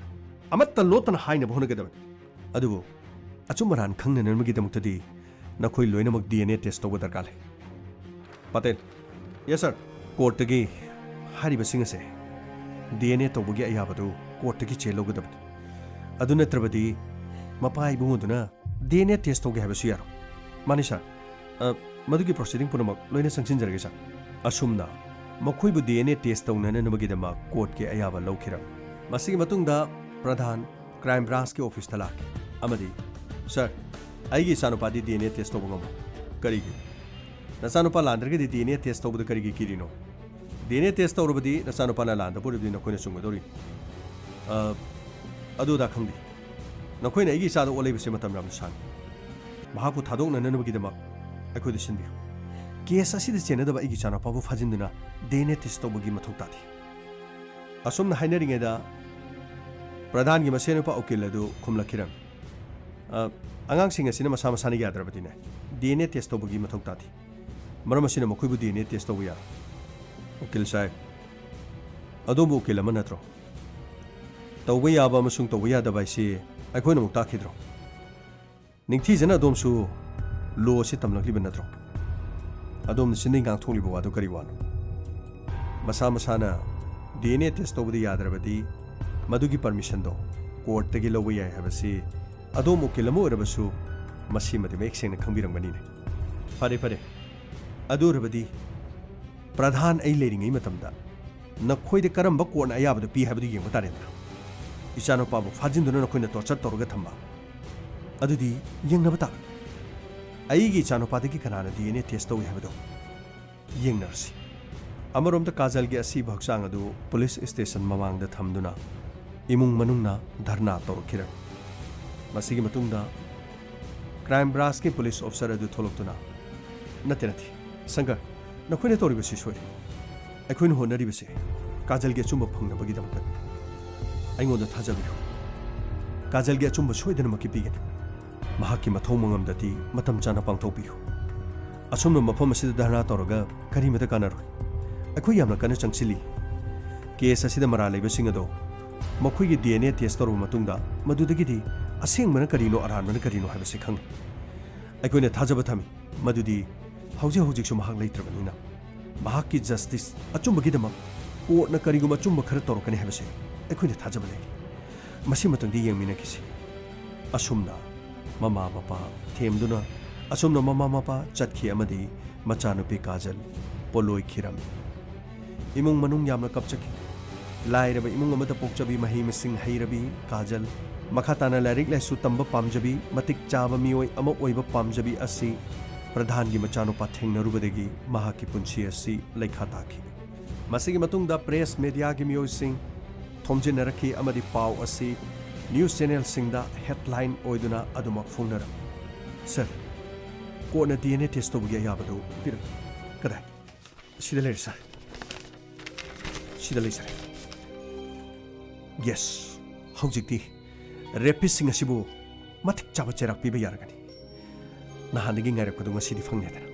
ꯑꯃꯠꯇ ꯂꯣꯠꯇꯅ ꯍꯥꯏꯅꯕ ꯍꯣꯠꯅꯒꯗꯕꯅꯤ꯫ ꯑꯗꯨꯕꯨ ꯑꯆꯨꯝ ꯑꯔꯥꯟ ꯈꯪꯅꯅꯕꯒꯤꯗꯃꯛꯇꯗꯤ ꯅꯈꯣꯏ ꯂꯣꯏꯅꯃꯛ ꯗꯤ ꯑꯦꯟ ꯑꯦ ꯇꯦꯁ ꯇꯧꯕ ꯗꯔꯀꯥꯔ ꯂꯩ꯫ ꯄꯇꯦꯜ꯫ Yes, sir. ꯀꯣꯔꯠꯇꯒꯤ ꯍꯥꯏꯔꯤꯕꯁꯤꯡ ꯑꯁꯦ ꯗꯤ ꯑꯦꯟ ꯑꯦ ꯇꯧꯕꯒꯤ ꯑꯌꯥꯕꯗꯨ ꯀꯣꯔꯠꯇꯒꯤ ꯆꯦ ꯂꯧꯒꯗꯕꯅꯤ꯫ ꯑꯗꯨ ꯅꯠꯇ꯭ꯔꯕꯗꯤ ꯃꯄꯥ ꯏꯕꯨꯡꯉꯣꯗꯨꯅ ꯗꯤ ꯑꯦꯟ ꯑꯦ ꯇꯦꯁ ꯇꯧꯒꯦ ꯍꯥꯏꯕꯁꯨ ꯌꯥꯔꯣꯏ꯫ ꯃꯥꯅꯤ, ꯁꯔ꯫ ꯑ, ꯃꯗꯨꯒꯤ ꯄ꯭ꯔꯣꯁꯤꯗꯤꯡ ꯄꯨꯝꯅꯃꯛ ꯂꯣꯏꯅ ꯆꯪꯁꯤꯟꯖꯔꯒꯦ, ꯁꯔ꯫ ꯑꯁꯨꯝꯅ ꯃꯈꯣꯏꯕꯨ ꯗꯤ ꯑꯦꯟ ꯑꯦ ꯇꯦꯁ ꯇꯧꯅꯅꯕꯒꯤꯗꯃꯛ ꯀꯣꯔꯠꯀꯤ ꯑꯌꯥꯕ ꯂꯧꯈꯤꯔꯝꯃꯤ꯫ ꯃꯁꯤꯒꯤ ꯃꯇꯨꯡꯗ ꯄ꯭ꯔꯙꯥꯟ ꯀ꯭ꯔꯥꯏꯝ ꯕ꯭ꯔꯥꯟꯁꯀꯤ ꯑꯣꯐꯤꯁꯇ ꯂꯥꯛꯈꯤ ꯑꯃꯗꯤ, "ꯁꯔ, ꯑꯩꯒꯤ ꯏꯆꯥꯅꯨꯄꯥꯗꯤ ꯗꯤ ꯑꯦꯟ ꯑꯦ ꯇꯦꯁ ꯇꯧꯕ ꯉꯝꯃꯣꯏ꯫" "ꯀꯔꯤꯒꯤ? ꯅꯆꯥꯅꯨꯄꯥ ꯂꯥꯟꯗ꯭ꯔꯒꯗꯤ ꯗꯤ ꯑꯦꯟ ꯑꯦ ꯇꯦꯁ ꯇꯧꯕꯗ ꯀꯔꯤꯒꯤ ꯀꯤꯔꯤꯅꯣ? ꯗꯤ ꯑꯦꯟ ꯑꯦ ꯇꯦꯁ ꯇꯧꯔꯕꯗꯤ ꯅꯆꯥꯅꯨꯄꯥꯅ ꯂꯥꯟꯗꯕ ꯑꯣꯏꯔꯕꯗꯤ ꯅꯈꯣꯏꯅ ꯆꯨꯝꯒꯗꯧꯔꯤ꯫" "ꯑ, ꯑꯗꯨ ꯑꯗꯥ ꯈꯪꯗꯦ꯫ ꯅꯈꯣꯏꯅ ꯑꯩꯒꯤ ꯏꯆꯥꯗ ꯑꯣꯠꯂꯛꯏꯕꯁꯦ ꯃꯇꯝ ꯌꯥꯝꯅ ꯁꯥꯡꯉꯤ꯫ ꯃꯍꯥꯛꯄꯨ ꯊꯥꯗꯣꯛꯅꯅꯕꯒꯤꯗꯃꯛ ꯑꯩꯈꯣꯏꯗ ꯁꯤꯟꯕꯤꯌꯨ꯫ ꯀꯦꯁ ꯑꯁꯤꯗ ꯆꯦꯟꯅꯗꯕ ꯑꯩꯒꯤ ꯏꯆꯥꯅꯨꯄꯥꯕꯨ ꯐꯥꯖꯤꯟꯗꯨꯅ ꯗꯤ ꯑꯦꯟ ꯑꯦ ꯇꯦꯁ ꯇꯧꯕꯒꯤ ꯃꯊꯧ ꯇꯥꯗꯦ꯫" ꯑꯁꯨꯝꯅ ꯍꯥꯏꯅꯔꯤꯉꯩꯗ ꯄ꯭ꯔꯙꯥꯟꯒꯤ ꯃꯁꯦꯟ ꯅꯨꯄꯥ ꯎꯀꯤꯜ ꯑꯗꯨ ꯈꯨꯝꯂꯛꯈꯤꯔꯝꯃꯤ꯫ "ꯑ, ꯑꯉꯥꯡꯁꯤꯡ ꯑꯁꯤꯅ ꯃꯁꯥ ꯃꯁꯥꯅ ꯌꯥꯗ꯭ꯔꯕꯗꯤꯅꯦ, ꯗꯤ ꯑꯦꯟ ꯑꯦ ꯇꯦꯁ ꯇꯧꯕꯒꯤ ꯃꯊꯧ ꯇꯥꯗꯦ꯫ ꯃꯔꯝ ꯑꯁꯤꯅ ꯃꯈꯣꯏꯕꯨ ꯗꯤ ꯑꯦꯟ ꯑꯦ ꯇꯦꯁ ꯇꯧꯕ ꯌꯥꯔꯣꯏ꯫" "ꯎꯀꯤꯜ ꯁꯥꯍꯦꯕ, ꯑꯗꯣꯝꯕꯨ ꯎꯀꯤꯜ ꯑꯃ ꯅꯠꯇ꯭ꯔꯣ? ꯇꯧꯕ ꯌꯥꯕ ꯑꯃꯁꯨꯡ ꯇꯧꯕ ꯌꯥꯗꯕ ꯍꯥꯏꯁꯤ ꯑꯩꯈꯣꯏꯅ ꯑꯃꯨꯛ ꯇꯥꯛꯈꯤꯗ꯭ꯔꯣ? ꯅꯤꯡꯊꯤꯖꯅ ꯑꯗꯣꯝꯁꯨ ꯂꯣ ꯑꯁꯤ ꯇꯝꯂꯛꯂꯤꯕ ꯅꯠꯇ꯭ꯔꯣ? ꯑꯗꯣꯝꯅ ꯆꯤꯟꯗꯩ ꯉꯥꯡꯊꯣꯛꯂꯤꯕ ꯋꯥꯗꯨ ꯀꯔꯤ ꯋꯥꯅꯣ? ꯃꯁꯥ ꯃꯁꯥꯅ ꯗꯤ ꯑꯦꯟ ꯑꯦ ꯇꯦꯁ ꯇꯧꯕꯗ ꯌꯥꯗ꯭ꯔꯕꯗꯤ ꯃꯗꯨꯒꯤ ꯄꯔꯃꯤꯁꯟꯗꯣ ꯀꯣꯔꯠꯇꯒꯤ ꯂꯧꯕ ꯌꯥꯏ ꯍꯥꯏꯕꯁꯤ ꯑꯗꯣꯝ ꯎꯀꯤꯜ ꯑꯃ ꯑꯣꯏꯔꯕꯁꯨ ꯃꯁꯤꯃꯗꯤ ꯃꯌꯦꯛ ꯁꯦꯡꯅ ꯈꯪꯕꯤꯔꯝꯒꯅꯤꯅꯦ꯫ ꯐꯔꯦ, ꯐꯔꯦ꯫ ꯑꯗꯨ ꯑꯣꯏꯔꯕꯗꯤ ꯄ꯭ꯔꯙꯥꯟ ꯑꯩ ꯂꯩꯔꯤꯉꯩ ꯃꯇꯝꯗ ꯅꯈꯣꯏꯗ ꯀꯔꯝꯕ ꯀꯣꯔꯠꯅ ꯑꯌꯥꯕꯗꯨ ꯄꯤ ꯍꯥꯏꯕꯗꯨ ꯌꯦꯡꯕ ꯇꯥꯔꯦꯗꯅ꯫ ꯏꯆꯥꯅꯨꯄꯥꯕꯨ ꯐꯥꯖꯤꯟꯗꯨꯅ ꯅꯈꯣꯏꯅ ꯇꯣꯔꯆꯔ ꯇꯧꯔꯒ ꯊꯝꯕ, ꯑꯗꯨꯗꯤ ꯌꯦꯡꯅꯕ ꯇꯥꯕꯅꯤ꯫ ꯑꯩꯒꯤ ꯏꯆꯥꯅꯨꯄꯥꯗꯒꯤ ꯀꯅꯥꯅ ꯗꯤ ꯑꯦꯟ ꯑꯦ ꯇꯦꯁ ꯇꯧꯏ ꯍꯥꯏꯕꯗꯣ ꯌꯦꯡꯅꯔꯁꯤ꯫ ꯑꯃꯔꯣꯝꯗ ꯀꯥꯖꯜꯒꯤ ꯑꯁꯤꯕ ꯍꯛꯆꯥꯡ ꯑꯗꯨ ꯄꯨꯂꯤꯁ ꯁ꯭ꯇꯦꯁꯟ ꯃꯃꯥꯡꯗ ꯊꯝꯗꯨꯅ ꯏꯃꯨꯡ ꯃꯅꯨꯡꯅ ꯙꯔꯅꯥ ꯇꯧꯔꯛꯈꯤꯔꯝꯃꯤ꯫ ꯃꯁꯤꯒꯤ ꯃꯇꯨꯡꯗ ꯀ꯭ꯔꯥꯏꯝ ꯕ꯭ꯔꯥꯟꯁꯀꯤ ꯄꯨꯂꯤꯁ ꯑꯣꯐꯤꯁꯔ ꯑꯗꯨ ꯊꯣꯛꯂꯛꯇꯨꯅ, "ꯅꯠꯇꯦ, ꯅꯠꯇꯦ, ꯁꯪꯀꯔ, ꯅꯈꯣꯏꯅ ꯇꯧꯔꯤꯕꯁꯤ ꯁꯣꯏꯔꯦ꯫ ꯑꯩꯈꯣꯏꯅ ꯍꯣꯠꯅꯔꯤꯕꯁꯦ ꯀꯥꯖꯜꯒꯤ ꯑꯆꯨꯝꯕ ꯐꯪꯅꯕꯒꯤꯗꯃꯛꯇꯅꯤ꯫ ꯑꯩꯉꯣꯟꯗ ꯊꯥꯖꯕꯤꯌꯨ꯫ ꯀꯥꯖꯜꯒꯤ ꯑꯆꯨꯝꯕ ꯁꯣꯏꯗꯅꯃꯛꯀꯤ ꯄꯤꯒꯅꯤ꯫ ꯃꯍꯥꯛꯀꯤ ꯃꯊꯧ ꯃꯉꯝꯗꯗꯤ ꯃꯇꯝ ꯆꯥꯅ ꯄꯥꯡꯊꯣꯛꯄꯤꯌꯨ꯫ ꯑꯁꯨꯝꯅ ꯃꯐꯝ ꯑꯁꯤꯗ ꯙꯔꯅꯥ ꯇꯧꯔꯒ ꯀꯔꯤꯃꯇ ꯀꯥꯟꯅꯔꯣꯏ꯫ ꯑꯩꯈꯣꯏ ꯌꯥꯝꯅ ꯀꯟꯅ ꯆꯪꯁꯤꯜꯂꯤ꯫ ꯀꯦꯁ ꯑꯁꯤꯗ ꯃꯔꯥꯜ ꯂꯩꯕꯁꯤꯡ ꯑꯗꯣ ꯃꯈꯣꯏꯒꯤ ꯗꯤ ꯑꯦꯟ ꯑꯦ ꯇꯦꯁ ꯇꯧꯔꯕ ꯃꯇꯨꯡꯗ ꯃꯗꯨꯗꯒꯤꯗꯤ ꯑꯁꯦꯡꯕꯅ ꯀꯔꯤꯅꯣ, ꯑꯔꯥꯟꯕꯅ ꯀꯔꯤꯅꯣ ꯍꯥꯏꯕꯁꯤ ꯈꯪꯂꯦ꯫ ꯑꯩꯈꯣꯏꯅ ꯊꯥꯖꯕ ꯊꯝꯃꯤ ꯃꯗꯨꯗꯤ ꯍꯧꯖꯤꯛ ꯍꯧꯖꯤꯛꯁꯨ ꯃꯍꯥꯛ ꯂꯩꯇ꯭ꯔꯕꯅꯤꯅ ꯃꯍꯥꯛꯀꯤ ꯖꯁꯇꯤꯁ, ꯑꯆꯨꯝꯕꯒꯤꯗꯃꯛ ꯀꯣꯔꯠꯅ ꯀꯔꯤꯒꯨꯝꯕ ꯑꯆꯨꯝꯕ ꯈꯔ ꯇꯧꯔꯛꯀꯅꯤ ꯍꯥꯏꯕꯁꯦ ꯑꯩꯈꯣꯏꯅ ꯊꯥꯖꯕ ꯂꯩꯔꯤ꯫ ꯃꯁꯤꯃꯇꯪꯗꯤ ꯌꯦꯡꯃꯤꯟꯅꯈꯤꯁꯤ꯫" ꯑꯁꯨꯝꯅ ꯃꯃꯥ ꯃꯄꯥ ꯊꯦꯝꯗꯨꯅ, ꯑꯁꯨꯝꯅ ꯃꯃꯥ ꯃꯄꯥ ꯆꯠꯈꯤ ꯑꯃꯗꯤ ꯃꯆꯥꯅꯨꯄꯤ ꯀꯥꯖꯜ ꯄꯣꯂꯣꯏꯈꯤꯔꯝꯃꯤ꯫ ꯏꯃꯨꯡ ꯃꯅꯨꯡ ꯌꯥꯝꯅ ꯀꯞꯆꯈꯤ꯫ ꯂꯥꯏꯔꯕ ꯏꯃꯨꯡ ꯑꯃꯗ ꯄꯣꯛꯆꯕꯤ, ꯃꯍꯩ ꯃꯁꯤꯡ ꯍꯩꯔꯕꯤ ꯀꯥꯖꯜ, ꯃꯈꯥ ꯇꯥꯅ ꯂꯥꯏꯔꯤꯛ ꯂꯥꯏꯁꯨ ꯇꯝꯕ ꯄꯥꯝꯖꯕꯤ, ꯃꯇꯤꯛ ꯆꯥꯕ ꯃꯤꯑꯣꯏ ꯑꯃ ꯑꯣꯏꯕ ꯄꯥꯝꯖꯕꯤ ꯑꯁꯤ ꯄ꯭ꯔꯙꯥꯟꯒꯤ ꯃꯆꯥꯅꯨꯄꯥ ꯊꯦꯡꯅꯔꯨꯕꯗꯒꯤ ꯃꯍꯥꯛꯀꯤ ꯄꯨꯟꯁꯤ ꯑꯁꯤ ꯂꯩꯈꯥ ꯇꯥꯈꯤ꯫ ꯃꯁꯤꯒꯤ ꯃꯇꯨꯡꯗ ꯄ꯭ꯔꯦꯁ ꯃꯦꯗꯤꯌꯥꯒꯤ ꯃꯤꯑꯣꯏꯁꯤꯡ ꯊꯣꯝꯖꯤꯟꯅꯔꯛꯈꯤ ꯑꯃꯗꯤ ꯄꯥꯎ ꯑꯁꯤ ꯅ꯭ꯌꯨꯁ ꯆꯦꯅꯦꯜꯁꯤꯡꯗ ꯍꯦꯗꯂꯥꯏꯟ ꯑꯣꯏꯗꯨꯅ ꯑꯗꯨꯃꯛ ꯐꯣꯡꯅꯔꯝꯃꯤ꯫ "ꯁꯔ, ꯀꯣꯔꯠꯅ ꯗꯤ ꯑꯦꯟ ꯑꯦ ꯇꯦꯁ ꯇꯧꯕꯒꯤ ꯑꯌꯥꯕꯗꯨ ꯄꯤꯔꯛ-" "ꯀꯗꯥꯏ?" "ꯁꯤꯗ ꯂꯩꯔꯦ, ꯁꯔ꯫ ꯁꯤꯗ ꯂꯩꯖꯔꯦ꯫ ꯌꯦꯁ, ꯍꯧꯖꯤꯛꯇꯤ ꯔꯦꯄꯤꯁꯁꯤꯡ ꯑꯁꯤꯕꯨ ꯃꯇꯤꯛ ꯆꯥꯕ ꯆꯩꯔꯥꯛ ꯄꯤꯕ ꯌꯥꯔꯒꯅꯤ꯫ ꯅꯍꯥꯟꯗꯒꯤ ꯉꯥꯏꯔꯛꯄꯗꯨ ꯉꯁꯤꯗꯤ ꯐꯪꯂꯦꯗꯅ꯫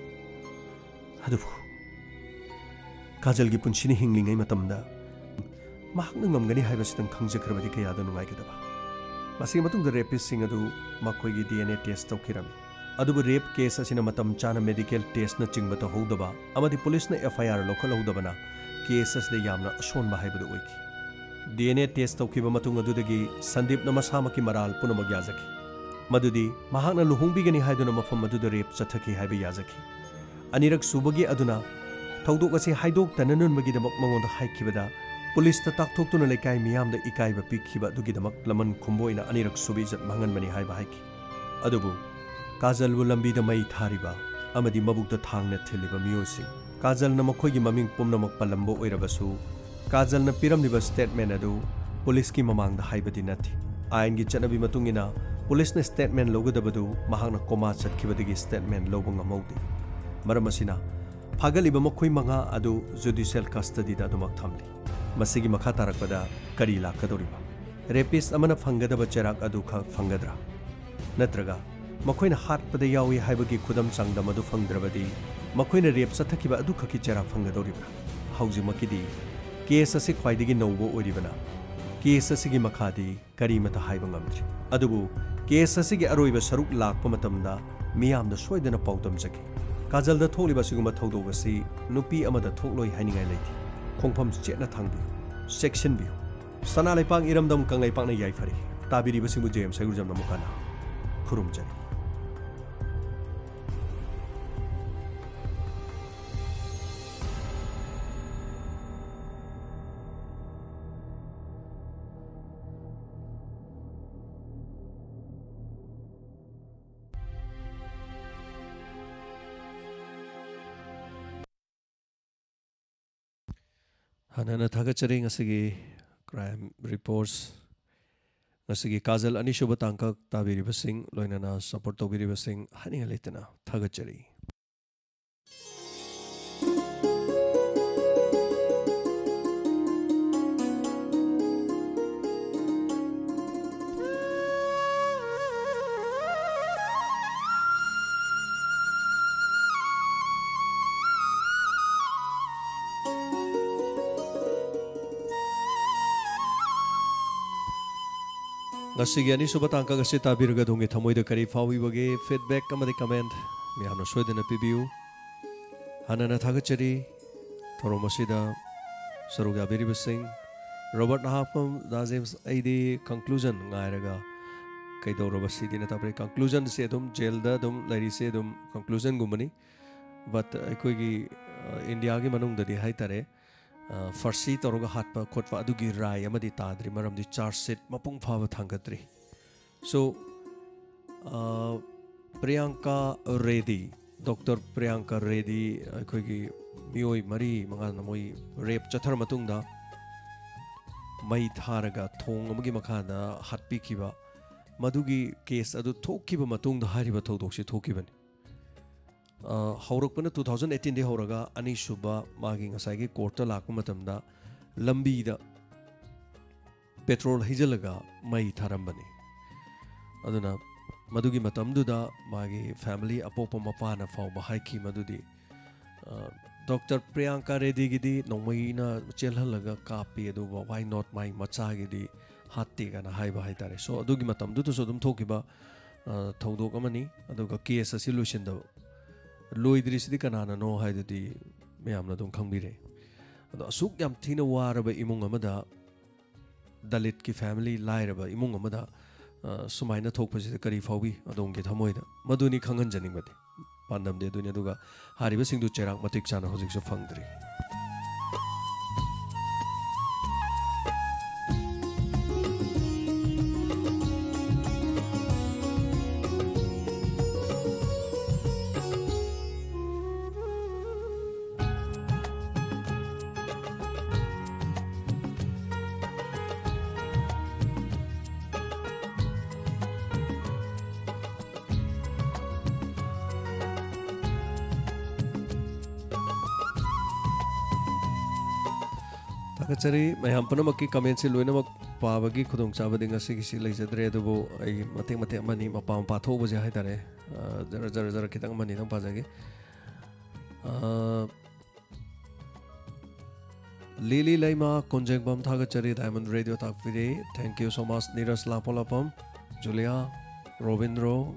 ꯑꯗꯨꯕꯨ ꯀꯥꯖꯜꯒꯤ ꯄꯨꯟꯁꯤꯅ ꯍꯤꯡꯂꯤꯉꯩ ꯃꯇꯝꯗ ꯃꯍꯥꯛꯅ ꯉꯝꯒꯅꯤ ꯍꯥꯏꯕꯁꯤꯗꯪ ꯈꯪꯖꯈ꯭ꯔꯕꯗꯤ ꯀꯌꯥꯗ ꯅꯨꯡꯉꯥꯏꯒꯗꯕ꯫" ꯃꯁꯤꯒꯤ ꯃꯇꯨꯡꯗ ꯔꯦꯄꯤꯁꯁꯤꯡ ꯑꯗꯨ ꯃꯈꯣꯏꯒꯤ ꯗꯤ ꯑꯦꯟ ꯑꯦ ꯇꯦꯁ ꯇꯧꯈꯤꯔꯝꯃꯤ꯫ ꯑꯗꯨꯕꯨ ꯔꯦꯞ ꯀꯦꯁ ꯑꯁꯤꯅ ꯃꯇꯝ ꯆꯥꯅ ꯃꯦꯗꯤꯀꯦꯜ ꯇꯦꯁꯅꯆꯤꯡꯕ ꯇꯧꯍꯧꯗꯕ ꯑꯃꯗꯤ ꯄꯨꯂꯤꯁꯅ ꯑꯦꯐ ꯑꯥꯏ ꯑꯥꯔ ꯂꯧꯈꯠꯍꯧꯗꯕꯅ ꯀꯦꯁ ꯑꯁꯤꯗ ꯌꯥꯝꯅ ꯑꯁꯣꯟꯕ ꯍꯥꯏꯕꯗꯨ ꯑꯣꯏꯈꯤ꯫ ꯗꯤ ꯑꯦꯟ ꯑꯦ ꯇꯦꯁ ꯇꯧꯈꯤꯕ ꯃꯇꯨꯡ ꯑꯗꯨꯗꯒꯤ ꯁꯟꯗꯤꯞꯅ ꯃꯁꯥꯃꯛꯀꯤ ꯃꯔꯥꯜ ꯄꯨꯝꯅꯃꯛ ꯌꯥꯖꯈꯤ꯫ ꯃꯗꯨꯗꯤ ꯃꯍꯥꯛꯅ ꯂꯨꯍꯣꯡꯕꯤꯒꯅꯤ ꯍꯥꯏꯗꯨꯅ ꯃꯐꯝ ꯑꯗꯨꯗ ꯔꯦꯞ ꯆꯠꯊꯈꯤ ꯍꯥꯏꯕ ꯌꯥꯖꯈꯤ꯫ ꯑꯅꯤꯔꯛ ꯁꯨꯕꯒꯤ ꯑꯗꯨꯅ ꯊꯧꯗꯣꯛ ꯑꯁꯤ ꯍꯥꯏꯗꯣꯛꯇꯅꯅꯕꯒꯤꯗꯃꯛ ꯃꯉꯣꯟꯗ ꯍꯥꯏꯈꯤꯕꯗ, ꯄꯨꯂꯤꯁꯇ ꯇꯥꯛꯊꯣꯛꯇꯨꯅ ꯂꯩꯀꯥꯏ ꯃꯤꯌꯥꯝꯗ ꯏꯀꯥꯏꯕ ꯄꯤꯈꯤꯕ ꯑꯗꯨꯒꯤꯗꯃꯛ ꯂꯃꯟ ꯈꯨꯝꯕ ꯑꯣꯏꯅ ꯑꯅꯤꯔꯛ ꯁꯨꯕ ꯏꯖꯠ ꯃꯥꯡꯍꯟꯕꯅꯤ ꯍꯥꯏꯕ ꯍꯥꯏꯈꯤ꯫ ꯑꯗꯨꯕꯨ ꯀꯥꯖꯜꯕꯨ ꯂꯝꯕꯤꯗ ꯃꯩ ꯊꯥꯔꯤꯕ ꯑꯃꯗꯤ ꯃꯕꯨꯛꯇ ꯊꯥꯡꯅ ꯊꯤꯜꯂꯤꯕ ꯃꯤꯑꯣꯏꯁꯤꯡ, ꯀꯥꯖꯜꯅ ꯃꯈꯣꯏꯒꯤ ꯃꯃꯤꯡ ꯄꯨꯝꯅꯃꯛ ꯄꯜꯂꯝꯕ ꯑꯣꯏꯔꯕꯁꯨ, ꯀꯥꯖꯜꯅ ꯄꯤꯔꯝꯂꯤꯕ ꯁ꯭ꯇꯦꯠꯃꯦꯟ ꯑꯗꯨ ꯄꯨꯂꯤꯁꯀꯤ ꯃꯃꯥꯡꯗ ꯍꯥꯏꯕꯗꯤ ꯅꯠꯇꯦ꯫ ꯑꯥꯏꯟꯒꯤ ꯆꯠꯅꯕꯤ ꯃꯇꯨꯡ ꯏꯟꯅ ꯄꯨꯂꯤꯁꯅ ꯁ꯭ꯇꯦꯠꯃꯦꯟ ꯂꯧꯒꯗꯕꯗꯨ ꯃꯍꯥꯛꯅ ꯀꯣꯃꯥ ꯆꯠꯈꯤꯕꯗꯒꯤ ꯁ꯭ꯇꯦꯠꯃꯦꯟ ꯂꯧꯕ ꯉꯝꯍꯧꯗꯦ꯫ ꯃꯔꯝ ꯑꯁꯤꯅ ꯐꯥꯒꯠꯂꯤꯕ ꯃꯈꯣꯏ ꯃꯉꯥ ꯑꯗꯨ ꯖꯨꯗꯤꯁꯤꯌꯦꯜ ꯀꯁꯇꯗꯤꯗ ꯑꯗꯨꯃꯛ ꯊꯝꯂꯤ꯫ ꯃꯁꯤꯒꯤ ꯃꯈꯥ ꯇꯥꯔꯛꯄꯗ ꯀꯔꯤ ꯂꯥꯛꯀꯗꯧꯔꯤꯕ? ꯔꯦꯄꯤꯁ ꯑꯃꯅ ꯐꯪꯒꯗꯕ ꯆꯩꯔꯥꯛ ꯑꯗꯨ ꯈꯛ ꯐꯪꯒꯗ꯭ꯔꯥ? ꯅꯠꯇ꯭ꯔꯒ ꯃꯈꯣꯏꯅ ꯍꯥꯠꯄꯗ ꯌꯥꯎꯏ ꯍꯥꯏꯕꯒꯤ ꯈꯨꯗꯝ ꯆꯥꯡꯗꯝ ꯑꯗꯨ ꯐꯪꯗ꯭ꯔꯕꯗꯤ ꯃꯈꯣꯏꯅ ꯔꯦꯞ ꯆꯠꯊꯈꯤꯕ ꯑꯗꯨꯈꯛꯀꯤ ꯆꯩꯔꯥꯛ ꯐꯪꯒꯗꯧꯔꯤꯕ꯭ꯔꯥ? ꯍꯧꯖꯤꯛꯃꯛꯀꯤꯗꯤ ꯀꯦꯁ ꯑꯁꯤ ꯈ꯭ꯋꯥꯏꯗꯒꯤ ꯅꯧꯕ ꯑꯣꯏꯔꯤꯕꯅ ꯀꯦꯁ ꯑꯁꯤꯒꯤ ꯃꯈꯥꯗꯤ ꯀꯔꯤꯃꯇ ꯍꯥꯏꯕ ꯉꯝꯗ꯭ꯔꯤ꯫ ꯑꯗꯨꯕꯨ ꯀꯦꯁ ꯑꯁꯤꯒꯤ ꯑꯔꯣꯏꯕ ꯁꯔꯨꯛ ꯂꯥꯛꯄ ꯃꯇꯝꯗ ꯃꯤꯌꯥꯝꯗ ꯁꯣꯏꯗꯅ ꯄꯥꯎꯗꯝꯖꯒꯦ꯫ ꯀꯥꯖꯜꯗ ꯊꯣꯛꯂꯤꯕ ꯑꯁꯤꯒꯨꯝꯕ ꯊꯧꯗꯣꯛ ꯑꯁꯤ ꯅꯨꯄꯤ ꯑꯃꯗ ꯊꯣꯛꯂꯣꯏ ꯍꯥꯏꯅꯤꯡꯉꯥꯏ ꯂꯩꯇꯦ꯫ ꯈꯣꯡꯐꯝ ꯆꯦꯠꯅ ꯊꯥꯡꯕꯤꯌꯨ, ꯆꯦꯛꯁꯤꯟꯕꯤꯌꯨ꯫ ꯁꯅꯥ ꯂꯩꯄꯥꯛ ꯏꯔꯝꯗꯝ ꯀꯪꯂꯩꯄꯥꯛꯅ ꯌꯥꯏꯐꯔꯤ꯫ ꯇꯥꯕꯤꯔꯤꯕꯁꯤꯡꯕꯨ ꯖꯦ ꯑꯦꯝ ꯁꯩꯒꯨꯖꯝꯅ ꯑꯃꯨꯛ ꯍꯟꯅ ꯈꯨꯔꯨꯝꯖꯔꯤ꯫ ꯍꯥꯟꯅꯅ ꯊꯥꯒꯠꯆꯔꯤ ꯉꯁꯤꯒꯤ ꯀ꯭ꯔꯥꯏꯝ ꯔꯤꯄꯣꯔꯠꯁ, ꯉꯁꯤꯒꯤ ꯀꯥꯖꯜ ꯑꯅꯤꯁꯨꯕ ꯇꯥꯡꯀꯛ ꯇꯥꯕꯤꯔꯤꯕꯁꯤꯡ, ꯂꯣꯏꯅꯅ ꯁꯄꯣꯔꯠ ꯇꯧꯕꯤꯔꯤꯕꯁꯤꯡ ꯍꯥꯏꯅꯤꯡꯉꯥꯏ ꯂꯩꯇꯅ ꯊꯥꯒꯠꯆꯔꯤ꯫ ꯉꯁꯤꯒꯤ ꯑꯅꯤꯁꯨꯕ ꯇꯥꯡꯀꯛ ꯑꯁꯤ ꯇꯥꯕꯤꯔꯒ ꯑꯗꯣꯝꯒꯤ ꯊꯃꯣꯏꯗ ꯀꯔꯤ ꯐꯥꯎꯏꯕꯒꯦ? ꯐꯤꯗꯕꯦꯛ ꯑꯃꯗꯤ ꯀꯃꯦꯟꯠ ꯃꯌꯥꯝꯅ ꯁꯣꯏꯗꯅ ꯄꯤꯕꯤꯌꯨ꯫ ꯍꯥꯟꯅꯅ ꯊꯥꯒꯠꯆꯔꯤ ꯊꯧꯔꯝ ꯑꯁꯤꯗ ꯁꯔꯨꯛ ꯌꯥꯕꯤꯔꯤꯕꯁꯤꯡ, ꯔꯣꯕꯔꯠ ꯅꯍꯥꯛꯄꯝ, ꯗꯥ ꯖꯦꯝꯁ, ꯑꯩꯗꯤ conclusion ꯉꯥꯏꯔꯒ ꯀꯩꯗꯧꯔꯕ ꯁꯤꯗꯤꯅ ꯇꯥꯛꯄꯅꯤ꯫ Conclusionꯁꯦ ꯑꯗꯨꯝ ꯖꯦꯜꯗ ꯑꯗꯨꯝ ꯂꯩꯔꯤꯁꯦ ꯑꯗꯨꯝ conclusionꯒꯨꯝꯕꯅꯤ꯫ But ꯑꯩꯈꯣꯏꯒꯤ, ꯑ, ꯏꯟꯗꯤꯌꯥꯒꯤ ꯃꯅꯨꯡꯗꯗꯤ ꯍꯥꯏꯇꯥꯔꯦ, ꯑ, ꯐꯥꯔꯁꯤ ꯇꯧꯔꯒ ꯍꯥꯠꯄ ꯈꯣꯠꯄ ꯑꯗꯨꯒꯤ ꯔꯥꯏ ꯑꯃꯗꯤ ꯇꯥꯗ꯭ꯔꯤ, ꯃꯔꯝꯗꯤ charge sheet ꯃꯄꯨꯡ ꯐꯥꯕ ꯊꯥꯡꯒꯠꯇ꯭ꯔꯤ꯫ So, ꯑ, Priyanka ready, doctor Priyanka ready, ꯑꯩꯈꯣꯏꯒꯤ ꯃꯤꯑꯣꯏ ꯃꯔꯤ ꯃꯉꯥꯅ ꯃꯣꯏ rape ꯆꯠꯊꯔ ꯃꯇꯨꯡꯗ ꯃꯩ ꯊꯥꯔꯒ ꯊꯣꯡ ꯑꯃꯒꯤ ꯃꯈꯥꯗ ꯍꯥꯠꯄꯤꯈꯤꯕ, ꯃꯗꯨꯒꯤ case ꯑꯗꯨ ꯊꯣꯛꯈꯤꯕ ꯃꯇꯨꯡꯗ ꯍꯥꯏꯔꯤꯕ ꯊꯧꯗꯣꯛꯁꯤ ꯊꯣꯛꯈꯤꯕꯅꯤ꯫ ꯑ, ꯍꯧꯔꯛꯄꯅ two thousand eighteenꯗꯒꯤ ꯍꯧꯔꯒ ꯑꯅꯤꯁꯨꯕ ꯃꯥꯒꯤ ꯉꯁꯥꯏꯒꯤ courtꯇ ꯂꯥꯛꯄ ꯃꯇꯝꯗ ꯂꯝꯕꯤꯗ petrol ꯍꯩꯖꯤꯜꯂꯒ ꯃꯩ ꯊꯥꯔꯝꯕꯅꯤ꯫ ꯑꯗꯨꯅ ꯃꯗꯨꯒꯤ ꯃꯇꯝꯗꯨꯗ ꯃꯥꯒꯤ family ꯑꯄꯣꯛꯄ ꯃꯄꯥꯅ ꯐꯥꯎꯕ ꯍꯥꯏꯈꯤ ꯃꯗꯨꯗꯤ, ꯑ, ꯗꯣꯛꯇꯔ ꯄ꯭ꯔꯤꯌꯥꯡꯀꯥ ꯔꯦꯗꯤꯒꯤꯗꯤ ꯅꯣꯡꯃꯩꯅ ꯆꯦꯜꯍꯜꯂꯒ ꯀꯥꯞꯄꯤ, ꯑꯗꯨꯕꯨ why not ꯃꯥꯏ ꯃꯆꯥꯒꯤꯗꯤ ꯍꯥꯠꯇꯦ ꯀꯥꯏꯅ ꯍꯥꯏꯕ ꯍꯥꯏꯇꯥꯔꯦ꯫ So, ꯑꯗꯨꯒꯤ ꯃꯇꯝꯗꯨꯗꯁꯨ ꯑꯗꯨꯝ ꯊꯣꯛꯈꯤꯕ, ꯑ, ꯊꯧꯗꯣꯛ ꯑꯃꯅꯤ꯫ ꯑꯗꯨꯒ case ꯑꯁꯤ ꯂꯣꯏꯁꯤꯟꯗꯕ, ꯂꯣꯏꯗ꯭ꯔꯤꯁꯤꯗꯤ ꯀꯅꯥꯅꯅꯣ ꯍꯥꯏꯗꯨꯗꯤ ꯃꯌꯥꯝꯅ ꯑꯗꯨꯝ ꯈꯪꯕꯤꯔꯦ꯫ ꯑꯗꯣ ꯑꯁꯨꯛ ꯌꯥꯝ ꯊꯤꯅ ꯋꯥꯔꯕ ꯏꯃꯨꯡ ꯑꯃꯗ, ꯗꯂꯤꯠꯀꯤ family, ꯂꯥꯏꯔꯕ ꯏꯃꯨꯡ ꯑꯃꯗ, ꯑ, ꯁꯨꯃꯥꯏꯅ ꯊꯣꯛꯄꯁꯤꯗ ꯀꯔꯤ ꯐꯥꯎꯏ ꯑꯗꯣꯝꯒꯤ ꯊꯃꯣꯏꯗ? ꯃꯗꯨꯅꯤ ꯈꯪꯍꯟꯖꯅꯤꯡꯕꯗꯤ꯫ ꯄꯥꯟꯗꯝꯗꯤ ꯑꯗꯨꯅꯤ꯫ ꯑꯗꯨꯒ ꯍꯥꯏꯔꯤꯕꯁꯤꯡꯗꯨ ꯆꯩꯔꯥꯛ ꯃꯇꯤꯛ ꯆꯥꯅ ꯍꯧꯖꯤꯛꯁꯨ ꯐꯪꯗ꯭ꯔꯤ꯫ ꯊꯥꯒꯠꯆꯔꯤ꯫ ꯃꯌꯥꯝ ꯄꯨꯝꯅꯃꯛꯀꯤ commentꯁꯤ ꯂꯣꯏꯅꯃꯛ ꯄꯥꯕꯒꯤ ꯈꯨꯗꯣꯡꯆꯥꯕꯗꯤ ꯉꯁꯤꯒꯤꯁꯤ ꯂꯩꯖꯗ꯭ꯔꯦ, ꯑꯗꯨꯕꯨ ꯑꯩ ꯃꯇꯦꯛ ꯃꯇꯦꯛ ꯑꯃꯅꯤ, ꯃꯄꯥ ꯃꯄꯥ ꯊꯣꯛꯎꯕꯁꯦ ꯍꯥꯏꯇꯥꯔꯦ, ꯑ, ꯖꯔ ꯖꯔ ꯖꯔ ꯈꯤꯇꯪ ꯑꯃꯅꯤꯗꯪ ꯄꯥꯖꯒꯦ꯫ ꯑ, ꯂꯤꯂꯤ ꯂꯩꯃ ꯀꯣꯟꯖꯦꯡꯕꯝ ꯊꯥꯒꯠꯆꯔꯤ, Diamond Radio ꯇꯥꯛꯄꯤꯔꯦ꯫ Thank you so much, Niraj Lapolapam, Julia, Robindro,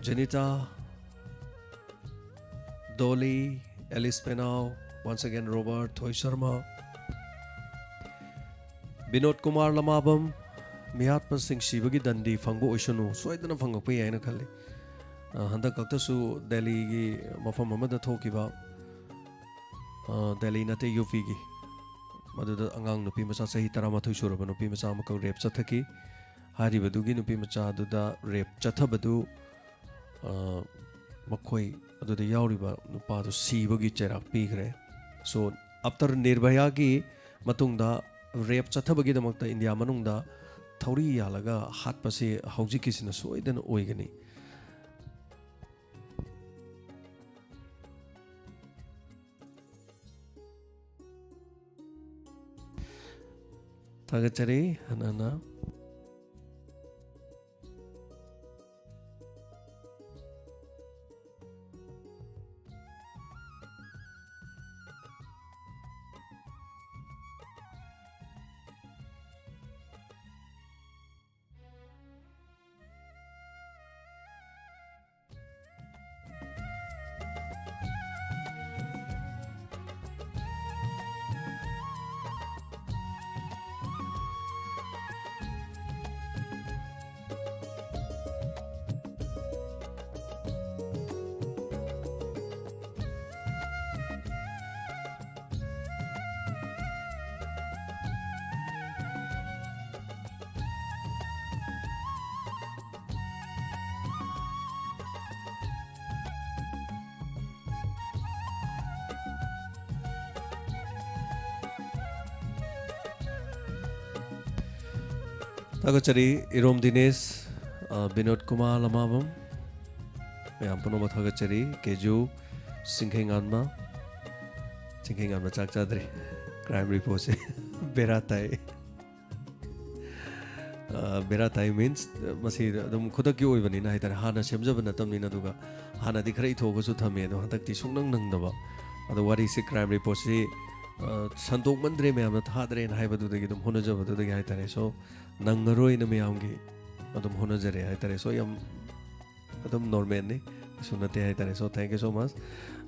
Jenita, Dolly, Alice Penao, once again Robert, ꯊꯣꯏ ꯁꯔꯃ, ꯕꯤꯅꯣꯗ ꯀꯨꯃꯥꯔ ꯂꯃꯥꯕꯝ, ꯃꯤꯍꯥꯠꯄꯁꯤꯡ ꯁꯤꯕꯒꯤ ꯗꯟꯗꯤ ꯐꯪꯕ ꯑꯣꯏꯁꯅꯨ, ꯁꯣꯏꯗꯅ ꯐꯪꯉꯛꯄ ꯌꯥꯏꯅ ꯈꯜꯂꯤ꯫ ꯑ, ꯍꯟꯗꯛ ꯈꯛꯇꯁꯨ ꯗꯦꯜꯂꯤꯒꯤ ꯃꯐꯝ ꯑꯃꯗ ꯊꯣꯛꯈꯤꯕ, ꯑ, ꯗꯦꯜꯂꯤ ꯅꯠꯇꯦ, ꯌꯨ ꯄꯤꯒꯤ, ꯃꯗꯨꯗ ꯑꯉꯥꯡ ꯅꯨꯄꯤ ꯃꯆꯥ ꯆꯍꯤ ꯇꯔꯥꯃꯥꯊꯣꯏ ꯁꯨꯔꯕ ꯅꯨꯄꯤ ꯃꯆꯥ ꯑꯃꯈꯛ ꯔꯦꯞ ꯆꯠꯊꯈꯤ꯫ ꯍꯥꯏꯔꯤꯕꯗꯨꯒꯤ ꯅꯨꯄꯤ ꯃꯆꯥꯗꯨꯗ ꯔꯦꯞ ꯆꯠꯊꯕꯗꯨ, ꯑ, ꯃꯈꯣꯏ ꯑꯗꯨꯗ ꯌꯥꯎꯔꯤꯕ ꯅꯨꯄꯥꯗꯨ ꯁꯤꯕꯒꯤ ꯆꯩꯔꯥꯛ ꯄꯤꯈ꯭ꯔꯦ꯫ So, after ꯅꯤꯔꯚꯌꯥꯒꯤ ꯃꯇꯨꯡꯗ ꯔꯦꯞ ꯆꯠꯊꯕꯒꯤꯗꯃꯛꯇ ꯏꯟꯗꯤꯌꯥ ꯃꯅꯨꯡꯗ ꯊꯧꯔꯤ ꯌꯥꯜꯂꯒ ꯍꯥꯠꯄꯁꯤ ꯍꯧꯖꯤꯛꯀꯤꯁꯤꯅ ꯁꯣꯏꯗꯅ ꯑꯣꯏꯒꯅꯤ꯫ ꯊꯥꯒꯠꯆꯔꯤ꯫ ꯍꯟꯅ ꯍꯟꯅ꯫ ꯊꯥꯒꯠꯆꯔꯤ ꯏꯔꯣꯝ ꯗꯤꯅꯦꯁ, ꯑ, ꯕꯤꯅꯣꯗ ꯀꯨꯃꯥꯔ ꯂꯃꯥꯕꯝ, ꯃꯌꯥꯝ ꯄꯨꯝꯅꯃꯛ ꯊꯥꯒꯠꯆꯔꯤ꯫ ꯀꯦꯖꯨ, ꯁꯤꯡꯈꯩꯉꯥꯟꯕ, ꯁꯤꯡꯈꯩꯉꯥꯟꯕ ꯆꯥꯛ ꯆꯥꯗ꯭ꯔꯤ꯫ ꯀ꯭ꯔꯥꯏꯝ ꯔꯤꯄꯣꯔꯠꯁꯦ ꯕꯦꯔꯥ ꯇꯥꯏ꯫ ꯑ, ꯕꯦꯔꯥ ꯇꯥꯏ means, ꯃꯁꯤ ꯑꯗꯨꯝ ꯈꯨꯗꯛꯀꯤ ꯑꯣꯏꯕꯅꯤꯅ ꯍꯥꯏꯇꯥꯔꯦ, ꯍꯥꯟꯅ ꯁꯦꯝꯖꯕ ꯅꯠꯇꯕꯅꯤꯅ, ꯑꯗꯨꯒ ꯍꯥꯟꯅꯗꯤ ꯈꯔ ꯏꯊꯣꯛꯑꯒꯁꯨ ꯊꯝꯃꯦ, ꯑꯗꯣ ꯍꯟꯗꯛꯇꯤ ꯁꯨꯡꯅꯪ ꯅꯪꯗꯕ꯫ ꯑꯗꯣ ꯋꯥꯔꯤꯁꯦ, ꯀ꯭ꯔꯥꯏꯝ ꯔꯤꯄꯣꯔꯠꯁꯤ, ꯑ, ꯁꯟꯗꯣꯛꯃꯟꯗ꯭ꯔꯦ, ꯃꯌꯥꯝꯅ ꯊꯥꯗ꯭ꯔꯦꯅ ꯍꯥꯏꯕꯗꯨꯗꯒꯤ ꯑꯗꯨꯝ ꯍꯣꯠꯅꯖꯕꯗꯨꯗꯒꯤ ꯍꯥꯏꯇꯥꯔꯦ꯫ So, ꯅꯪꯉꯔꯣꯏꯅ ꯃꯌꯥꯝꯒꯤ ꯑꯗꯨꯝ ꯍꯣꯠꯅꯖꯔꯦ ꯍꯥꯏꯇꯥꯔꯦ꯫ So, ꯌꯥꯝ ꯑꯗꯨꯝ ꯅꯣꯔꯃꯦꯜꯅꯤ, ꯀꯩꯁꯨ ꯅꯠꯇꯦ ꯍꯥꯏꯇꯥꯔꯦ꯫ So, thank you so much꯫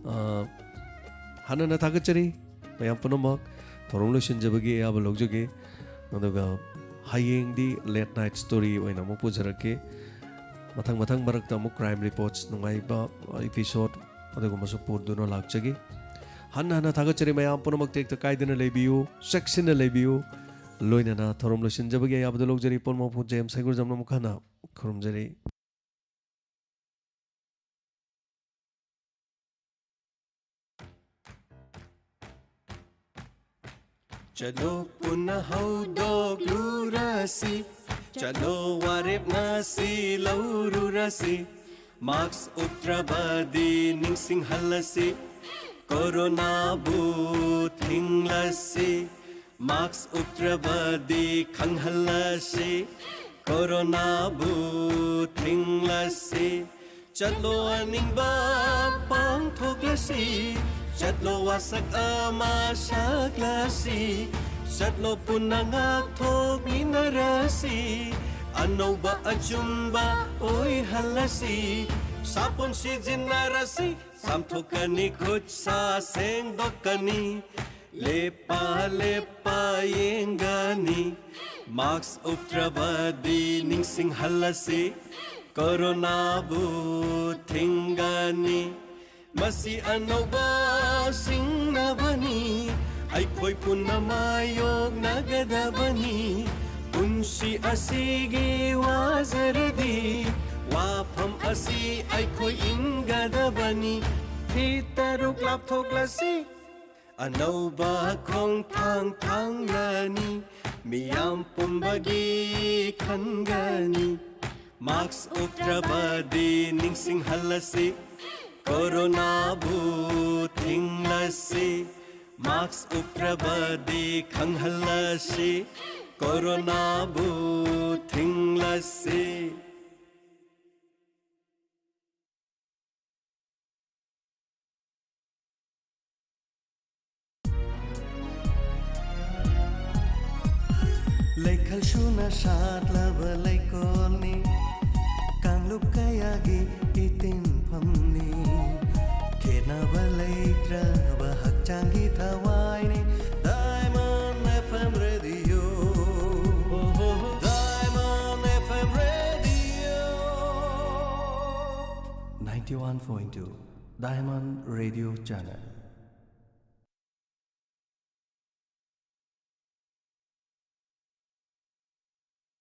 ꯑ, ꯍꯥꯟꯅꯅ ꯊꯥꯒꯠꯆꯔꯤ ꯃꯌꯥꯝ ꯄꯨꯝꯅꯃꯛ꯫ ꯊꯧꯔꯝ ꯂꯣꯏꯁꯤꯟꯖꯕꯒꯤ ꯑꯌꯥꯕ ꯂꯧꯖꯒꯦ꯫ ꯑꯗꯨꯒ ꯍꯌꯦꯡꯗꯤ late night story ꯑꯣꯏꯅ ꯑꯃꯨꯛ ꯄꯨꯖꯔꯛꯀꯦ꯫ ꯃꯊꯪ ꯃꯊꯪ ꯃꯔꯛꯇ ꯑꯃꯨꯛ crime reports, ꯅꯨꯡꯉꯥꯏꯕ episode ꯑꯗꯨꯒꯨꯝꯕꯁꯨ ꯄꯨꯗꯨꯅ ꯂꯥꯛꯆꯒꯦ꯫ ꯍꯟꯅ ꯍꯟꯅ ꯊꯥꯒꯠꯆꯔꯤ꯫ ꯃꯌꯥꯝ ꯄꯨꯝꯅꯃꯛ ꯇꯦꯛꯇ ꯀꯥꯏꯗꯅ ꯂꯩꯕꯤꯌꯨ, ꯆꯦꯛꯁꯤꯟꯅ ꯂꯩꯕꯤꯌꯨ꯫ ꯂꯣꯏꯅꯅ ꯊꯧꯔꯝ ꯂꯣꯏꯁꯤꯟꯖꯕꯒꯤ ꯑꯌꯥꯕꯗ ꯂꯧꯖꯔꯤ꯫ ꯏꯄꯣꯟ ꯃꯄꯨ ꯖꯦꯝꯁ ꯍꯩꯒ꯭ꯔꯨꯖꯝꯅ ꯑꯃꯨꯛ ꯍꯟꯅ ꯈꯨꯔꯨꯝꯖꯔꯤ꯫ ꯆꯠꯂꯣ ꯄꯨꯟꯅ ꯍꯧꯗꯣꯛꯂꯨꯔꯁꯤ, ꯆꯠꯂꯣ ꯋꯥꯔꯦꯞ ꯉꯁꯤ ꯂꯧꯔꯨꯔꯁꯤ, mask ꯎꯞꯇ꯭ꯔꯕꯗꯤ ꯅꯤꯡꯁꯤꯡꯍꯜꯂꯁꯤ, ꯀꯣꯔꯣꯅꯥꯕꯨ ꯊꯤꯡꯂꯁꯤ, mask ꯎꯞꯇ꯭ꯔꯕꯗꯤ ꯈꯪꯍꯜꯂꯁꯤ, ꯀꯣꯔꯣꯅꯥꯕꯨ ꯊꯤꯡꯂꯁꯤ꯫ ꯆꯠꯂꯣ ꯑꯅꯤꯡꯕ ꯄꯥꯡꯊꯣꯛꯂꯁꯤ, ꯆꯠꯂꯣ ꯋꯥꯁꯛ ꯑꯃ ꯁꯛꯂꯁꯤ, ꯆꯠꯂꯣ ꯄꯨꯟꯅ ꯉꯥꯛꯊꯣꯛꯃꯤꯟꯅꯔꯁꯤ, ꯑꯅꯧꯕ ꯑꯆꯨꯝꯕ ꯑꯣꯏꯍꯜꯂꯁꯤ, ꯁꯥꯄꯣꯟ ꯁꯤꯖꯤꯟꯅꯔꯁꯤ, ꯆꯥꯝꯊꯣꯛꯀꯅꯤ ꯈꯨꯠ ꯁꯥ ꯁꯦꯡꯗꯣꯛꯀꯅꯤ, ꯂꯦꯞꯄ ꯂꯦꯞꯄ ꯌꯦꯡꯒꯅꯤ, mask ꯎꯞꯇ꯭ꯔꯕꯗꯤ ꯅꯤꯡꯁꯤꯡꯍꯜꯂꯁꯤ, ꯀꯣꯔꯣꯅꯥꯕꯨ ꯊꯤꯡꯒꯅꯤ꯫ ꯃꯁꯤ ꯑꯅꯧꯕ ꯁꯤꯡꯅꯕꯅꯤ, ꯑꯩꯈꯣꯏ ꯄꯨꯟꯅ ꯃꯥꯌꯣꯛꯅꯒꯗꯕꯅꯤ꯫ ꯄꯨꯟꯁꯤ ꯑꯁꯤꯒꯤ ꯋꯥꯖꯔꯗꯤ ꯋꯥꯐꯝ ꯑꯁꯤ ꯑꯩꯈꯣꯏ ꯏꯟꯒꯗꯕꯅꯤ꯫ Feet ꯇꯔꯨꯛ ꯂꯥꯞꯊꯣꯛꯂꯁꯤ, ꯑꯅꯧꯕ ꯈꯣꯡꯊꯥꯡ ꯊꯥꯡꯂꯅꯤ, ꯃꯤꯌꯥꯝ ꯄꯨꯝꯕꯒꯤ ꯈꯟꯒꯅꯤ꯫ Mask ꯎꯞꯇ꯭ꯔꯕꯗꯤ ꯅꯤꯡꯁꯤꯡꯍꯜꯂꯁꯤ, ꯀꯣꯔꯣꯅꯥꯕꯨ ꯊꯤꯡꯂꯁꯤ, mask ꯎꯞꯇ꯭ꯔꯕꯗꯤ ꯈꯪꯍꯜꯂꯁꯤ, ꯀꯣꯔꯣꯅꯥꯕꯨ ꯊꯤꯡꯂꯁꯤ꯫ ꯂꯩꯈꯜ ꯁꯨꯅ ꯁꯥꯠꯂꯕ ꯂꯩꯀꯣꯜꯅꯤ, ꯀꯥꯡꯂꯨꯞ ꯀꯌꯥꯒꯤ ꯏꯇꯤꯟꯐꯝꯅꯤ, ꯈꯦꯠꯅꯕ ꯂꯩꯇ꯭ꯔꯕ ꯍꯛꯆꯥꯡꯒꯤ ꯊꯋꯥꯏꯅꯤ, Diamond F M Radio꯫ ninety one point two Diamond Radio Channel.